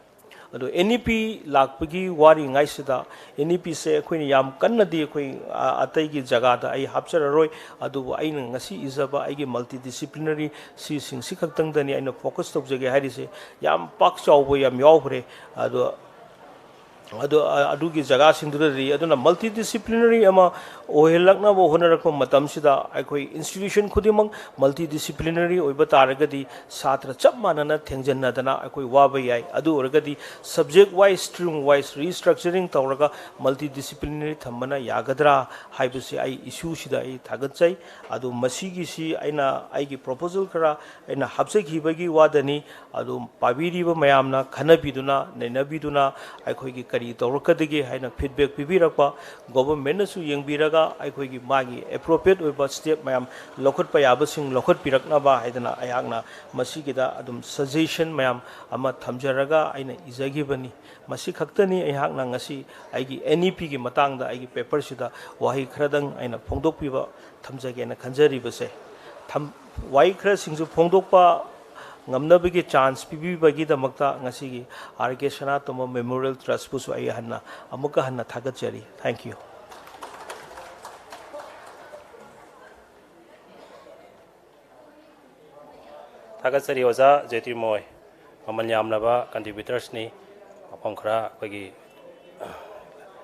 ꯑꯗꯣ N E P ꯂꯥꯛꯄꯒꯤ ꯋꯥꯔꯤꯉꯩꯁꯤꯗ, N E Pꯁꯦ ꯑꯩꯈꯣꯏꯅ ꯌꯥꯝ ꯀꯟꯅꯗꯤ ꯑꯩꯈꯣꯏ, ꯑ, ꯑꯇꯩꯒꯤ ꯖꯒꯥꯗ ꯑꯩ ꯍꯥꯞꯆꯔꯔꯣꯏ, ꯑꯗꯨꯕꯨ ꯑꯩꯅ ꯉꯁꯤ ꯏꯖꯕ ꯑꯩꯒꯤ multidisciplinary ꯁꯤꯁꯤꯡꯁꯤ ꯈꯛꯇꯪꯗꯅꯤ ꯑꯩꯅ focus ꯇꯧꯖꯒꯦ ꯍꯥꯏꯔꯤꯁꯦ꯫ ꯌꯥꯝ ꯄꯥꯛ ꯆꯥꯎꯕ ꯌꯥꯝ ꯌꯥꯎꯈ꯭ꯔꯦ꯫ ꯑꯗꯣ ꯑꯗꯨ, ꯑ, ꯑꯗꯨꯒꯤ ꯖꯒꯥꯁꯤꯡꯗꯨꯗꯗꯤ, ꯑꯗꯨꯅ multidisciplinary ꯑꯃ ꯑꯣꯏꯍꯜꯂꯛꯅꯕ ꯍꯣꯠꯅꯔꯛꯄ ꯃꯇꯝꯁꯤꯗ, ꯑꯩꯈꯣꯏ institution ꯈꯨꯗꯤꯡꯃꯛ multidisciplinary ꯑꯣꯏꯕ ꯇꯥꯔꯒꯗꯤ, ꯁꯥꯇ꯭ꯔ ꯆꯞ ꯃꯥꯟꯅꯅ ꯊꯦꯡꯖꯤꯟꯅꯗꯅ ꯑꯩꯈꯣꯏ ꯋꯥꯕ ꯌꯥꯏ꯫ ꯑꯗꯨ ꯑꯣꯏꯔꯒꯗꯤ subject wise, stream wise restructuring ꯇꯧꯔꯒ multidisciplinary ꯊꯝꯕꯅ ꯌꯥꯒꯗ꯭ꯔꯥ ꯍꯥꯏꯕꯁꯤ ꯑꯩ issueꯁꯤꯗ ꯑꯩ ꯊꯥꯒꯠꯆꯩ꯫ ꯑꯗꯨ ꯃꯁꯤꯒꯤꯁꯤ ꯑꯩꯅ ꯑꯩꯒꯤ proposal ꯈꯔ ꯑꯩꯅ ꯍꯥꯞꯆꯈꯤꯕꯒꯤ ꯋꯥꯗꯅꯤ꯫ ꯑꯗꯨ ꯄꯥꯕꯤꯔꯤꯕ ꯃꯌꯥꯝꯅ ꯈꯟꯅꯕꯤꯗꯨꯅ, ꯅꯩꯅꯕꯤꯗꯨꯅ, ꯑꯩꯈꯣꯏꯒꯤ ꯀꯔꯤ ꯇꯧꯔꯛꯀꯗꯒꯦ ꯍꯥꯏꯅ feedback ꯄꯤꯕꯤꯔꯛꯄ, governmentꯅꯁꯨ ꯌꯦꯡꯕꯤꯔꯒ ꯑꯩꯈꯣꯏꯒꯤ ꯃꯥꯒꯤ appropriate ꯑꯣꯏꯕ step ꯃꯌꯥꯝ ꯂꯧꯈꯠꯄ ꯌꯥꯕꯁꯤꯡ ꯂꯧꯈꯠꯄꯤꯔꯛꯅꯕ ꯍꯥꯏꯗꯅ ꯑꯩꯍꯥꯛꯅ ꯃꯁꯤꯒꯤꯗ ꯑꯗꯨꯝ suggestion ꯃꯌꯥꯝ ꯑꯃ ꯊꯝꯖꯔꯒ ꯑꯩꯅ ꯏꯖꯈꯤꯕꯅꯤ꯫ ꯃꯁꯤ ꯈꯛꯇꯅꯤ ꯑꯩꯍꯥꯛꯅ ꯉꯁꯤ ꯑꯩꯒꯤ N E Pꯒꯤ ꯃꯇꯥꯡꯗ ꯑꯩꯒꯤ paperꯁꯤꯗ ꯋꯥꯍꯩ ꯈꯔꯗꯪ ꯑꯩꯅ ꯐꯣꯡꯗꯣꯛꯄꯤꯕ ꯊꯝꯖꯒꯦꯅ ꯈꯟꯖꯔꯤꯕꯁꯦ꯫ ꯊꯝ-, ꯋꯥꯍꯩ ꯈꯔꯁꯤꯡꯁꯨ ꯐꯣꯡꯗꯣꯛꯄ ꯉꯝꯅꯕꯒꯤ chance ꯄꯤꯕꯤꯕꯒꯤꯗꯃꯛꯇ ꯉꯁꯤꯒꯤ R K ꯁꯅꯥꯇꯣꯝꯕ Memorial Trustꯄꯨꯁꯨ ꯑꯩ ꯍꯟꯅ, ꯑꯃꯨꯛꯀ ꯍꯟꯅ ꯊꯥꯒꯠꯆꯔꯤ꯫ Thank you꯫ ꯊꯥꯒꯠꯆꯔꯤ ꯑꯣꯖꯥ ꯖ꯭ꯌꯣꯇꯤꯔꯃꯣꯏ꯫ ꯃꯃꯜ ꯌꯥꯝꯂꯕ ꯀꯟꯇ꯭ꯔꯤꯕ꯭ꯌꯨꯇꯔꯁꯅꯤ꯫ ꯃꯐꯝ ꯈꯔ ꯑꯩꯈꯣꯏꯒꯤ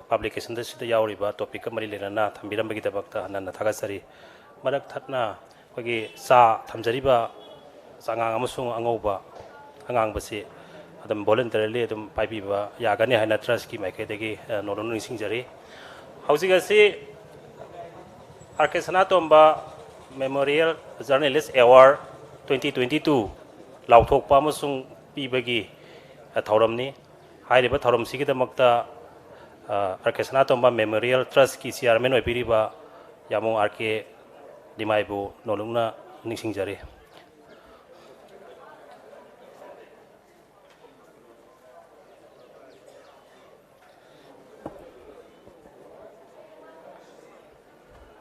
ꯄꯕ꯭ꯂꯤꯀꯦꯁꯟꯗ ꯁꯤꯗ ꯌꯥꯎꯔꯤꯕ ꯇꯣꯄꯤꯛꯀ ꯃꯔꯤ ꯂꯩꯅꯅ ꯊꯝꯕꯤꯔꯝꯕꯒꯤꯗꯃꯛꯇ ꯍꯟꯅ ꯍꯟꯅ ꯊꯥꯒꯠꯆꯔꯤ꯫ ꯃꯔꯛ ꯊꯠꯅ ꯑꯩꯈꯣꯏꯒꯤ ꯆꯥ ꯊꯝꯖꯔꯤꯕ ꯆꯉꯥꯡ ꯑꯃꯁꯨꯡ ꯑꯉꯧꯕ ꯑꯉꯥꯡꯕꯁꯤ ꯑꯗꯨꯝ voluntarily ꯑꯗꯨꯝ ꯄꯥꯏꯕꯤꯕ ꯌꯥꯒꯅꯤ ꯍꯥꯏꯅ ꯇ꯭ꯔꯁꯀꯤ ꯃꯥꯏꯀꯩꯗꯒꯤ, ꯑ, ꯅꯣꯂꯨꯛꯅ ꯅꯤꯡꯁꯤꯡꯖꯔꯤ꯫ ꯍꯧꯖꯤꯛ ꯑꯁꯤ ꯑꯥꯔ ꯀꯦ ꯁꯅꯥꯇꯣꯝꯕ Memorial Journalist Award twenty twenty two ꯂꯥꯎꯊꯣꯛꯄ ꯑꯃꯁꯨꯡ ꯄꯤꯕꯒꯤ, ꯑ, ꯊꯧꯔꯝꯅꯤ꯫ ꯍꯥꯏꯔꯤꯕ ꯊꯧꯔꯝꯁꯤꯒꯤꯗꯃꯛꯇ, ꯑ, ꯑꯥꯔ ꯀꯦ ꯁꯅꯥꯇꯣꯝꯕ Memorial Trustꯀꯤ chairman ꯑꯣꯏꯕꯤꯔꯤꯕ ꯌꯥꯃꯣꯡ ꯑꯥꯔ ꯀꯦ ꯂꯤꯃꯥꯏꯕꯨ ꯅꯣꯂꯨꯛꯅ ꯅꯤꯡꯁꯤꯡꯖꯔꯤ꯫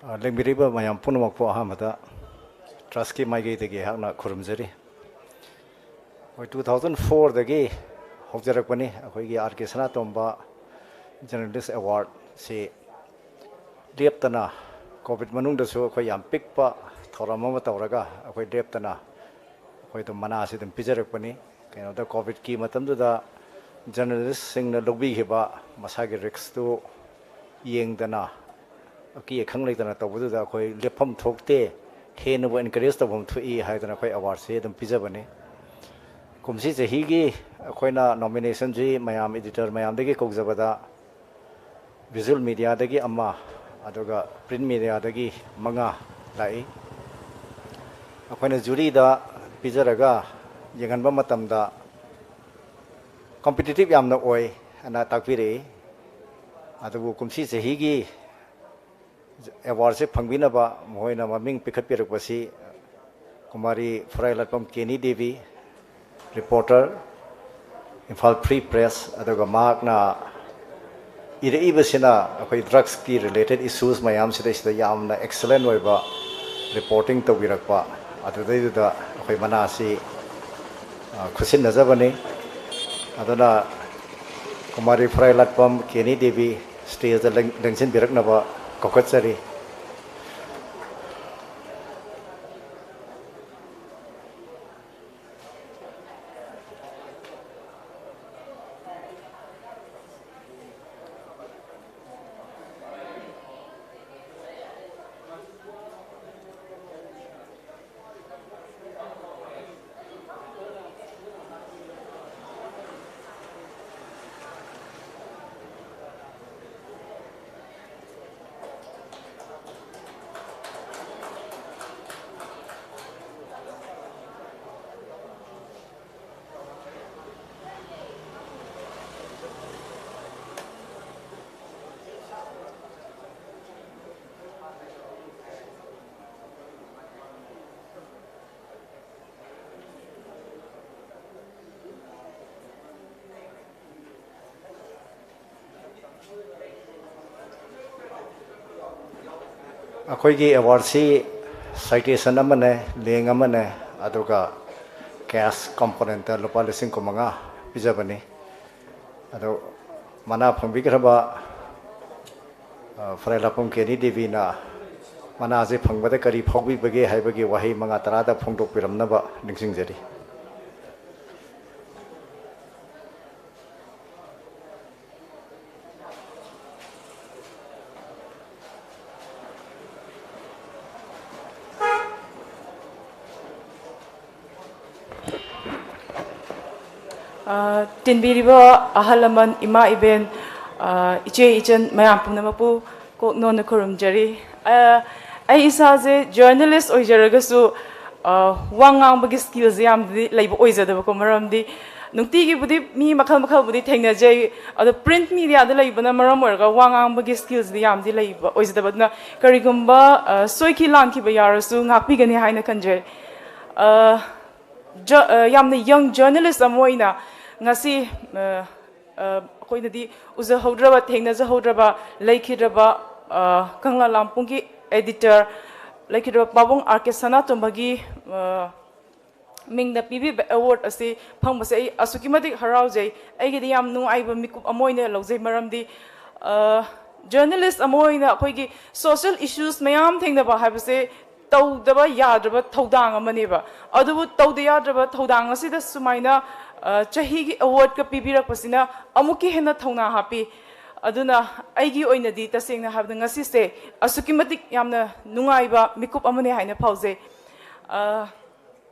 ꯑ, ꯂꯦꯡꯕꯤꯔꯤꯕ ꯃꯌꯥꯝ ꯄꯨꯝꯅꯃꯛꯄꯨ ꯑꯍꯥꯟꯕꯗ ꯇ꯭ꯔꯁꯀꯤ ꯃꯥꯏꯀꯩꯗꯒꯤ ꯑꯩꯍꯥꯛꯅ ꯈꯨꯔꯨꯝꯖꯔꯤ꯫ ꯑꯩꯈꯣꯏ two thousand fourꯗꯒꯤ ꯍꯧꯖꯔꯛꯄꯅꯤ ꯑꯩꯈꯣꯏꯒꯤ ꯑꯥꯔ ꯀꯦ ꯁꯅꯥꯇꯣꯝꯕ Journalist Awardꯁꯤ꯫ ꯂꯦꯞꯇꯅ, ꯀꯣꯚꯤꯗ ꯃꯅꯨꯡꯗꯁꯨ ꯑꯩꯈꯣꯏ ꯌꯥꯝ ꯄꯤꯛꯄ ꯊꯧꯔꯝ ꯑꯃ ꯇꯧꯔꯒ ꯑꯩꯈꯣꯏ ꯂꯦꯞꯇꯅ ꯑꯩꯈꯣꯏ ꯑꯗꯨꯝ ꯃꯅꯥꯁꯤ ꯑꯗꯨꯝ ꯄꯤꯖꯔꯛꯄꯅꯤ꯫ ꯀꯩꯅꯣꯗ, ꯀꯣꯚꯤꯗꯀꯤ ꯃꯇꯝꯗꯨꯗ ꯖꯔꯅꯦꯂꯤꯁꯁꯤꯡꯅ ꯂꯧꯕꯤꯈꯤꯕ ꯃꯁꯥꯒꯤ ꯔꯤꯛꯁꯇꯨ ꯌꯦꯡꯗꯅ, ꯑꯀꯤ ꯑꯈꯪ ꯂꯩꯇꯅ ꯇꯧꯕꯗꯨꯗ ꯑꯩꯈꯣꯏ ꯂꯦꯞꯐꯝ ꯊꯣꯛꯇꯦ, ꯍꯦꯟꯅꯕꯨ ꯑꯦꯟꯀꯔꯦꯖ ꯇꯧꯐꯝ ꯊꯣꯛꯏ ꯍꯥꯏꯗꯅ ꯑꯩꯈꯣꯏ ꯑꯦꯋꯥꯔꯗꯁꯦ ꯑꯗꯨꯝ ꯄꯤꯖꯕꯅꯤ꯫ ꯀꯨꯝꯁꯤ ꯆꯍꯤꯒꯤ ꯑꯩꯈꯣꯏꯅ ꯅꯣꯃꯤꯅꯦꯁꯟꯁꯤ ꯃꯌꯥꯝ, ꯏꯗꯤꯇꯔ ꯃꯌꯥꯝꯗꯒꯤ ꯀꯧꯖꯕꯗ, ꯚꯤꯖꯨꯋꯦꯜ ꯃꯦꯗꯤꯌꯥꯗꯒꯤ ꯑꯃ, ꯑꯗꯨꯒ ꯄ꯭ꯔꯤꯟꯠ ꯃꯦꯗꯤꯌꯥꯗꯒꯤ ꯃꯉꯥ ꯂꯥꯛꯏ꯫ ꯑꯩꯈꯣꯏꯅ ꯖꯨꯔꯤꯗ ꯄꯤꯖꯔꯒ ꯌꯦꯡꯍꯟꯕ ꯃꯇꯝꯗ ꯀꯝꯄꯤꯇꯤꯇꯤꯞ ꯌꯥꯝꯅ ꯑꯣꯏ ꯍꯥꯏꯅ ꯇꯥꯛꯄꯤꯔꯛꯏ꯫ ꯑꯗꯨꯕꯨ ꯀꯨꯝꯁꯤ ꯆꯍꯤꯒꯤ ꯑꯦꯋꯥꯔꯗꯁꯦ ꯐꯪꯕꯤꯅꯕ ꯃꯈꯣꯏꯅ ꯃꯃꯤꯡ ꯄꯤꯈꯠꯄꯤꯔꯛꯄꯁꯤ Kumari Phurailatpam Keni Devi, reporter, Imphal free press, ꯑꯗꯨꯒ ꯃꯍꯥꯛꯅ ꯏꯔꯛꯏꯕꯁꯤꯅ ꯑꯩꯈꯣꯏ ꯗ꯭ꯔꯒꯁꯀꯤ ꯔꯤꯂꯦꯇꯦꯠ ꯏꯁꯨꯁ ꯃꯌꯥꯝꯁꯤꯗꯩꯁꯤꯗ ꯌꯥꯝꯅ ꯑꯦꯛꯁꯂꯦꯟ ꯑꯣꯏꯕ ꯔꯤꯄꯣꯔꯇꯤꯡ ꯇꯧꯕꯤꯔꯛꯄ, ꯑꯗꯨꯗꯩꯗꯨꯗ ꯑꯩꯈꯣꯏ ꯃꯅꯥꯁꯤ, ꯑ, ꯈꯨꯠꯁꯤꯟꯅꯖꯕꯅꯤ꯫ ꯑꯗꯨꯅ ꯀꯨꯃꯥꯔꯤ ꯐꯨꯔꯥꯏꯂꯥꯠꯄꯝ ꯀꯦꯅꯤ ꯗꯦꯕꯤ ꯁ꯭ꯇꯦꯖꯇ ꯂꯦꯡ-, ꯂꯦꯡꯁꯤꯟꯕꯤꯔꯛꯅꯕ ꯀꯧꯈꯠꯆꯔꯤ꯫ ꯑꯩꯈꯣꯏꯒꯤ ꯑꯦꯋꯥꯔꯗꯁꯤ ꯁꯥꯏꯇꯦꯁꯟ ꯑꯃꯅꯦ, ꯂꯦꯡ ꯑꯃꯅꯦ, ꯑꯗꯨꯒ ꯀꯦꯁ ꯀꯝꯄꯣꯅꯦꯟꯇ ꯂꯨꯄꯥ ꯂꯤꯁꯤꯡ ꯀꯨꯟꯃꯉꯥ ꯄꯤꯖꯕꯅꯤ꯫ ꯑꯗꯣ ꯃꯅꯥ ꯐꯪꯕꯤꯈ꯭ꯔꯕ, ꯑ, ꯐꯔꯦꯂꯥꯄꯝ ꯀꯦꯅꯤ ꯗꯦꯕꯤꯅ ꯃꯅꯥꯁꯦ ꯐꯪꯕꯗ ꯀꯔꯤ ꯐꯥꯎꯕꯤꯕꯒꯦ ꯍꯥꯏꯕꯒꯤ ꯋꯥꯍꯩ ꯃꯉꯥ ꯇꯔꯥꯗ ꯐꯣꯡꯗꯣꯛꯄꯤꯔꯝꯅꯕ ꯅꯤꯡꯁꯤꯡꯖꯔꯤ꯫ ꯑ, ꯇꯤꯟꯕꯤꯔꯤꯕ ꯑꯍꯜ ꯂꯃꯟ, ꯏꯃꯥ ꯏꯕꯦꯟ, ꯑ, ꯏꯆꯦ ꯏꯆꯟ ꯃꯌꯥꯝ ꯄꯨꯝꯅꯃꯛꯄꯨ ꯀꯣꯛ ꯅꯣꯟꯅ ꯈꯨꯔꯨꯝꯖꯔꯤ꯫ ꯑ, ꯑꯩ ꯏꯁꯥꯁꯦ ꯖꯔꯅꯦꯂꯤꯁ ꯑꯣꯏꯖꯔꯒꯁꯨ, ꯑ, ꯋꯥ ꯉꯥꯡꯕꯒꯤ ꯁ꯭ꯀꯤꯜꯁꯦ ꯌꯥꯝꯗꯤ ꯂꯩꯕ ꯑꯣꯏꯖꯗꯕꯀꯣ, ꯃꯔꯝꯗꯤ ꯅꯨꯡꯇꯤꯒꯤꯕꯨꯗꯤ ꯃꯤ ꯃꯈꯜ ꯃꯈꯜꯕꯨꯗꯤ ꯊꯦꯡꯅꯖꯩ, ꯑꯗꯣ ꯄ꯭ꯔꯤꯟꯠ ꯃꯤꯗꯤꯌꯥꯗ ꯂꯩꯕꯅ ꯃꯔꯝ ꯑꯣꯏꯔꯒ ꯋꯥ ꯉꯥꯡꯕꯒꯤ ꯁ꯭ꯀꯤꯜꯁꯤꯗꯤ ꯌꯥꯝꯗꯤ ꯂꯩꯕ ꯑꯣꯏꯖꯗꯕ꯫ ꯑꯗꯨꯅ ꯀꯔꯤꯒꯨꯝꯕ, ꯑ, ꯁꯣꯏꯈꯤ ꯂꯥꯟꯈꯤꯕ ꯌꯥꯎꯔꯁꯨ ꯉꯥꯛꯄꯤꯒꯅꯤ ꯍꯥꯏꯅ ꯈꯟꯖꯩ꯫ ꯑ, ꯖ-, ꯑ, ꯌꯥꯝꯅ ꯌꯪ ꯖꯔꯅꯦꯂꯤꯁ ꯑꯃ ꯑꯣꯏꯅ ꯉꯁꯤ, ꯑ, ꯑ, ꯑꯩꯈꯣꯏꯅꯗꯤ ꯎꯖꯍꯧꯗ꯭ꯔꯕ, ꯊꯦꯡꯅꯖꯍꯧꯗ꯭ꯔꯕ, ꯂꯩꯈꯤꯗ꯭ꯔꯕ, ꯑ, ꯀꯪꯂꯥ ꯂꯥꯝꯄꯨꯡꯒꯤ ꯑꯦꯗꯤꯇꯔ, ꯂꯩꯈꯤꯗ꯭ꯔꯕ ꯄꯥꯕꯨꯡ ꯑꯥꯔ ꯀꯦ ꯁꯅꯥꯇꯣꯝꯕꯒꯤ, ꯑ, ꯃꯤꯡꯗ ꯄꯤꯕꯤꯕ ꯑꯦꯋꯥꯔꯗ ꯑꯁꯤ ꯐꯪꯕꯁꯦ ꯑꯩ ꯑꯁꯨꯛꯀꯤ ꯃꯇꯤꯛ ꯍꯔꯥꯎꯖꯩ꯫ ꯑꯩꯒꯤꯗꯤ ꯌꯥꯝ ꯅꯨꯡꯉꯥꯏꯕ ꯃꯤꯀꯨꯞ ꯑꯃ ꯑꯣꯏꯅ ꯂꯧꯖꯩ, ꯃꯔꯝꯗꯤ, ꯑ, ꯖꯔꯅꯦꯂꯤꯁ ꯑꯃ ꯑꯣꯏꯅ ꯑꯩꯈꯣꯏꯒꯤ ꯁꯣꯁꯤꯌꯦꯜ ꯏꯁꯨꯁ ꯃꯌꯥꯝ ꯊꯦꯡꯅꯕ ꯍꯥꯏꯕꯁꯦ ꯇꯧꯗꯕ ꯌꯥꯗ꯭ꯔꯕ ꯊꯧꯗꯥꯡ ꯑꯃꯅꯦꯕ꯫ ꯑꯗꯨꯕꯨ ꯇꯧꯗ ꯌꯥꯗ꯭ꯔꯕ ꯊꯧꯗꯥꯡ ꯑꯁꯤꯗ ꯁꯨꯃꯥꯏꯅ, ꯑ, ꯆꯍꯤꯒꯤ ꯑꯦꯋꯥꯔꯗꯀ ꯄꯤꯕꯤꯔꯛꯄꯁꯤꯅ ꯑꯃꯨꯛꯀ ꯍꯦꯟꯅ ꯊꯧꯅꯥ ꯍꯥꯞꯄꯤ꯫ ꯑꯗꯨꯅ ꯑꯩꯒꯤ ꯑꯣꯏꯅꯗꯤ ꯇꯁꯦꯡꯅ ꯍꯥꯏꯕꯗ ꯉꯁꯤꯁꯦ ꯑꯁꯨꯛꯀꯤ ꯃꯇꯤꯛ ꯌꯥꯝꯅ ꯅꯨꯡꯉꯥꯏꯕ ꯃꯤꯀꯨꯞ ꯑꯃꯅꯦ ꯍꯥꯏꯅ ꯐꯥꯎꯖꯩ꯫ ꯑ,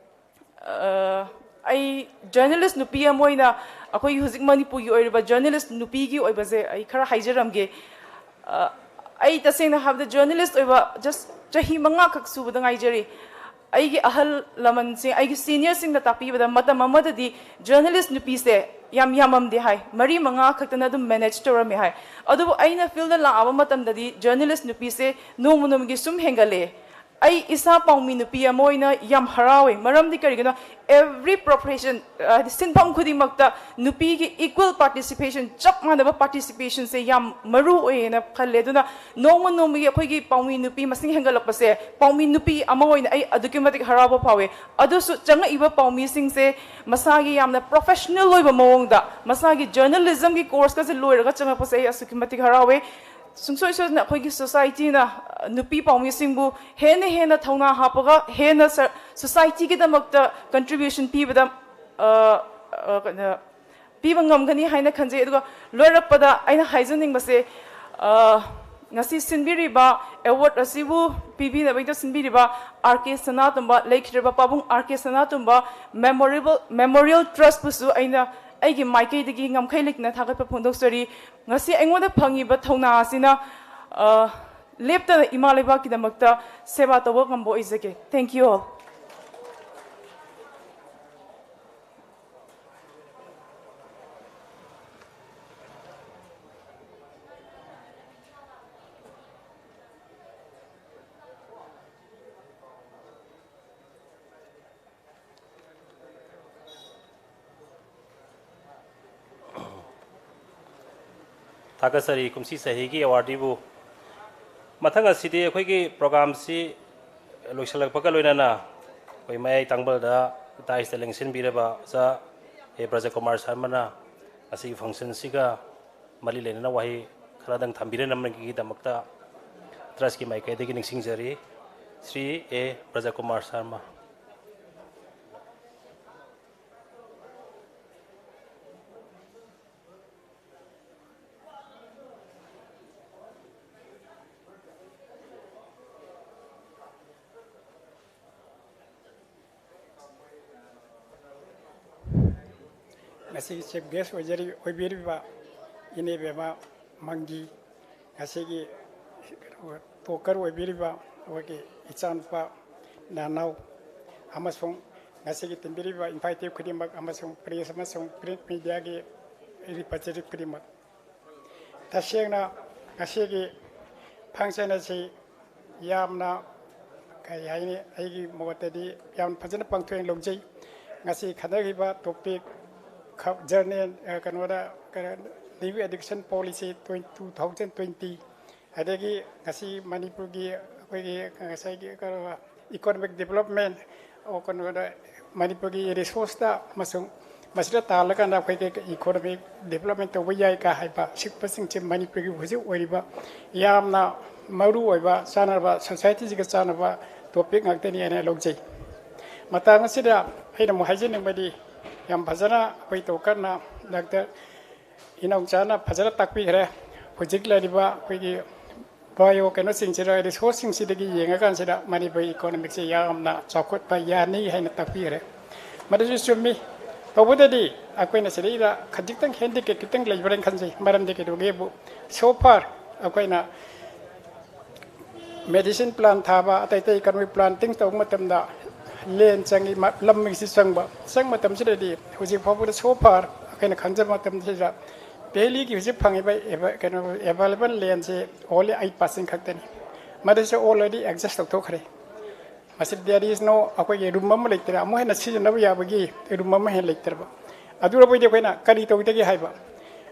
ꯑ, ꯑꯩ ꯖꯔꯅꯦꯂꯤꯁ ꯅꯨꯄꯤ ꯑꯃ ꯑꯣꯏꯅ ꯑꯩꯈꯣꯏꯒꯤ ꯍꯧꯖꯤꯛ ꯃꯅꯤꯄꯨꯔꯒꯤ ꯑꯣꯏꯔꯤꯕ ꯖꯔꯅꯦꯂꯤꯁ ꯅꯨꯄꯤꯒꯤ ꯑꯣꯏꯕꯁꯦ ꯑꯩ ꯈꯔ ꯍꯥꯏꯖꯔꯝꯒꯦ꯫ ꯑ, ꯑꯩ ꯇꯁꯦꯡꯅ ꯍꯥꯏꯕꯗ ꯖꯔꯅꯦꯂꯤꯁ ꯑꯣꯏꯕ just ꯆꯍꯤ ꯃꯉꯥꯈꯛ ꯁꯨꯕꯗ ꯉꯥꯏꯖꯔꯤ꯫ ꯑꯩꯒꯤ ꯑꯍꯜ ꯂꯃꯟꯁꯤꯡ, ꯑꯩꯒꯤ ꯁꯤꯅꯤꯌꯔꯁꯤꯡꯅ ꯇꯥꯛꯄꯤꯕꯗ ꯃꯇꯝ ꯑꯃꯗꯗꯤ ꯖꯔꯅꯦꯂꯤꯁ ꯅꯨꯄꯤꯁꯦ ꯌꯥꯝ ꯌꯥꯝꯃꯝꯗꯦ ꯍꯥꯏ, ꯃꯔꯤ ꯃꯉꯥ ꯈꯛꯇꯅ ꯑꯗꯨꯝ ꯃꯦꯅꯦꯖ ꯇꯧꯔꯝꯃꯦ ꯍꯥꯏ꯫ ꯑꯗꯨꯕꯨ ꯑꯩꯅ ꯐꯤꯜꯗ ꯂꯥꯛꯑꯕ ꯃꯇꯝꯗꯗꯤ ꯖꯔꯅꯦꯂꯤꯁ ꯅꯨꯄꯤꯁꯦ ꯅꯣꯡꯃ ꯅꯣꯡꯃꯒꯤ ꯁꯨꯝ ꯍꯦꯟꯒꯠꯂꯛꯑꯦ꯫ ꯑꯩ ꯏꯁꯥ ꯄꯥꯎꯃꯤ ꯅꯨꯄꯤ ꯑꯃ ꯑꯣꯏꯅ ꯌꯥꯝ ꯍꯔꯥꯎꯋꯦ꯫ ꯃꯔꯝꯗꯤ ꯀꯔꯤꯒꯤꯅꯣ? Every profession, ꯍꯥꯏꯗꯤ ꯁꯤꯟꯐꯝ ꯈꯨꯗꯤꯡꯃꯛꯇ ꯅꯨꯄꯤꯒꯤ equal participation, ꯆꯞ ꯃꯥꯟꯅꯕ participation ꯁꯦ ꯌꯥꯝ ꯃꯔꯨ ꯑꯣꯏꯌꯦꯅ ꯈꯜꯂꯦ꯫ ꯑꯗꯨꯅ ꯅꯣꯡꯃ ꯅꯣꯡꯃꯒꯤ ꯑꯩꯈꯣꯏꯒꯤ ꯄꯥꯎꯃꯤ ꯅꯨꯄꯤ ꯃꯁꯤꯡ ꯍꯦꯟꯒꯠꯂꯛꯄꯁꯦ, ꯄꯥꯎꯃꯤ ꯅꯨꯄꯤ ꯑꯃ ꯑꯣꯏꯅ ꯑꯩ ꯑꯗꯨꯛꯀꯤ ꯃꯇꯤꯛ ꯍꯔꯥꯎꯕ ꯐꯥꯎꯋꯦ꯫ ꯑꯗꯨꯁꯨ ꯆꯪꯉꯛꯏꯕ ꯄꯥꯎꯃꯤꯁꯤꯡꯁꯦ ꯃꯁꯥꯒꯤ ꯌꯥꯝꯅ professional ꯑꯣꯏꯕ ꯃꯑꯣꯡꯗ, ꯃꯁꯥꯒꯤ journalism ꯒꯤ course ꯀꯁꯦ ꯂꯣꯏꯔꯒ ꯆꯪꯉꯛꯄꯁꯦ ꯑꯩ ꯑꯁꯨꯛꯀꯤ ꯃꯇꯤꯛ ꯍꯔꯥꯎꯋꯦ꯫ ꯁꯨꯡꯁꯣꯏ ꯁꯣꯏꯗꯅ ꯑꯩꯈꯣꯏꯒꯤ society ꯅ, ꯑ, ꯅꯨꯄꯤ ꯄꯥꯎꯃꯤꯁꯤꯡꯕꯨ ꯍꯦꯟꯅ ꯍꯦꯟꯅ ꯊꯧꯅꯥ ꯍꯥꯞꯄꯒ ꯍꯦꯟꯅ ꯁ-, society ꯒꯤꯗꯃꯛꯇ contribution ꯄꯤꯕꯗ, ꯑ, ꯑ, ꯀꯩꯅꯣ, ꯄꯤꯕ ꯉꯝꯒꯅꯤ ꯍꯥꯏꯅ ꯈꯟꯖꯩ꯫ ꯑꯗꯨꯒ ꯂꯣꯏꯔꯛꯄꯗ ꯑꯩꯅ ꯍꯥꯏꯖꯅꯤꯡꯕꯁꯦ, ꯑ, ꯉꯁꯤ ꯁꯤꯟꯕꯤꯔꯤꯕ award ꯑꯁꯤꯕꯨ ꯄꯤꯕꯤꯅꯕꯒꯤꯗꯃꯛ ꯁꯤꯟꯕꯤꯔꯤꯕ R K ꯁꯅꯥꯇꯣꯝꯕ, ꯂꯩꯈꯤꯗ꯭ꯔꯕ ꯄꯥꯕꯨꯡ R K ꯁꯅꯥꯇꯣꯝꯕ Memorial, Memorial Trust ꯄꯨꯁꯨ ꯑꯩꯅ ꯑꯩꯒꯤ ꯃꯥꯏꯀꯩꯗꯒꯤ ꯉꯝꯈꯩ ꯂꯩꯇꯅ ꯊꯥꯒꯠꯄ ꯐꯣꯡꯗꯣꯛꯆꯔꯤ꯫ ꯉꯁꯤ ꯑꯩꯉꯣꯟꯗ ꯐꯪꯉꯤꯕ ꯊꯧꯅꯥ ꯑꯁꯤꯅ, ꯑ, ꯂꯦꯞꯇꯅ ꯏꯃꯥ ꯂꯩꯕꯥꯛꯀꯤꯗꯃꯛꯇ ꯁꯦꯕꯥ ꯇꯧꯕ ꯉꯝꯕ ꯑꯣꯏꯖꯒꯦ꯫ Thank you all. ꯊꯥꯒꯠꯆꯔꯤ ꯀꯨꯝꯁꯤ ꯆꯍꯤꯒꯤ awardee ꯕꯨ꯫ ꯃꯊꯪ ꯑꯁꯤꯗꯤ ꯑꯩꯈꯣꯏꯒꯤ program ꯁꯤ ꯂꯣꯏꯁꯤꯜꯂꯛꯄꯒ ꯂꯣꯏꯅꯅ ꯑꯩꯈꯣꯏ ꯃꯌꯥꯏ ꯇꯥꯡꯕꯜꯗ dais ꯇ ꯂꯦꯡꯁꯤꯟꯕꯤꯔꯕ ꯑꯣꯖꯥ ꯑꯦ ꯕ꯭ꯔꯖꯀꯨꯃꯥꯔ ꯁꯔꯃꯅ ꯉꯁꯤꯒꯤ function ꯁꯤꯒ ꯃꯔꯤ ꯂꯩꯅꯅ ꯋꯥꯍꯩ ꯈꯔꯗꯪ ꯊꯝꯕꯤꯔꯝꯕꯒꯤꯗꯃꯛꯇ trust ꯀꯤ ꯃꯥꯏꯀꯩꯗꯒꯤ ꯅꯤꯡꯁꯤꯡꯖꯔꯤ꯫ ꯁ꯭ꯔꯤ ꯑꯦ ꯕ꯭ꯔꯖꯀꯨꯃꯥꯔ ꯁꯔꯃ꯫ ꯉꯁꯤꯒꯤ chief guest ꯑꯣꯏꯖꯔꯤ-, ꯑꯣꯏꯕꯤꯔꯤꯕ ꯏꯅꯦꯕꯦꯝꯃ ꯃꯪꯒꯤ, ꯉꯁꯤꯒꯤ ꯀꯩꯅꯣ, talker ꯑꯣꯏꯕꯤꯔꯤꯕ ꯑꯩꯈꯣꯏꯒꯤ ꯏꯆꯥꯅꯨꯄꯥ ꯅꯅꯥꯎ, ꯑꯃꯁꯨꯡ ꯉꯁꯤꯒꯤ ꯇꯤꯟꯕꯤꯔꯤꯕ invitee ꯈꯨꯗꯤꯡꯃꯛ ꯑꯃꯁꯨꯡ press ꯑꯃꯁꯨꯡ print media ꯒꯤ representative ꯈꯨꯗꯤꯡꯃꯛ꯫ ꯇꯁꯦꯡꯅ ꯉꯁꯤꯒꯤ function ꯑꯁꯤ ꯌꯥꯝꯅ ꯀꯔꯤ ꯍꯥꯏꯅꯤ, ꯑꯩꯒꯤ ꯃꯣꯠꯇꯗꯤ ꯌꯥꯝ ꯐꯖꯅ ꯄꯥꯡꯊꯣꯛꯑꯦꯅ ꯂꯧꯖꯩ꯫ ꯉꯁꯤ ꯈꯟꯅꯈꯤꯕ ꯇꯣꯄꯤꯛ ꯈ-, ꯖꯔꯅꯦꯜ, ꯑ, ꯀꯩꯅꯣꯗ, ꯀꯩꯅꯣ, new education policy twenty-, two thousand twenty, ꯑꯗꯒꯤ ꯉꯁꯤ ꯃꯅꯤꯄꯨꯔꯒꯤ ꯑꯩꯈꯣꯏꯒꯤ ꯉꯁꯥꯏꯒꯤ ꯀꯩꯅꯣ, ꯏꯀꯣꯅꯣꯃꯤꯛ ꯗꯤꯕꯂꯞꯃꯦꯟ, ꯑꯣ, ꯀꯩꯅꯣꯗ, ꯃꯅꯤꯄꯨꯔꯒꯤ ꯔꯤꯁꯣꯔꯁꯇ ꯑꯃꯁꯨꯡ ꯃꯁꯤꯗ ꯇꯥꯜꯂꯀꯥꯟꯗ ꯑꯩꯈꯣꯏꯒꯤ ꯏꯀꯣꯅꯣꯃꯤꯛ ꯗꯤꯕꯂꯞꯃꯦꯟ ꯇꯧꯕ ꯌꯥꯏ ꯀ ꯍꯥꯏꯕ ꯁꯤꯒꯨꯝꯕꯁꯤꯡꯁꯤ ꯃꯅꯤꯄꯨꯔꯒꯤ ꯍꯧꯖꯤꯛ ꯑꯣꯏꯔꯤꯕ ꯌꯥꯝꯅ ꯃꯔꯨ ꯑꯣꯏꯕ ꯆꯥꯅꯕ, ꯁꯣꯁꯥꯏꯇꯤꯁꯤꯒ ꯆꯥꯅꯕ ꯇꯣꯄꯤꯛ ꯉꯥꯛꯇꯅꯤ ꯍꯥꯏꯅ ꯂꯧꯖꯩ꯫ ꯃꯇꯥꯡ ꯑꯁꯤꯗ ꯑꯩꯅ ꯑꯃꯨꯛ ꯍꯥꯏꯖꯅꯤꯡꯕꯗꯤ, ꯌꯥꯝ ꯐꯖꯅ ꯑꯩꯈꯣꯏ ꯇꯧꯀꯟꯅ ꯗꯥꯛꯇꯔ ꯏꯅꯥꯎꯆꯥꯅ ꯐꯖꯅ ꯇꯥꯛꯄꯤꯈ꯭ꯔꯦ꯫ ꯍꯧꯖꯤꯛ ꯂꯩꯔꯤꯕ ꯑꯩꯈꯣꯏꯒꯤ ꯕꯥꯏꯑꯣ ꯀꯩꯅꯣꯁꯤꯡꯁꯤꯗ, ꯔꯤꯁꯣꯔꯁꯁꯤꯡꯁꯤꯗꯒꯤ ꯌꯦꯡꯉꯀꯥꯟꯁꯤꯗ ꯃꯅꯤꯄꯨꯔ ꯏꯀꯣꯅꯣꯃꯤꯛꯁꯦ ꯌꯥꯝꯅ ꯆꯥꯎꯈꯠꯄ ꯌꯥꯅꯤ ꯍꯥꯏꯅ ꯇꯥꯛꯄꯤꯈ꯭ꯔꯦ꯫ ꯃꯗꯨꯁꯨ ꯆꯨꯝꯃꯤ꯫ ꯇꯧꯕꯗꯗꯤ ꯑꯩꯈꯣꯏꯅ ꯁꯤꯗꯩꯗ ꯈꯖꯤꯛꯇꯪ ꯍꯦꯟꯗꯤꯀꯦꯞ ꯈꯤꯇꯪ ꯂꯩꯕ꯭ꯔꯥꯅ ꯈꯟꯖꯩ꯫ ꯃꯔꯝꯗꯤ ꯀꯩꯗꯧꯒꯦꯕꯨ, so far ꯑꯩꯈꯣꯏꯅ ꯃꯦꯗꯤꯁꯤꯟ ꯄ꯭ꯂꯥꯟ ꯊꯥꯕ, ꯑꯇꯩ ꯑꯇꯩ ꯏꯀꯣꯅꯣꯃꯤꯛ ꯄ꯭ꯂꯥꯟꯇꯤꯡ ꯇꯧꯕ ꯃꯇꯝꯗ ꯂꯦꯟ ꯆꯪꯉꯤ, ꯃ-, ꯂꯝꯒꯤꯁꯤ ꯆꯪꯕ, ꯆꯪꯕ ꯃꯇꯝꯁꯤꯗꯗꯤ ꯍꯧꯖꯤꯛ ꯐꯥꯎꯕꯗ so far ꯑꯩꯈꯣꯏꯅ ꯈꯟꯖꯕ ꯃꯇꯝꯁꯤꯗ ꯚꯦꯂꯤꯒꯤ ꯍꯧꯖꯤꯛ ꯐꯪꯉꯤꯕ ꯑꯦꯚ-, ꯀꯩꯅꯣ, ꯑꯦꯚꯥꯏꯂꯦꯕꯜ ꯂꯦꯟꯁꯦ only eight percent ꯈꯛꯇꯅꯤ꯫ ꯃꯗꯨꯁꯨ already exhaust ꯇꯧꯊꯣꯛꯈ꯭ꯔꯦ꯫ ꯃꯁꯤ there is no, ꯑꯩꯈꯣꯏꯒꯤ ꯔꯨꯝ ꯑꯃ ꯂꯩꯇ꯭ꯔꯦ, ꯑꯃꯨꯛ ꯍꯦꯟꯅ ꯁꯤꯖꯤꯟꯅꯕ ꯌꯥꯕꯒꯤ ꯔꯨꯝ ꯑꯃ ꯍꯦꯟꯅ ꯂꯩꯇ꯭ꯔꯕ꯫ ꯑꯗꯨ ꯑꯣꯏꯔꯕꯗꯤ ꯑꯩꯈꯣꯏꯅ ꯀꯔꯤ ꯇꯧꯒꯗꯒꯦ ꯍꯥꯏꯕ,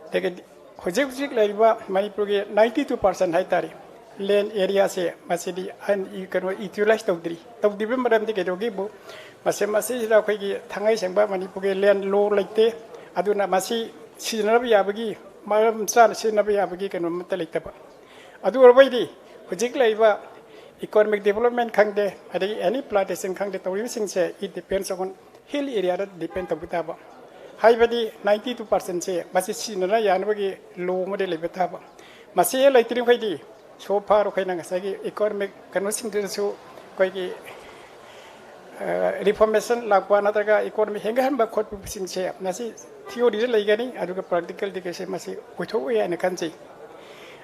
ꯑꯗꯒꯤ ꯍꯧꯖꯤꯛ ꯍꯧꯖꯤꯛ ꯂꯩꯔꯤꯕ ꯃꯅꯤꯄꯨꯔꯒꯤ ninety two percent ꯍꯥꯏꯇꯥꯔꯦ, ꯂꯦꯟ ꯑꯦꯔꯤꯌꯥꯁꯦ ꯃꯁꯤꯗꯤ ꯑꯟ-, ꯀꯩꯅꯣ, ꯏꯇꯤꯂꯥꯏꯁ ꯇꯧꯗ꯭ꯔꯤ꯫ ꯇꯧꯗ꯭ꯔꯤꯕꯒꯤ ꯃꯔꯝꯗꯤ ꯀꯩꯗꯧꯒꯦꯕꯨ, ꯃꯁꯤ, ꯃꯁꯤꯁꯤꯗ ꯑꯩꯈꯣꯏꯒꯤ ꯊꯥꯡꯉꯩ ꯁꯦꯡꯕ ꯃꯅꯤꯄꯨꯔꯒꯤ ꯂꯦꯟ ꯂꯣ ꯂꯩꯇꯦ꯫ ꯑꯗꯨꯅ ꯃꯁꯤ ꯁꯤꯖꯤꯟꯅꯕ ꯌꯥꯕꯒꯤ, ꯃꯔꯝ ꯆꯥꯅ ꯁꯤꯖꯤꯟꯅꯕ ꯌꯥꯕꯒꯤ ꯀꯩꯅꯣ ꯑꯃꯠꯇ ꯂꯩꯇꯕ꯫ ꯑꯗꯨ ꯑꯣꯏꯔꯕꯗꯤ ꯍꯧꯖꯤꯛ ꯂꯩꯔꯤꯕ ꯏꯀꯣꯅꯣꯃꯤꯛ ꯗꯤꯕꯂꯞꯃꯦꯟ ꯈꯪꯗꯦ, ꯑꯗꯒꯤ ꯑꯦꯅꯤ ꯄ꯭ꯂꯥꯟꯇꯦꯁꯟ ꯈꯪꯗꯦ, ꯇꯧꯔꯤꯕꯁꯤꯡꯁꯦ it depends on hill area the depend ꯇꯧꯕ ꯇꯥꯕ꯫ ꯍꯥꯏꯕꯗꯤ ninety two percent ꯁꯦ ꯃꯁꯤ ꯁꯤꯖꯤꯟꯅꯅ ꯌꯥꯅꯕꯒꯤ ꯂꯣ ꯑꯃꯗꯤ ꯂꯩꯕ ꯇꯥꯕ꯫ ꯃꯁꯤ ꯍꯦꯛ ꯂꯩꯇ꯭ꯔꯤꯈꯩꯗꯤ so far ꯑꯩꯈꯣꯏꯅ ꯉꯁꯥꯏꯒꯤ ꯏꯀꯣꯅꯣꯃꯤꯛ ꯀꯩꯅꯣꯁꯤꯡꯗꯨꯗꯁꯨ ꯑꯩꯈꯣꯏꯒꯤ, ꯑ, ꯔꯤꯐꯣꯔꯃꯦꯁꯟ ꯂꯥꯛꯄ ꯅꯠꯇ꯭ꯔꯒ ꯏꯀꯣꯅꯣꯃꯤ ꯍꯦꯟꯒꯠꯍꯟꯕ ꯈꯣꯠꯄꯁꯤꯡꯁꯦ ꯃꯁꯤ ꯊꯤꯑꯣꯔꯤꯗ ꯂꯩꯒꯅꯤ, ꯑꯗꯨꯒ ꯄ꯭ꯔꯦꯛꯇꯤꯀꯦꯜꯗꯤ ꯀꯩꯁꯦ ꯃꯁꯤ ꯑꯣꯏꯊꯣꯛꯑꯣꯏ ꯍꯥꯏꯅ ꯈꯟꯖꯩ꯫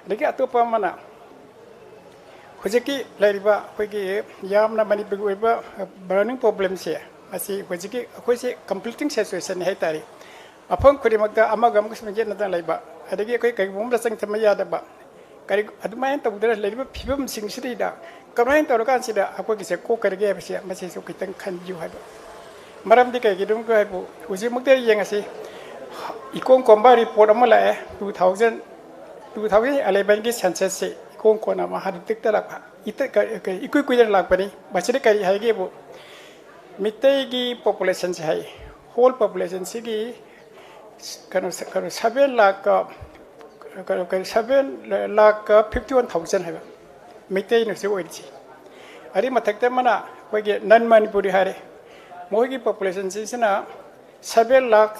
ꯑꯗꯒꯤ ꯑꯇꯣꯞꯄ ꯑꯃꯅ, ꯍꯧꯖꯤꯛꯀꯤ ꯂꯩꯔꯤꯕ ꯑꯩꯈꯣꯏꯒꯤ ꯌꯥꯝꯅ ꯃꯅꯤꯄꯨꯔꯒꯤ ꯑꯣꯏꯕ ꯕꯔꯅꯤꯡ ꯄ꯭ꯔꯣꯕ꯭ꯂꯦꯝꯁꯦ, ꯃꯁꯤ ꯍꯧꯖꯤꯛꯀꯤ ꯑꯩꯈꯣꯏꯁꯦ ꯀꯝꯄ꯭ꯂꯤꯇꯤꯡ ꯁꯦꯆꯨꯔꯦꯁꯟꯅꯤ ꯍꯥꯏꯇꯥꯔꯦ꯫ ꯃꯐꯝ ꯈꯨꯗꯤꯡꯃꯛꯇ ꯑꯃꯒ ꯑꯃꯒ ꯁꯨꯝ ꯌꯦꯠꯅꯗꯅ ꯂꯩꯕ, ꯑꯗꯒꯤ ꯑꯩꯈꯣꯏ ꯀꯔꯤꯒꯨꯝꯕ ꯑꯃꯗ ꯆꯪꯁꯤꯟꯕ ꯌꯥꯗꯕ, ꯀꯔꯤ, ꯑꯗꯨꯃꯥꯏꯅ ꯇꯧꯗꯅ ꯂꯩꯔꯤꯕ ꯐꯤꯕꯝꯁꯤꯡꯁꯤꯗꯩꯗ ꯀꯃꯥꯏꯅ ꯇꯧꯔꯀꯥꯟꯁꯤꯗ ꯑꯩꯈꯣꯏꯒꯤꯁꯦ ꯀꯣꯛꯀꯗꯒꯦ ꯍꯥꯏꯕꯁꯦ ꯃꯁꯤꯁꯨ ꯈꯤꯇꯪ ꯈꯟꯕꯤꯌꯨ ꯍꯥꯏꯕ꯫ ꯃꯔꯝꯗꯤ ꯀꯩꯒꯤꯅꯣ ꯍꯥꯏꯕꯨ ꯍꯧꯖꯤꯛꯃꯛꯇ ꯌꯦꯡꯉꯁꯤ, ꯏꯀꯣꯝ ꯀꯣꯝꯕ ꯔꯤꯄꯣꯔꯠ ꯑꯃ ꯂꯥꯛꯑꯦ, ꯇꯨ ꯊꯥꯎꯖꯟ ꯇꯨ ꯊꯥꯎꯖꯟ ꯑꯦꯂꯦꯚꯦꯟꯒꯤ ꯁꯦꯟꯁꯁꯁꯤ ꯏꯀꯣꯝ ꯀꯣꯟꯅ ꯃꯍꯥꯛ ꯍꯟꯗꯛꯇ ꯂꯥꯛꯄ, ꯏꯇ-, ꯀ-, ꯀ-, ꯏꯀꯨꯏ ꯀꯨꯏꯗꯅ ꯂꯥꯛꯄꯅꯤ꯫ ꯃꯁꯤꯗ ꯀꯔꯤ ꯍꯥꯏꯒꯦꯕꯨ, ꯃꯤꯇꯩꯒꯤ ꯄꯣꯄꯨꯂꯦꯁꯟꯁꯦ ꯍꯥꯏ, ꯍꯣꯜ ꯄꯣꯄꯨꯂꯦꯁꯟꯁꯤꯒꯤ ꯀꯩꯅꯣ, ꯀꯩꯅꯣ, ꯁꯚꯦꯟ ꯂꯥꯛꯀ, ꯀꯩꯅꯣ, ꯀꯩꯅꯣ, ꯁꯚꯦꯟ ꯂꯥꯛꯀ ꯐꯤꯐꯇꯤ ꯋꯥꯟ ꯊꯥꯎꯖꯟ ꯍꯥꯏꯕ ꯃꯩꯇꯩꯅ ꯍꯧꯖꯤꯛ ꯑꯣꯏꯔꯤꯁꯤ꯫ ꯑꯗꯨꯏ ꯃꯊꯛꯇ ꯑꯃꯅ ꯑꯩꯈꯣꯏꯒꯤ ꯅꯟ ꯃꯅꯤꯄꯨꯔꯤ ꯍꯥꯏꯔꯦ, ꯃꯈꯣꯏꯒꯤ ꯄꯣꯄꯨꯂꯦꯁꯟꯁꯤꯁꯤꯅ ꯁꯚꯦꯟ ꯂꯥꯛ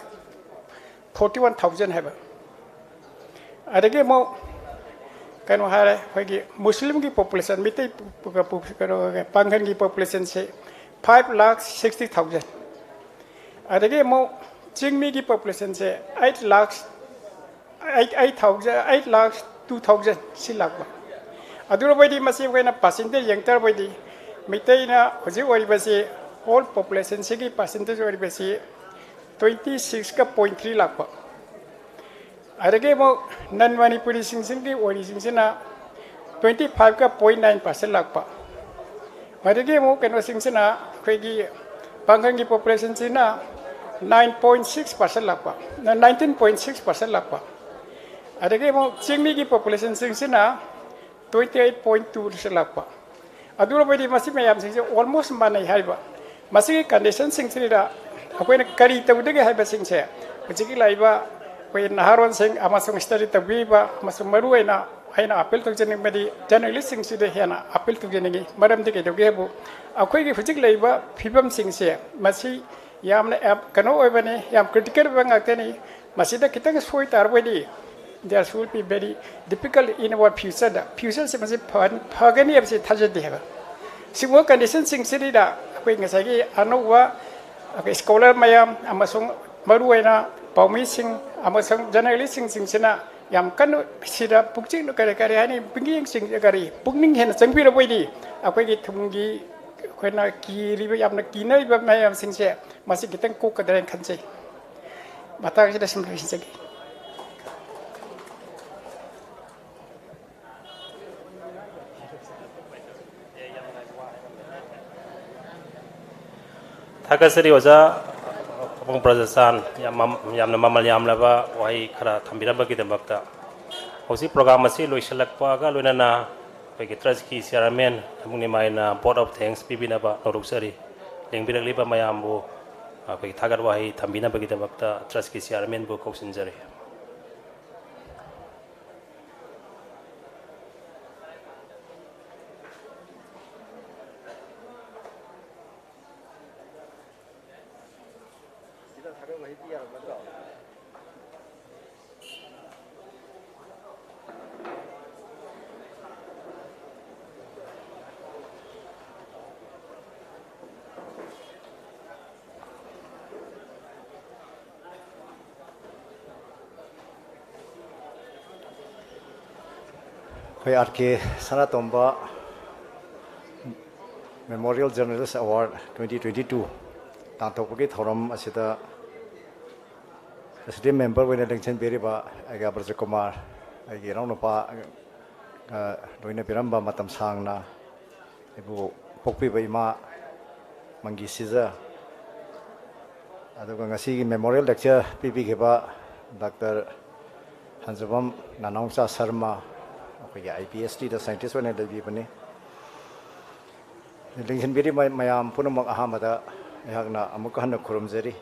ꯐꯣꯔꯇꯤ ꯋꯥꯟ ꯊꯥꯎꯖꯟ ꯍꯥꯏꯕ꯫ ꯑꯗꯒꯤ ꯑꯃꯨꯛ ꯀꯩꯅꯣ ꯍꯥꯏꯔꯦ, ꯑꯩꯈꯣꯏꯒꯤ ꯃꯨꯁꯂꯤꯝꯒꯤ ꯄꯣꯄꯨꯂꯦꯁꯟ, ꯃꯤꯇꯩ ꯄꯨ-, ꯄꯨ-, ꯀꯩꯅꯣ, ꯄꯥꯡꯒꯜꯒꯤ ꯄꯣꯄꯨꯂꯦꯁꯟꯁꯦ ꯐꯥꯏꯚ ꯂꯥꯛ ꯁꯤꯛꯁꯇꯤ ꯊꯥꯎꯖꯟ꯫ ꯑꯗꯒꯤ ꯑꯃꯨꯛ ꯆꯤꯡꯃꯤꯒꯤ ꯄꯣꯄꯨꯂꯦꯁꯟꯁꯦ ꯑꯩꯠ ꯂꯥꯛ, ꯑꯩꯠ, ꯑꯩꯠ ꯊꯥꯎꯖꯟ, ꯑꯩꯠ ꯂꯥꯛ ꯇꯨ ꯊꯥꯎꯖꯟ ꯁꯤ ꯂꯥꯛꯄ꯫ ꯑꯗꯨ ꯑꯣꯏꯔꯕꯗꯤ ꯃꯁꯤ ꯑꯩꯈꯣꯏꯅ ꯄꯥꯔꯁꯦꯟꯇꯦꯖ ꯌꯦꯡ ꯇꯥꯔꯕꯗꯤ, ꯃꯤꯇꯩꯅ ꯍꯧꯖꯤꯛ ꯑꯣꯏꯔꯤꯕꯁꯤ, ꯍꯣꯜ ꯄꯣꯄꯨꯂꯦꯁꯟꯁꯤꯒꯤ ꯄꯥꯔꯁꯦꯟꯇꯦꯖ ꯑꯣꯏꯔꯤꯕꯁꯤ ꯇ꯭ꯋꯦꯟꯇꯤ ꯁꯤꯛꯁꯀ ꯄꯣꯏꯟ ꯊ꯭ꯔꯤ ꯂꯥꯛꯄ꯫ ꯑꯗꯒꯤ ꯑꯃꯨꯛ ꯅꯟ ꯃꯅꯤꯄꯨꯔꯤꯁꯤꯡꯁꯤꯒꯤ ꯑꯣꯏꯔꯤꯁꯤꯡꯁꯤꯅ ꯇ꯭ꯋꯦꯟꯇꯤ ꯐꯥꯏꯚꯀ ꯄꯣꯏꯟ ꯅꯥꯏꯟ ꯄꯥꯔꯁꯦꯟ ꯂꯥꯛꯄ꯫ ꯑꯗꯒꯤ ꯑꯃꯨꯛ ꯀꯩꯅꯣꯁꯤꯡꯁꯤꯅ, ꯑꯩꯈꯣꯏꯒꯤ ꯄꯥꯡꯒꯜꯒꯤ ꯄꯣꯄꯨꯂꯦꯁꯟꯁꯤꯅ ꯅꯥꯏꯟ ꯄꯣꯏꯟ ꯁꯤꯛꯁ ꯄꯥꯔꯁꯦꯟ ꯂꯥꯛꯄ, ꯅꯥꯏꯟꯇꯤꯟ ꯄꯣꯏꯟ ꯁꯤꯛꯁ ꯄꯥꯔꯁꯦꯟ ꯂꯥꯛꯄ꯫ ꯑꯗꯒꯤ ꯑꯃꯨꯛ ꯆꯤꯡꯃꯤꯒꯤ ꯄꯣꯄꯨꯂꯦꯁꯟꯁꯤꯡꯁꯤꯅ twenty eight point two percent ꯂꯥꯛꯄ꯫ ꯑꯗꯨ ꯑꯣꯏꯔꯕꯗꯤ ꯃꯁꯤ ꯃꯌꯥꯝꯁꯤꯡꯁꯦ ꯑꯣꯜꯃꯣꯁ ꯃꯥꯟꯅꯩ ꯍꯥꯏꯕ꯫ ꯃꯁꯤꯒꯤ ꯀꯟꯗꯤꯁꯟꯁꯤꯡꯁꯤꯗ ꯑꯩꯈꯣꯏꯅ ꯀꯔꯤ ꯇꯧꯗꯒꯦ ꯍꯥꯏꯕꯁꯤꯡꯁꯦ ꯍꯧꯖꯤꯛꯀꯤ ꯂꯥꯛꯏꯕ ꯑꯩꯈꯣꯏ ꯅꯍꯥꯔꯣꯟꯁꯤꯡ ꯑꯃꯁꯨꯡ ꯁ꯭ꯇꯗꯤ ꯇꯧꯕꯤꯔꯤꯕ ꯑꯃꯁꯨꯡ ꯃꯔꯨꯑꯣꯏꯅ ꯑꯩꯅ ꯑꯄꯤꯜ ꯇꯧꯖꯅꯤꯡꯕꯗꯤ ꯖꯔꯅꯦꯂꯤꯁꯁꯤꯡꯁꯤꯗ ꯍꯦꯟꯅ ꯑꯄꯤꯜ ꯇꯧꯖꯅꯤꯡꯉꯤ꯫ ꯃꯔꯝꯗꯤ ꯀꯩꯗꯧꯒꯦ ꯍꯥꯏꯕꯨ, ꯑꯩꯈꯣꯏꯒꯤ ꯍꯧꯖꯤꯛ ꯂꯩꯔꯤꯕ ꯐꯤꯕꯝꯁꯤꯡꯁꯦ ꯃꯁꯤ ꯌꯥꯝꯅ ꯑꯦꯞ-, ꯀꯩꯅꯣ ꯑꯣꯏꯕꯅꯤ, ꯌꯥꯝ ꯀ꯭ꯔꯤꯇꯤꯀꯦꯜ ꯑꯣꯏꯕ ꯉꯥꯛꯇꯅꯤ꯫ ꯃꯁꯤꯗ ꯈꯤꯇꯪ ꯁꯣꯏ ꯇꯥꯔꯕꯗꯤ, there should be very difficult in our future꯫ ꯐ꯭ꯌꯨꯆꯔꯁꯤ ꯃꯁꯤ ꯐ-, ꯐꯒꯅꯤ ꯍꯥꯏꯕꯁꯤ ꯊꯥꯖꯗꯦ ꯍꯥꯏꯕ꯫ ꯁꯤꯒꯨꯝꯕ ꯀꯟꯗꯤꯁꯟꯁꯤꯡꯁꯤꯗ ꯑꯩꯈꯣꯏ ꯉꯁꯥꯏꯒꯤ ꯑꯅꯧꯕ ꯑꯩꯈꯣꯏ ꯁ꯭ꯀꯣꯂꯔ ꯃꯌꯥꯝ ꯑꯃꯁꯨꯡ ꯃꯔꯨꯑꯣꯏꯅ ꯄꯥꯎꯃꯤꯁꯤꯡ ꯑꯃꯁꯨꯡ ꯖꯔꯅꯦꯂꯤꯁꯁꯤꯡꯁꯤꯅ ꯌꯥꯝ ꯀꯟꯅ ꯁꯤꯗ ꯄꯨꯛꯆꯦꯜ, ꯀꯔꯤ, ꯀꯔꯤ ꯍꯥꯏꯅꯤ, ꯄꯨꯛꯅꯤꯡ ꯆꯤꯡ-, ꯀꯔꯤ, ꯄꯨꯛꯅꯤꯡ ꯍꯦꯟꯅ ꯆꯪꯕꯤꯔꯕ ꯑꯣꯏꯗꯤ ꯑꯩꯈꯣꯏꯒꯤ ꯊꯨꯝꯒꯤ ꯑꯩꯈꯣꯏꯅ ꯀꯤꯔꯤꯕ, ꯌꯥꯝꯅ ꯀꯤꯅꯔꯤꯕ ꯃꯌꯥꯝꯁꯤꯡꯁꯦ ꯃꯁꯤ ꯈꯤꯇꯪ ꯀꯣꯛꯀꯗ꯭ꯔꯥ ꯍꯥꯏꯅ ꯈꯟꯖꯩ꯫ ꯃꯇꯥꯡꯁꯤꯗ ꯁꯨꯝ ꯂꯣꯏꯁꯤꯟꯖꯒꯦ꯫ ꯊꯥꯒꯠꯆꯔꯤ ꯑꯣꯖꯥ ꯑꯄꯪ ꯄ꯭ꯔꯖꯥꯆꯥꯟ, ꯌꯥꯝ ꯃꯝ-, ꯌꯥꯝꯅ ꯃꯃꯜ ꯌꯥꯝꯂꯕ ꯋꯥꯍꯩ ꯈꯔ ꯊꯝꯕꯤꯔꯝꯕꯒꯤꯗꯃꯛꯇ꯫ ꯍꯧꯖꯤꯛ program ꯑꯁꯤ ꯂꯣꯏꯁꯤꯜꯂꯛꯄꯒ ꯂꯣꯏꯅꯅ ꯑꯩꯈꯣꯏꯒꯤ trustꯀꯤ chairman ꯊꯃꯨꯡ ꯅꯤꯃꯥꯏꯅ vote of thanks ꯄꯤꯕꯤꯅꯕ ꯍꯧꯗꯣꯛꯆꯔꯤ꯫ ꯂꯦꯡꯕꯤꯔꯛꯂꯤꯕ ꯃꯌꯥꯝꯕꯨ ꯑꯩꯈꯣꯏꯒꯤ ꯊꯥꯒꯠ ꯋꯥꯍꯩ ꯊꯝꯕꯤꯅꯕꯒꯤꯗꯃꯛꯇ trustꯀꯤ chairmanꯕꯨ ꯀꯧꯁꯤꯟꯖꯔꯤ꯫ ꯑꯩꯈꯣꯏ ꯑꯥꯔ ꯀꯦ ꯁꯅꯥꯇꯣꯝꯕ Memorial Journalist Award twenty twenty-two ꯇꯥꯟꯊꯣꯛꯄꯒꯤ ꯊꯧꯔꯝ ꯑꯁꯤꯗ president member ꯑꯣꯏꯅ ꯂꯦꯡꯁꯤꯟꯕꯤꯔꯤꯕ ꯑꯩꯒ ꯕ꯭ꯔꯖꯀꯨꯃꯥꯔ, ꯑꯩꯒꯤ ꯏꯅꯥꯎꯅꯨꯄꯥ, ꯑ, ꯂꯣꯏꯅꯕꯤꯔꯝꯕ, ꯃꯇꯝ ꯁꯥꯡꯅ ꯑꯩꯕꯨ ꯄꯣꯛꯄꯤꯕ ꯏꯃꯥ ꯃꯪꯒꯤ ꯁꯤꯖ, ꯑꯗꯨꯒ ꯉꯁꯤꯒꯤ memorial lecture ꯄꯤꯕꯤꯈꯤꯕ ꯗꯥꯛꯇꯔ ꯍꯟꯖꯕꯝ ꯅꯥꯅꯥꯎꯆꯥ ꯁꯔꯃ, ꯑꯩꯈꯣꯏꯒꯤ ꯑꯥꯏ ꯄꯤ ꯑꯦꯁ ꯇꯤꯗ scientist ꯑꯣꯏꯅ ꯂꯩꯕꯤꯕꯅꯤ꯫ ꯂꯦꯡꯁꯤꯟꯕꯤꯔꯤꯕ ꯃꯌꯥꯝ ꯄꯨꯝꯅꯃꯛ ꯑꯍꯥꯟꯕꯗ ꯑꯩꯍꯥꯛꯅ ꯑꯃꯨꯛꯀ ꯍꯟꯅ ꯈꯨꯔꯨꯝꯖꯔꯤ꯫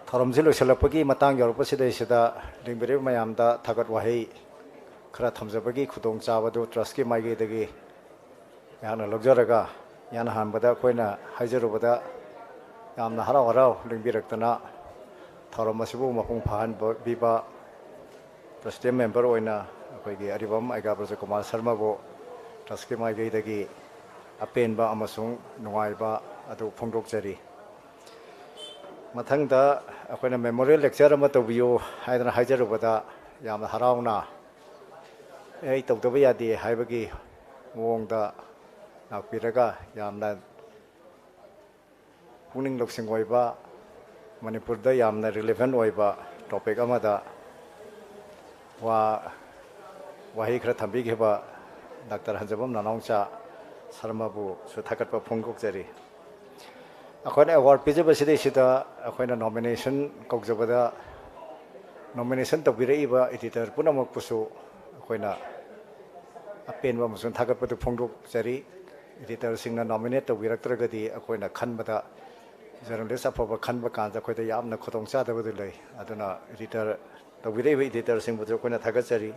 ꯊꯧꯔꯝꯁꯤ ꯂꯣꯏꯁꯤꯜꯂꯛꯄꯒꯤ ꯃꯇꯥꯡ ꯌꯧꯔꯛꯄꯁꯤꯗꯩꯁꯤꯗ ꯂꯦꯡꯕꯤꯔꯤꯕ ꯃꯌꯥꯝꯗ ꯊꯥꯒꯠ ꯋꯥꯍꯩ ꯈꯔ ꯊꯝꯖꯕꯒꯤ ꯈꯨꯗꯣꯡꯆꯥꯕꯗꯨ trustꯀꯤ ꯃꯥꯏꯀꯩꯗꯒꯤ ꯑꯩꯍꯥꯛꯅ ꯂꯧꯖꯔꯒ, ꯏꯍꯥꯟ ꯍꯥꯟꯕꯗ ꯑꯩꯈꯣꯏꯅ ꯍꯥꯏꯖꯔꯨꯕꯗ ꯌꯥꯝꯅ ꯍꯔꯥꯎ ꯍꯔꯥꯎ ꯂꯦꯡꯕꯤꯔꯛꯇꯅ ꯊꯧꯔꯝ ꯑꯁꯤꯕꯨ ꯃꯄꯨꯡ ꯐꯥꯍꯟꯕꯤꯕ president member ꯑꯣꯏꯅ ꯑꯩꯈꯣꯏꯒꯤ ꯑꯔꯤꯕꯝ ꯑꯩꯒꯥ ꯕ꯭ꯔꯖꯀꯨꯃꯥꯔ ꯁꯔꯃꯕꯨ trustꯀꯤ ꯃꯥꯏꯀꯩꯗꯒꯤ ꯑꯄꯦꯟꯕ ꯑꯃꯁꯨꯡ ꯅꯨꯡꯉꯥꯏꯕ ꯑꯗꯨ ꯐꯣꯡꯗꯣꯛꯆꯔꯤ꯫ ꯃꯊꯪꯗ ꯑꯩꯈꯣꯏꯅ memorial lecture ꯑꯃ ꯇꯧꯕꯤꯌꯨ ꯍꯥꯏꯗꯅ ꯍꯥꯏꯖꯔꯨꯕꯗ ꯌꯥꯝꯅ ꯍꯔꯥꯎꯅ "ꯑꯦ, ꯑꯩ ꯇꯧꯗꯕ ꯌꯥꯗꯦ" ꯍꯥꯏꯕꯒꯤ ꯃꯑꯣꯡꯗ ꯂꯥꯛꯄꯤꯔꯒ ꯌꯥꯝꯅ ꯄꯨꯛꯅꯤꯡ ꯂꯧꯁꯤꯡ ꯑꯣꯏꯕ, ꯃꯅꯤꯄꯨꯔꯗ ꯌꯥꯝꯅ relevant ꯑꯣꯏꯕ topic ꯑꯃꯗ ꯋꯥ, ꯋꯥꯍꯩ ꯈꯔ ꯊꯝꯕꯤꯈꯤꯕ ꯗꯥꯛꯇꯔ ꯍꯟꯖꯕꯝ ꯅꯥꯅꯥꯎꯆꯥ ꯁꯔꯃꯕꯨꯁꯨ ꯊꯥꯒꯠꯄ ꯐꯣꯡꯗꯣꯛꯆꯔꯤ꯫ ꯑꯩꯈꯣꯏꯅ ꯑꯦꯋꯥꯔꯗ ꯄꯤꯖꯕꯁꯤꯗꯩꯁꯤꯗ ꯑꯩꯈꯣꯏꯅ ꯅꯣꯃꯤꯅꯦꯁꯟ ꯀꯧꯖꯕꯗ ꯅꯣꯃꯤꯅꯦꯁꯟ ꯇꯧꯕꯤꯔꯛꯏꯕ ꯏꯗꯤꯇꯔ ꯄꯨꯝꯅꯃꯛꯄꯨꯁꯨ ꯑꯩꯈꯣꯏꯅ ꯑꯄꯦꯟꯕ ꯑꯃꯁꯨꯡ ꯊꯥꯒꯠꯄꯗꯨ ꯐꯣꯡꯗꯣꯛꯆꯔꯤ꯫ ꯏꯗꯤꯇꯔꯁꯤꯡꯅ ꯅꯣꯃꯤꯅꯦꯠ ꯇꯧꯕꯤꯔꯛꯇ꯭ꯔꯒꯗꯤ ꯑꯩꯈꯣꯏꯅ ꯈꯟꯕꯗ, ꯖꯔꯅꯦꯂꯤꯁ ꯑꯐꯕ ꯈꯟꯕ ꯀꯥꯟꯗ ꯑꯩꯈꯣꯏꯗ ꯌꯥꯝꯅ ꯈꯨꯗꯣꯡꯆꯥꯗꯕꯗꯨ ꯂꯩ꯫ ꯑꯗꯨꯅ ꯏꯗꯤꯇꯔ ꯇꯧꯕꯤꯔꯛꯏꯕ ꯏꯗꯤꯇꯔꯁꯤꯡꯕꯨꯁꯨ ꯑꯩꯈꯣꯏꯅ ꯊꯥꯒꯠꯆꯔꯤ꯫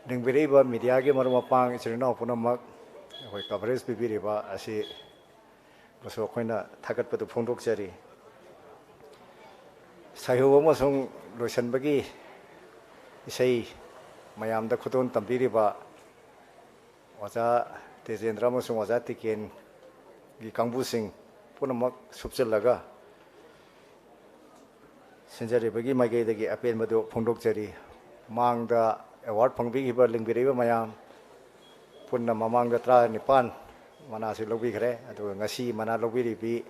ꯂꯤꯡꯕꯤꯔꯛꯏꯕ ꯃꯤꯗꯤꯌꯥꯒꯤ ꯃꯔꯨꯞ ꯃꯄꯥꯡ ꯏꯆꯤꯜ ꯏꯅꯥꯎ ꯄꯨꯝꯅꯃꯛ ꯑꯩꯈꯣꯏ ꯀꯚꯔꯦꯖ ꯄꯤꯕꯤꯔꯤꯕ ꯑꯁꯤ ꯕꯨꯁꯨ ꯑꯩꯈꯣꯏꯅ ꯊꯥꯒꯠꯄꯗꯨ ꯐꯣꯡꯗꯣꯛꯆꯔꯤ꯫ ꯁꯩꯍꯧ ꯑꯃꯁꯨꯡ ꯂꯣꯏꯁꯤꯟꯕꯒꯤ ꯏꯁꯩ ꯃꯌꯥꯝꯗ ꯈꯨꯗꯣꯜ ꯇꯝꯕꯤꯔꯤꯕ ꯑꯣꯖꯥ ꯇꯦꯖꯦꯟꯗ꯭ꯔ ꯑꯃꯁꯨꯡ ꯑꯣꯖꯥ ꯇꯤꯀꯦꯟꯒꯤ ꯀꯥꯡꯕꯨꯁꯤꯡ ꯄꯨꯝꯅꯃꯛ ꯁꯨꯞꯆꯤꯜꯂꯒ ꯁꯤꯟꯖꯔꯤꯕꯒꯤ ꯃꯥꯏꯀꯩꯗꯒꯤ ꯑꯄꯦꯟꯕꯗꯨ ꯐꯣꯡꯗꯣꯛꯆꯔꯤ꯫ ꯃꯥꯡꯗ ꯑꯦꯋꯥꯔꯗ ꯐꯪꯕꯤꯈꯤꯕ, ꯂꯤꯡꯕꯤꯔꯛꯏꯕ ꯃꯌꯥꯝ ꯄꯨꯟꯅ ꯃꯃꯥꯡꯗ ꯇꯔꯥꯅꯤꯄꯥꯟ ꯃꯅꯥꯁꯤ ꯂꯧꯕꯤꯈ꯭ꯔꯦ, ꯑꯗꯨꯒ ꯉꯁꯤ ꯃꯅꯥ ꯂꯧꯕꯤꯔꯤꯕꯤ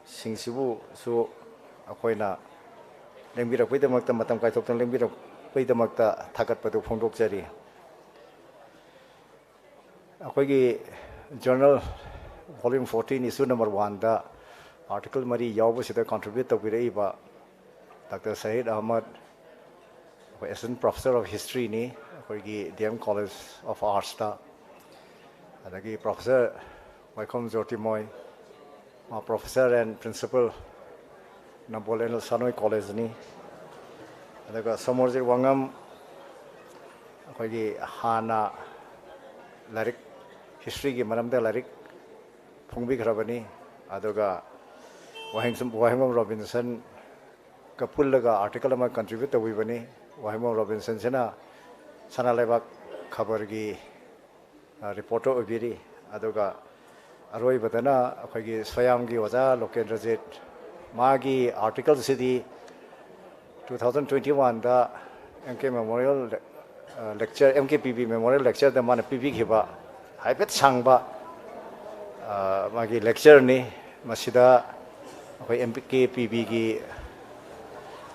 ꯁꯤꯡꯁꯤꯕꯨꯁꯨ ꯑꯩꯈꯣꯏꯅ ꯂꯦꯡꯕꯤꯔꯛꯄꯒꯤꯗꯃꯛꯇ, ꯃꯇꯝ ꯀꯥꯏꯊꯣꯛꯇꯨꯅ ꯂꯦꯡꯕꯤꯔꯛꯄꯒꯤꯗꯃꯛꯇ ꯊꯥꯒꯠꯄꯗꯨ ꯐꯣꯡꯗꯣꯛꯆꯔꯤ꯫ ꯑꯩꯈꯣꯏꯒꯤ journal volume fourteen, issue number one ꯗ article ꯃꯔꯤ ꯌꯥꯎꯕꯁꯤꯗ contribute ꯇꯧꯕꯤꯔꯛꯏꯕ ꯗꯥꯛꯇꯔ ꯁꯍꯤꯗ ꯑꯍꯃꯗ, ꯑꯩꯈꯣꯏ Assistant Professor of History ꯅꯤ ꯑꯩꯈꯣꯏꯒꯤ D M College of Arts ꯇ, ꯑꯗꯒꯤ Professor ꯋꯥꯏꯈꯣꯝ ꯖꯣꯔꯇꯤꯃꯣꯏ, ꯃꯥ Professor and Principal Nambol and L ꯁꯥꯅꯣꯏ ꯀꯣꯂꯦꯖꯅꯤ꯫ ꯑꯗꯨꯒ ꯁꯣꯃꯣꯔꯖꯤꯠ ꯋꯥꯉꯝ, ꯑꯩꯈꯣꯏꯒꯤ ꯍꯥꯟꯅ ꯂꯥꯏꯔꯤꯛ, ꯍꯤꯁꯇ꯭ꯔꯤꯒꯤ ꯃꯔꯝꯗ ꯂꯥꯏꯔꯤꯛ ꯐꯣꯡꯕꯤꯈ꯭ꯔꯕꯅꯤ꯫ ꯑꯗꯨꯒ ꯋꯥꯍꯦꯡ-, ꯋꯥꯍꯦꯡꯕꯝ ꯔꯣꯕꯤꯟꯁꯟꯒ ꯄꯨꯜꯂꯒ article ꯑꯃ contribute ꯇꯧꯕꯤꯕꯅꯤ꯫ ꯋꯥꯍꯦꯡꯕꯝ ꯔꯣꯕꯤꯟꯁꯟꯁꯤꯅ ꯁꯅꯥ ꯂꯩꯕꯥꯛ ꯈꯕꯔꯒꯤ, ꯑ, reporter ꯑꯣꯏꯕꯤꯔꯤ꯫ ꯑꯗꯨꯒ ꯑꯔꯣꯏꯕꯗꯅ ꯑꯩꯈꯣꯏꯒꯤ ꯁꯣꯌꯥꯝꯒꯤ ꯑꯣꯖꯥ ꯂꯣꯀꯦꯟꯗ꯭ꯔꯖꯤꯠ, ꯃꯥꯒꯤ article ꯁꯤꯗꯤ two thousand twenty one ꯗ M K Memorial, ꯑ, Lecture, M K P B Memorial Lecture ꯗ ꯃꯥꯅ ꯄꯤꯕꯤꯈꯤꯕ ꯍꯥꯏꯐꯦꯠ ꯁꯥꯡꯕ, ꯑ, ꯃꯥꯒꯤ lecture ꯅꯤ꯫ ꯃꯁꯤꯗ ꯑꯩꯈꯣꯏ M K P B ꯒꯤ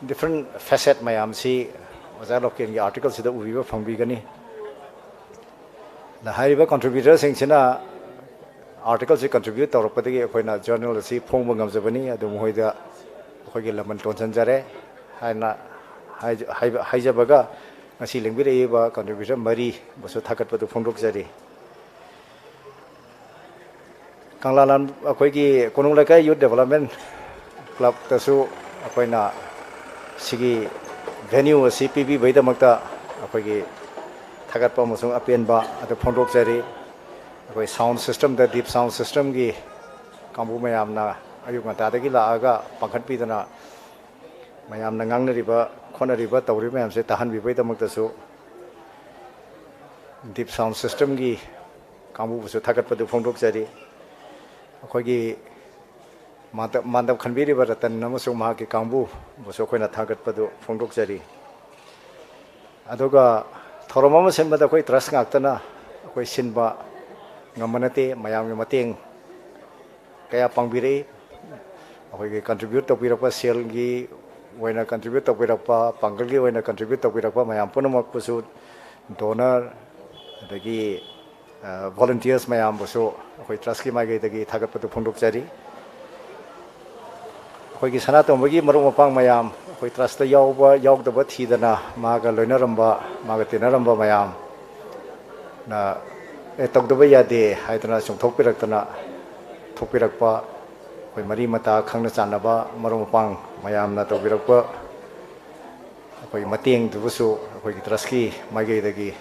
different facet ꯃꯌꯥꯝꯁꯤ ꯑꯣꯖꯥ ꯂꯣꯀꯦꯟꯒꯤ article ꯁꯤꯗ ꯎꯕꯤꯕ ꯐꯪꯕꯤꯒꯅꯤ꯫ ꯑꯗ ꯍꯥꯏꯔꯤꯕ contributor ꯁꯤꯡꯁꯤꯅ ꯑꯥꯔꯇꯤꯀꯜꯁꯤ ꯀꯟꯇ꯭ꯔꯤꯕ꯭ꯌꯨꯠ ꯇꯧꯔꯛꯄꯗꯒꯤ ꯑꯩꯈꯣꯏꯅ ꯖꯔꯅꯦꯜ ꯑꯁꯤ ꯐꯣꯡꯕ ꯉꯝꯖꯕꯅꯤ꯫ ꯑꯗꯨ ꯃꯈꯣꯏꯗ ꯑꯩꯈꯣꯏꯒꯤ ꯂꯃꯟ ꯇꯣꯟꯁꯤꯟꯖꯔꯦ ꯍꯥꯏꯅ ꯍꯥꯏꯖ- ꯍꯥꯏꯕ- ꯍꯥꯏꯖꯕꯒ, ꯉꯁꯤ ꯂꯦꯡꯕꯤꯔꯛꯏꯕ ꯀꯟꯇ꯭ꯔꯤꯕ꯭ꯌꯨꯇꯔ ꯃꯔꯤꯕꯨꯁꯨ ꯊꯥꯒꯠꯄꯗꯨ ꯐꯣꯡꯗꯣꯛꯆꯔꯤ꯫ ꯀꯪꯂꯥ ꯂꯝ ꯑꯩꯈꯣꯏꯒꯤ ꯀꯣꯅꯨꯡ ꯂꯩꯀꯥꯏ ꯌꯨꯠ ꯗꯦꯕꯂꯞꯃꯦꯟ ꯀ꯭ꯂꯕꯇꯁꯨ ꯑꯩꯈꯣꯏꯅ ꯁꯤꯒꯤ ꯚꯦꯅ꯭ꯌꯨ ꯑꯁꯤ ꯄꯤꯕꯤꯕꯒꯤꯗꯃꯛꯇ ꯑꯩꯈꯣꯏꯒꯤ ꯊꯥꯒꯠꯄ ꯑꯃꯁꯨꯡ ꯑꯄꯦꯟꯕ ꯑꯗꯨ ꯐꯣꯡꯗꯣꯛꯆꯔꯤ꯫ ꯑꯩꯈꯣꯏ ꯁꯥꯎꯟ ꯁꯤꯁꯇꯦꯝꯗ, ꯗꯤꯞ ꯁꯥꯎꯟ ꯁꯤꯁꯇꯦꯝꯒꯤ ꯀꯥꯡꯕꯨ ꯃꯌꯥꯝꯅ ꯑꯌꯨꯛ ꯉꯟꯇꯥꯗꯒꯤ ꯂꯥꯛꯑꯒ ꯄꯥꯡꯈꯠꯄꯤꯗꯅ ꯃꯌꯥꯝꯅ ꯉꯥꯡꯅꯔꯤꯕ ꯈꯣꯠꯅꯔꯤꯕ ꯇꯧꯔꯤꯕ ꯃꯌꯥꯝꯁꯦ ꯇꯥꯍꯟꯕꯤꯕꯒꯤꯗꯃꯛꯇꯁꯨ ꯗꯤꯞ ꯁꯥꯎꯟ ꯁꯤꯁꯇꯦꯝꯒꯤ ꯀꯥꯡꯕꯨꯕꯨꯁꯨ ꯊꯥꯒꯠꯄꯗꯨ ꯐꯣꯡꯗꯣꯛꯆꯔꯤ꯫ ꯑꯩꯈꯣꯏꯒꯤ ꯃꯥꯟꯗꯞ ꯃꯥꯟꯗꯞ ꯈꯟꯕꯤꯔꯤꯕ ꯔꯇꯟ ꯑꯃꯁꯨꯡ ꯃꯍꯥꯛꯀꯤ ꯀꯥꯡꯕꯨꯕꯨꯁꯨ ꯑꯩꯈꯣꯏꯅ ꯊꯥꯒꯠꯄꯗꯨ ꯐꯣꯡꯗꯣꯛꯆꯔꯤ꯫ ꯑꯗꯨꯒ ꯊꯧꯔꯝ ꯑꯃ ꯁꯤꯟꯕꯗ ꯑꯩꯈꯣꯏ ꯇ꯭ꯔꯁ ꯉꯥꯛꯇꯅ ꯑꯩꯈꯣꯏ ꯁꯤꯟꯕ ꯉꯝꯕ ꯅꯠꯇꯦ, ꯃꯌꯥꯝꯒꯤ ꯃꯇꯦꯡ ꯀꯌꯥ ꯄꯥꯡꯕꯤꯔꯛꯏ꯫ ꯑꯩꯈꯣꯏꯒꯤ ꯀꯟꯇ꯭ꯔꯤꯕ꯭ꯌꯨꯠ ꯇꯧꯕꯤꯔꯛꯄ, ꯁꯦꯜꯒꯤ ꯑꯣꯏꯅ ꯀꯟꯇ꯭ꯔꯤꯕ꯭ꯌꯨꯠ ꯇꯧꯕꯤꯔꯛꯄ, ꯄꯥꯡꯒꯜꯒꯤ ꯑꯣꯏꯅ ꯀꯟꯇ꯭ꯔꯤꯕ꯭ꯌꯨꯠ ꯇꯧꯕꯤꯔꯛꯄ ꯃꯌꯥꯝ ꯄꯨꯝꯅꯃꯛꯄꯨꯁꯨ, ꯗꯣꯅꯔ, ꯑꯗꯒꯤ ꯚꯣꯂꯨꯟꯇꯤꯌꯔꯁ ꯃꯌꯥꯝꯕꯨꯁꯨ ꯑꯩꯈꯣꯏ ꯇ꯭ꯔꯁꯀꯤ ꯃꯥꯏꯀꯩꯗꯒꯤ ꯊꯥꯒꯠꯄꯗꯨ ꯐꯣꯡꯗꯣꯛꯆꯔꯤ꯫ ꯑꯩꯈꯣꯏꯒꯤ ꯁꯅꯥꯇꯣꯝꯕꯒꯤ ꯃꯔꯨꯞ ꯃꯄꯥꯡ ꯃꯌꯥꯝ, ꯑꯩꯈꯣꯏ ꯇ꯭ꯔꯁꯇ ꯌꯥꯎꯕ ꯌꯥꯎꯗꯕ ꯊꯤꯗꯅ ꯃꯥꯒ ꯂꯣꯏꯅꯔꯝꯕ, ꯃꯥꯒ ꯇꯤꯟꯅꯔꯝꯕ ꯃꯌꯥꯝꯅ "ꯑꯦ, ꯇꯧꯗꯕ ꯌꯥꯗꯦ" ꯍꯥꯏꯗꯅ ꯆꯣꯡꯊꯣꯛꯄꯤꯔꯛꯇꯅ ꯊꯣꯛꯄꯤꯔꯛꯄ, ꯑꯩꯈꯣꯏ ꯃꯔꯤ ꯃꯇꯥ ꯈꯪꯅ ꯆꯥꯟꯅꯕ ꯃꯔꯨꯞ ꯃꯄꯥꯡ ꯃꯌꯥꯝꯅ ꯇꯧꯕꯤꯔꯛꯄ ꯑꯩꯈꯣꯏ ꯃꯇꯦꯡꯗꯨꯕꯨꯁꯨ ꯑꯩꯈꯣꯏꯒꯤ ꯇ꯭ꯔꯁꯀꯤ ꯃꯥꯏꯀꯩꯗꯒꯤ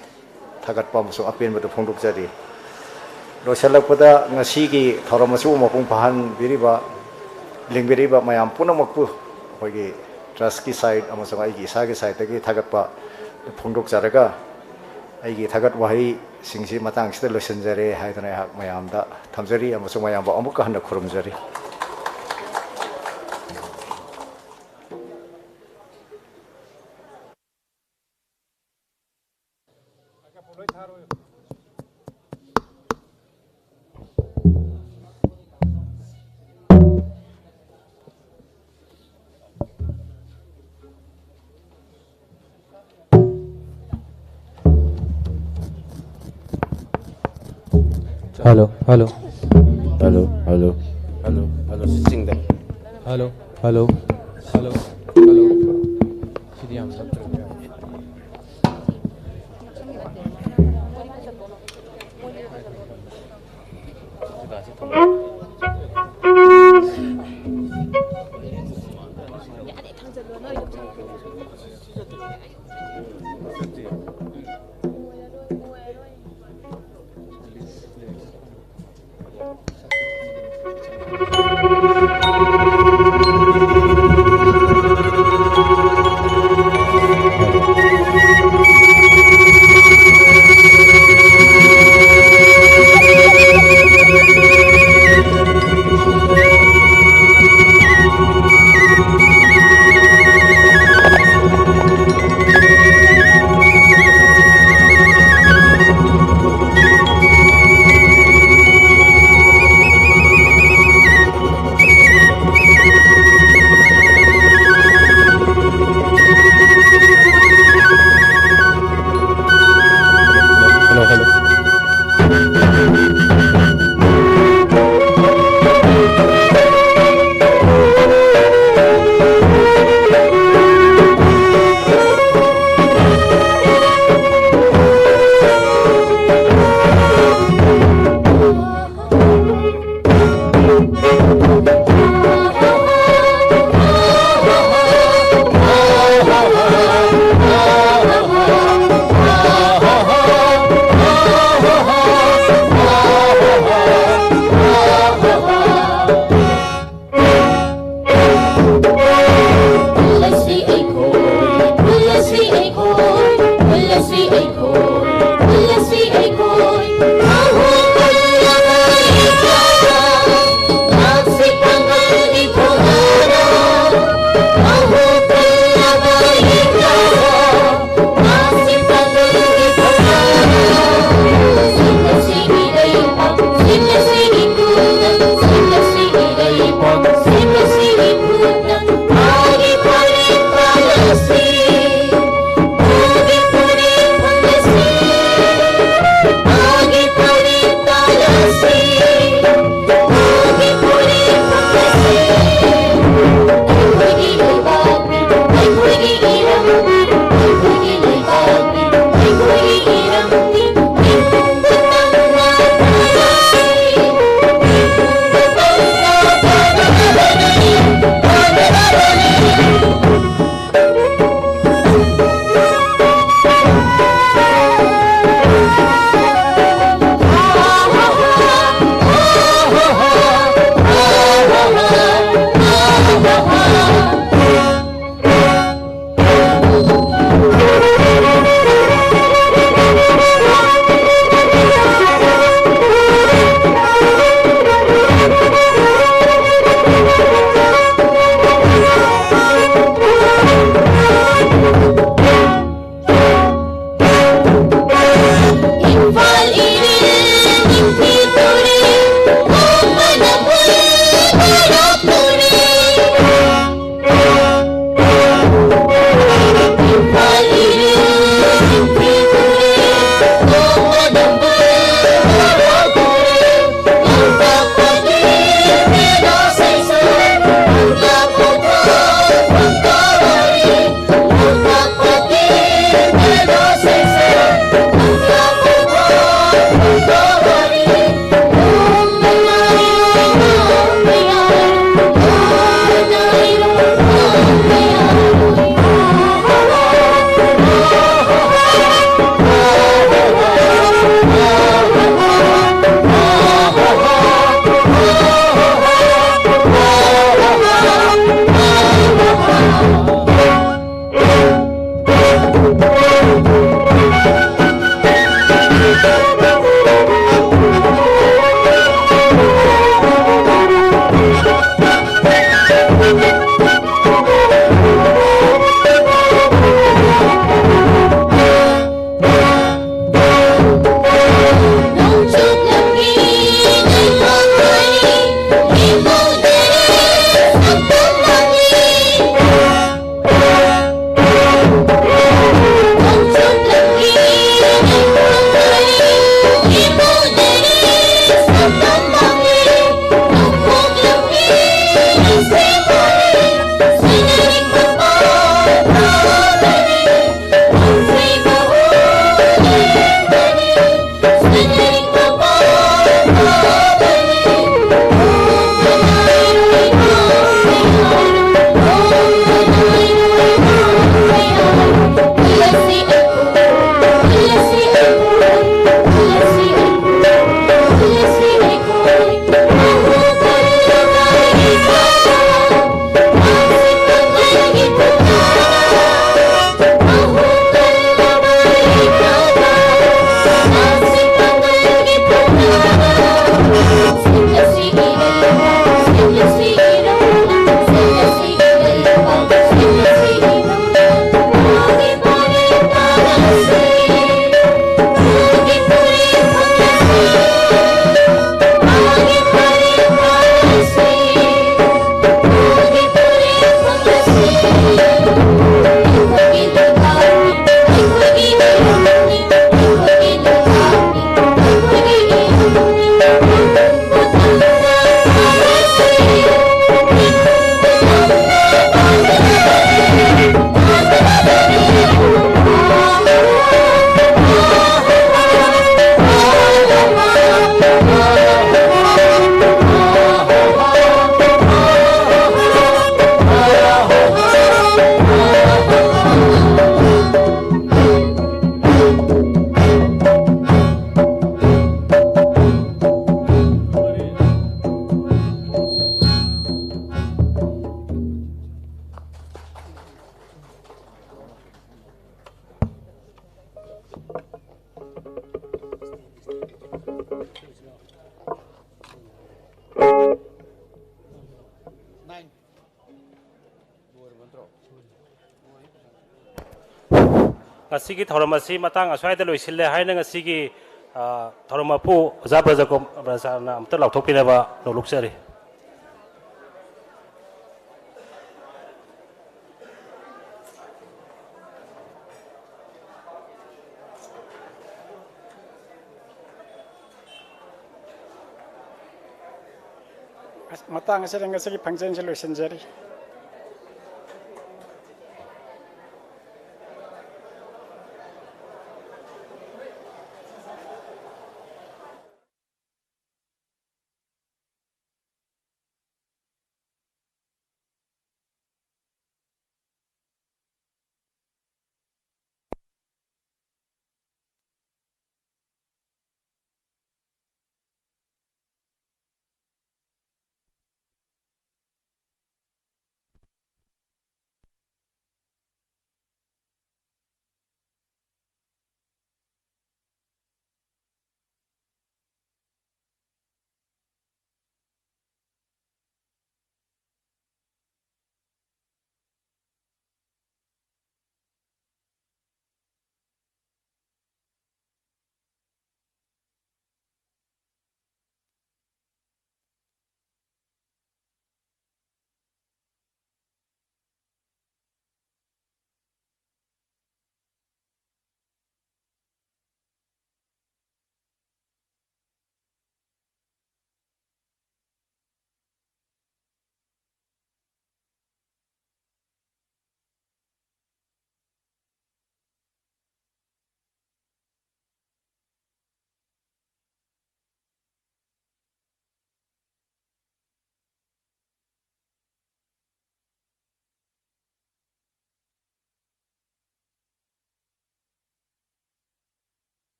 ꯊꯥꯒꯠꯄ ꯑꯃꯁꯨꯡ ꯑꯄꯦꯟꯕꯗꯨ ꯐꯣꯡꯗꯣꯛꯆꯔꯤ꯫ ꯂꯣꯏꯁꯤꯜꯂꯛꯄꯗ, ꯉꯁꯤꯒꯤ ꯊꯧꯔꯝ ꯑꯁꯤꯕꯨ ꯃꯄꯨꯡ ꯐꯥꯍꯟꯕꯤꯔꯤꯕ, ꯂꯦꯡꯕꯤꯔꯤꯕ ꯃꯌꯥꯝ ꯄꯨꯝꯅꯃꯛꯄꯨ ꯑꯩꯈꯣꯏꯒꯤ ꯇ꯭ꯔꯁꯀꯤ ꯁꯥꯏꯠ ꯑꯃꯁꯨꯡ ꯑꯩꯒꯤ ꯏꯁꯥꯒꯤ ꯁꯥꯏꯠꯇꯒꯤ ꯊꯥꯒꯠꯄ ꯐꯣꯡꯗꯣꯛꯆꯔꯒ, ꯑꯩꯒꯤ ꯊꯥꯒꯠ ꯋꯥꯍꯩꯁꯤꯡꯁꯤ ꯃꯇꯥꯡꯁꯤꯗ ꯂꯣꯏꯁꯤꯟꯖꯔꯦ ꯍꯥꯏꯗꯅ ꯑꯩꯍꯥꯛ ꯃꯌꯥꯝꯗ ꯊꯝꯖꯔꯤ ꯑꯃꯁꯨꯡ ꯃꯌꯥꯝꯕꯨ ꯑꯃꯨꯛꯀ ꯍꯟꯅ ꯈꯨꯔꯨꯝꯖꯔꯤ꯫ Hello, hello. Hello, hello, hello, ꯁꯤ ꯆꯤꯡꯗ꯫ Hello, hello, hello, hello. ꯁꯤꯗꯤ ꯌꯥꯝ ꯇꯞꯇ꯭ꯔꯣ? ꯉꯁꯤꯒꯤ ꯊꯧꯔꯝ ꯑꯁꯤ ꯃꯇꯥꯡ ꯑꯁ꯭ꯋꯥꯏꯗ ꯂꯣꯏꯁꯤꯜꯂꯦ ꯍꯥꯏꯅ ꯉꯁꯤꯒꯤ, ꯑ, ꯊꯧꯔꯝ ꯃꯄꯨ ꯑꯣꯖꯥ ꯕ꯭ꯔꯖꯀꯨꯃꯥꯔꯅ ꯑꯃꯨꯛꯇ ꯂꯥꯎꯊꯣꯛꯄꯤꯅꯕ ꯅꯣꯂꯨꯛꯆꯔꯤ꯫ ꯃꯇꯥꯡ ꯑꯁꯤꯗ ꯉꯁꯤꯒꯤ functionꯁꯤ ꯂꯣꯏꯁꯤꯟꯖꯔꯤ꯫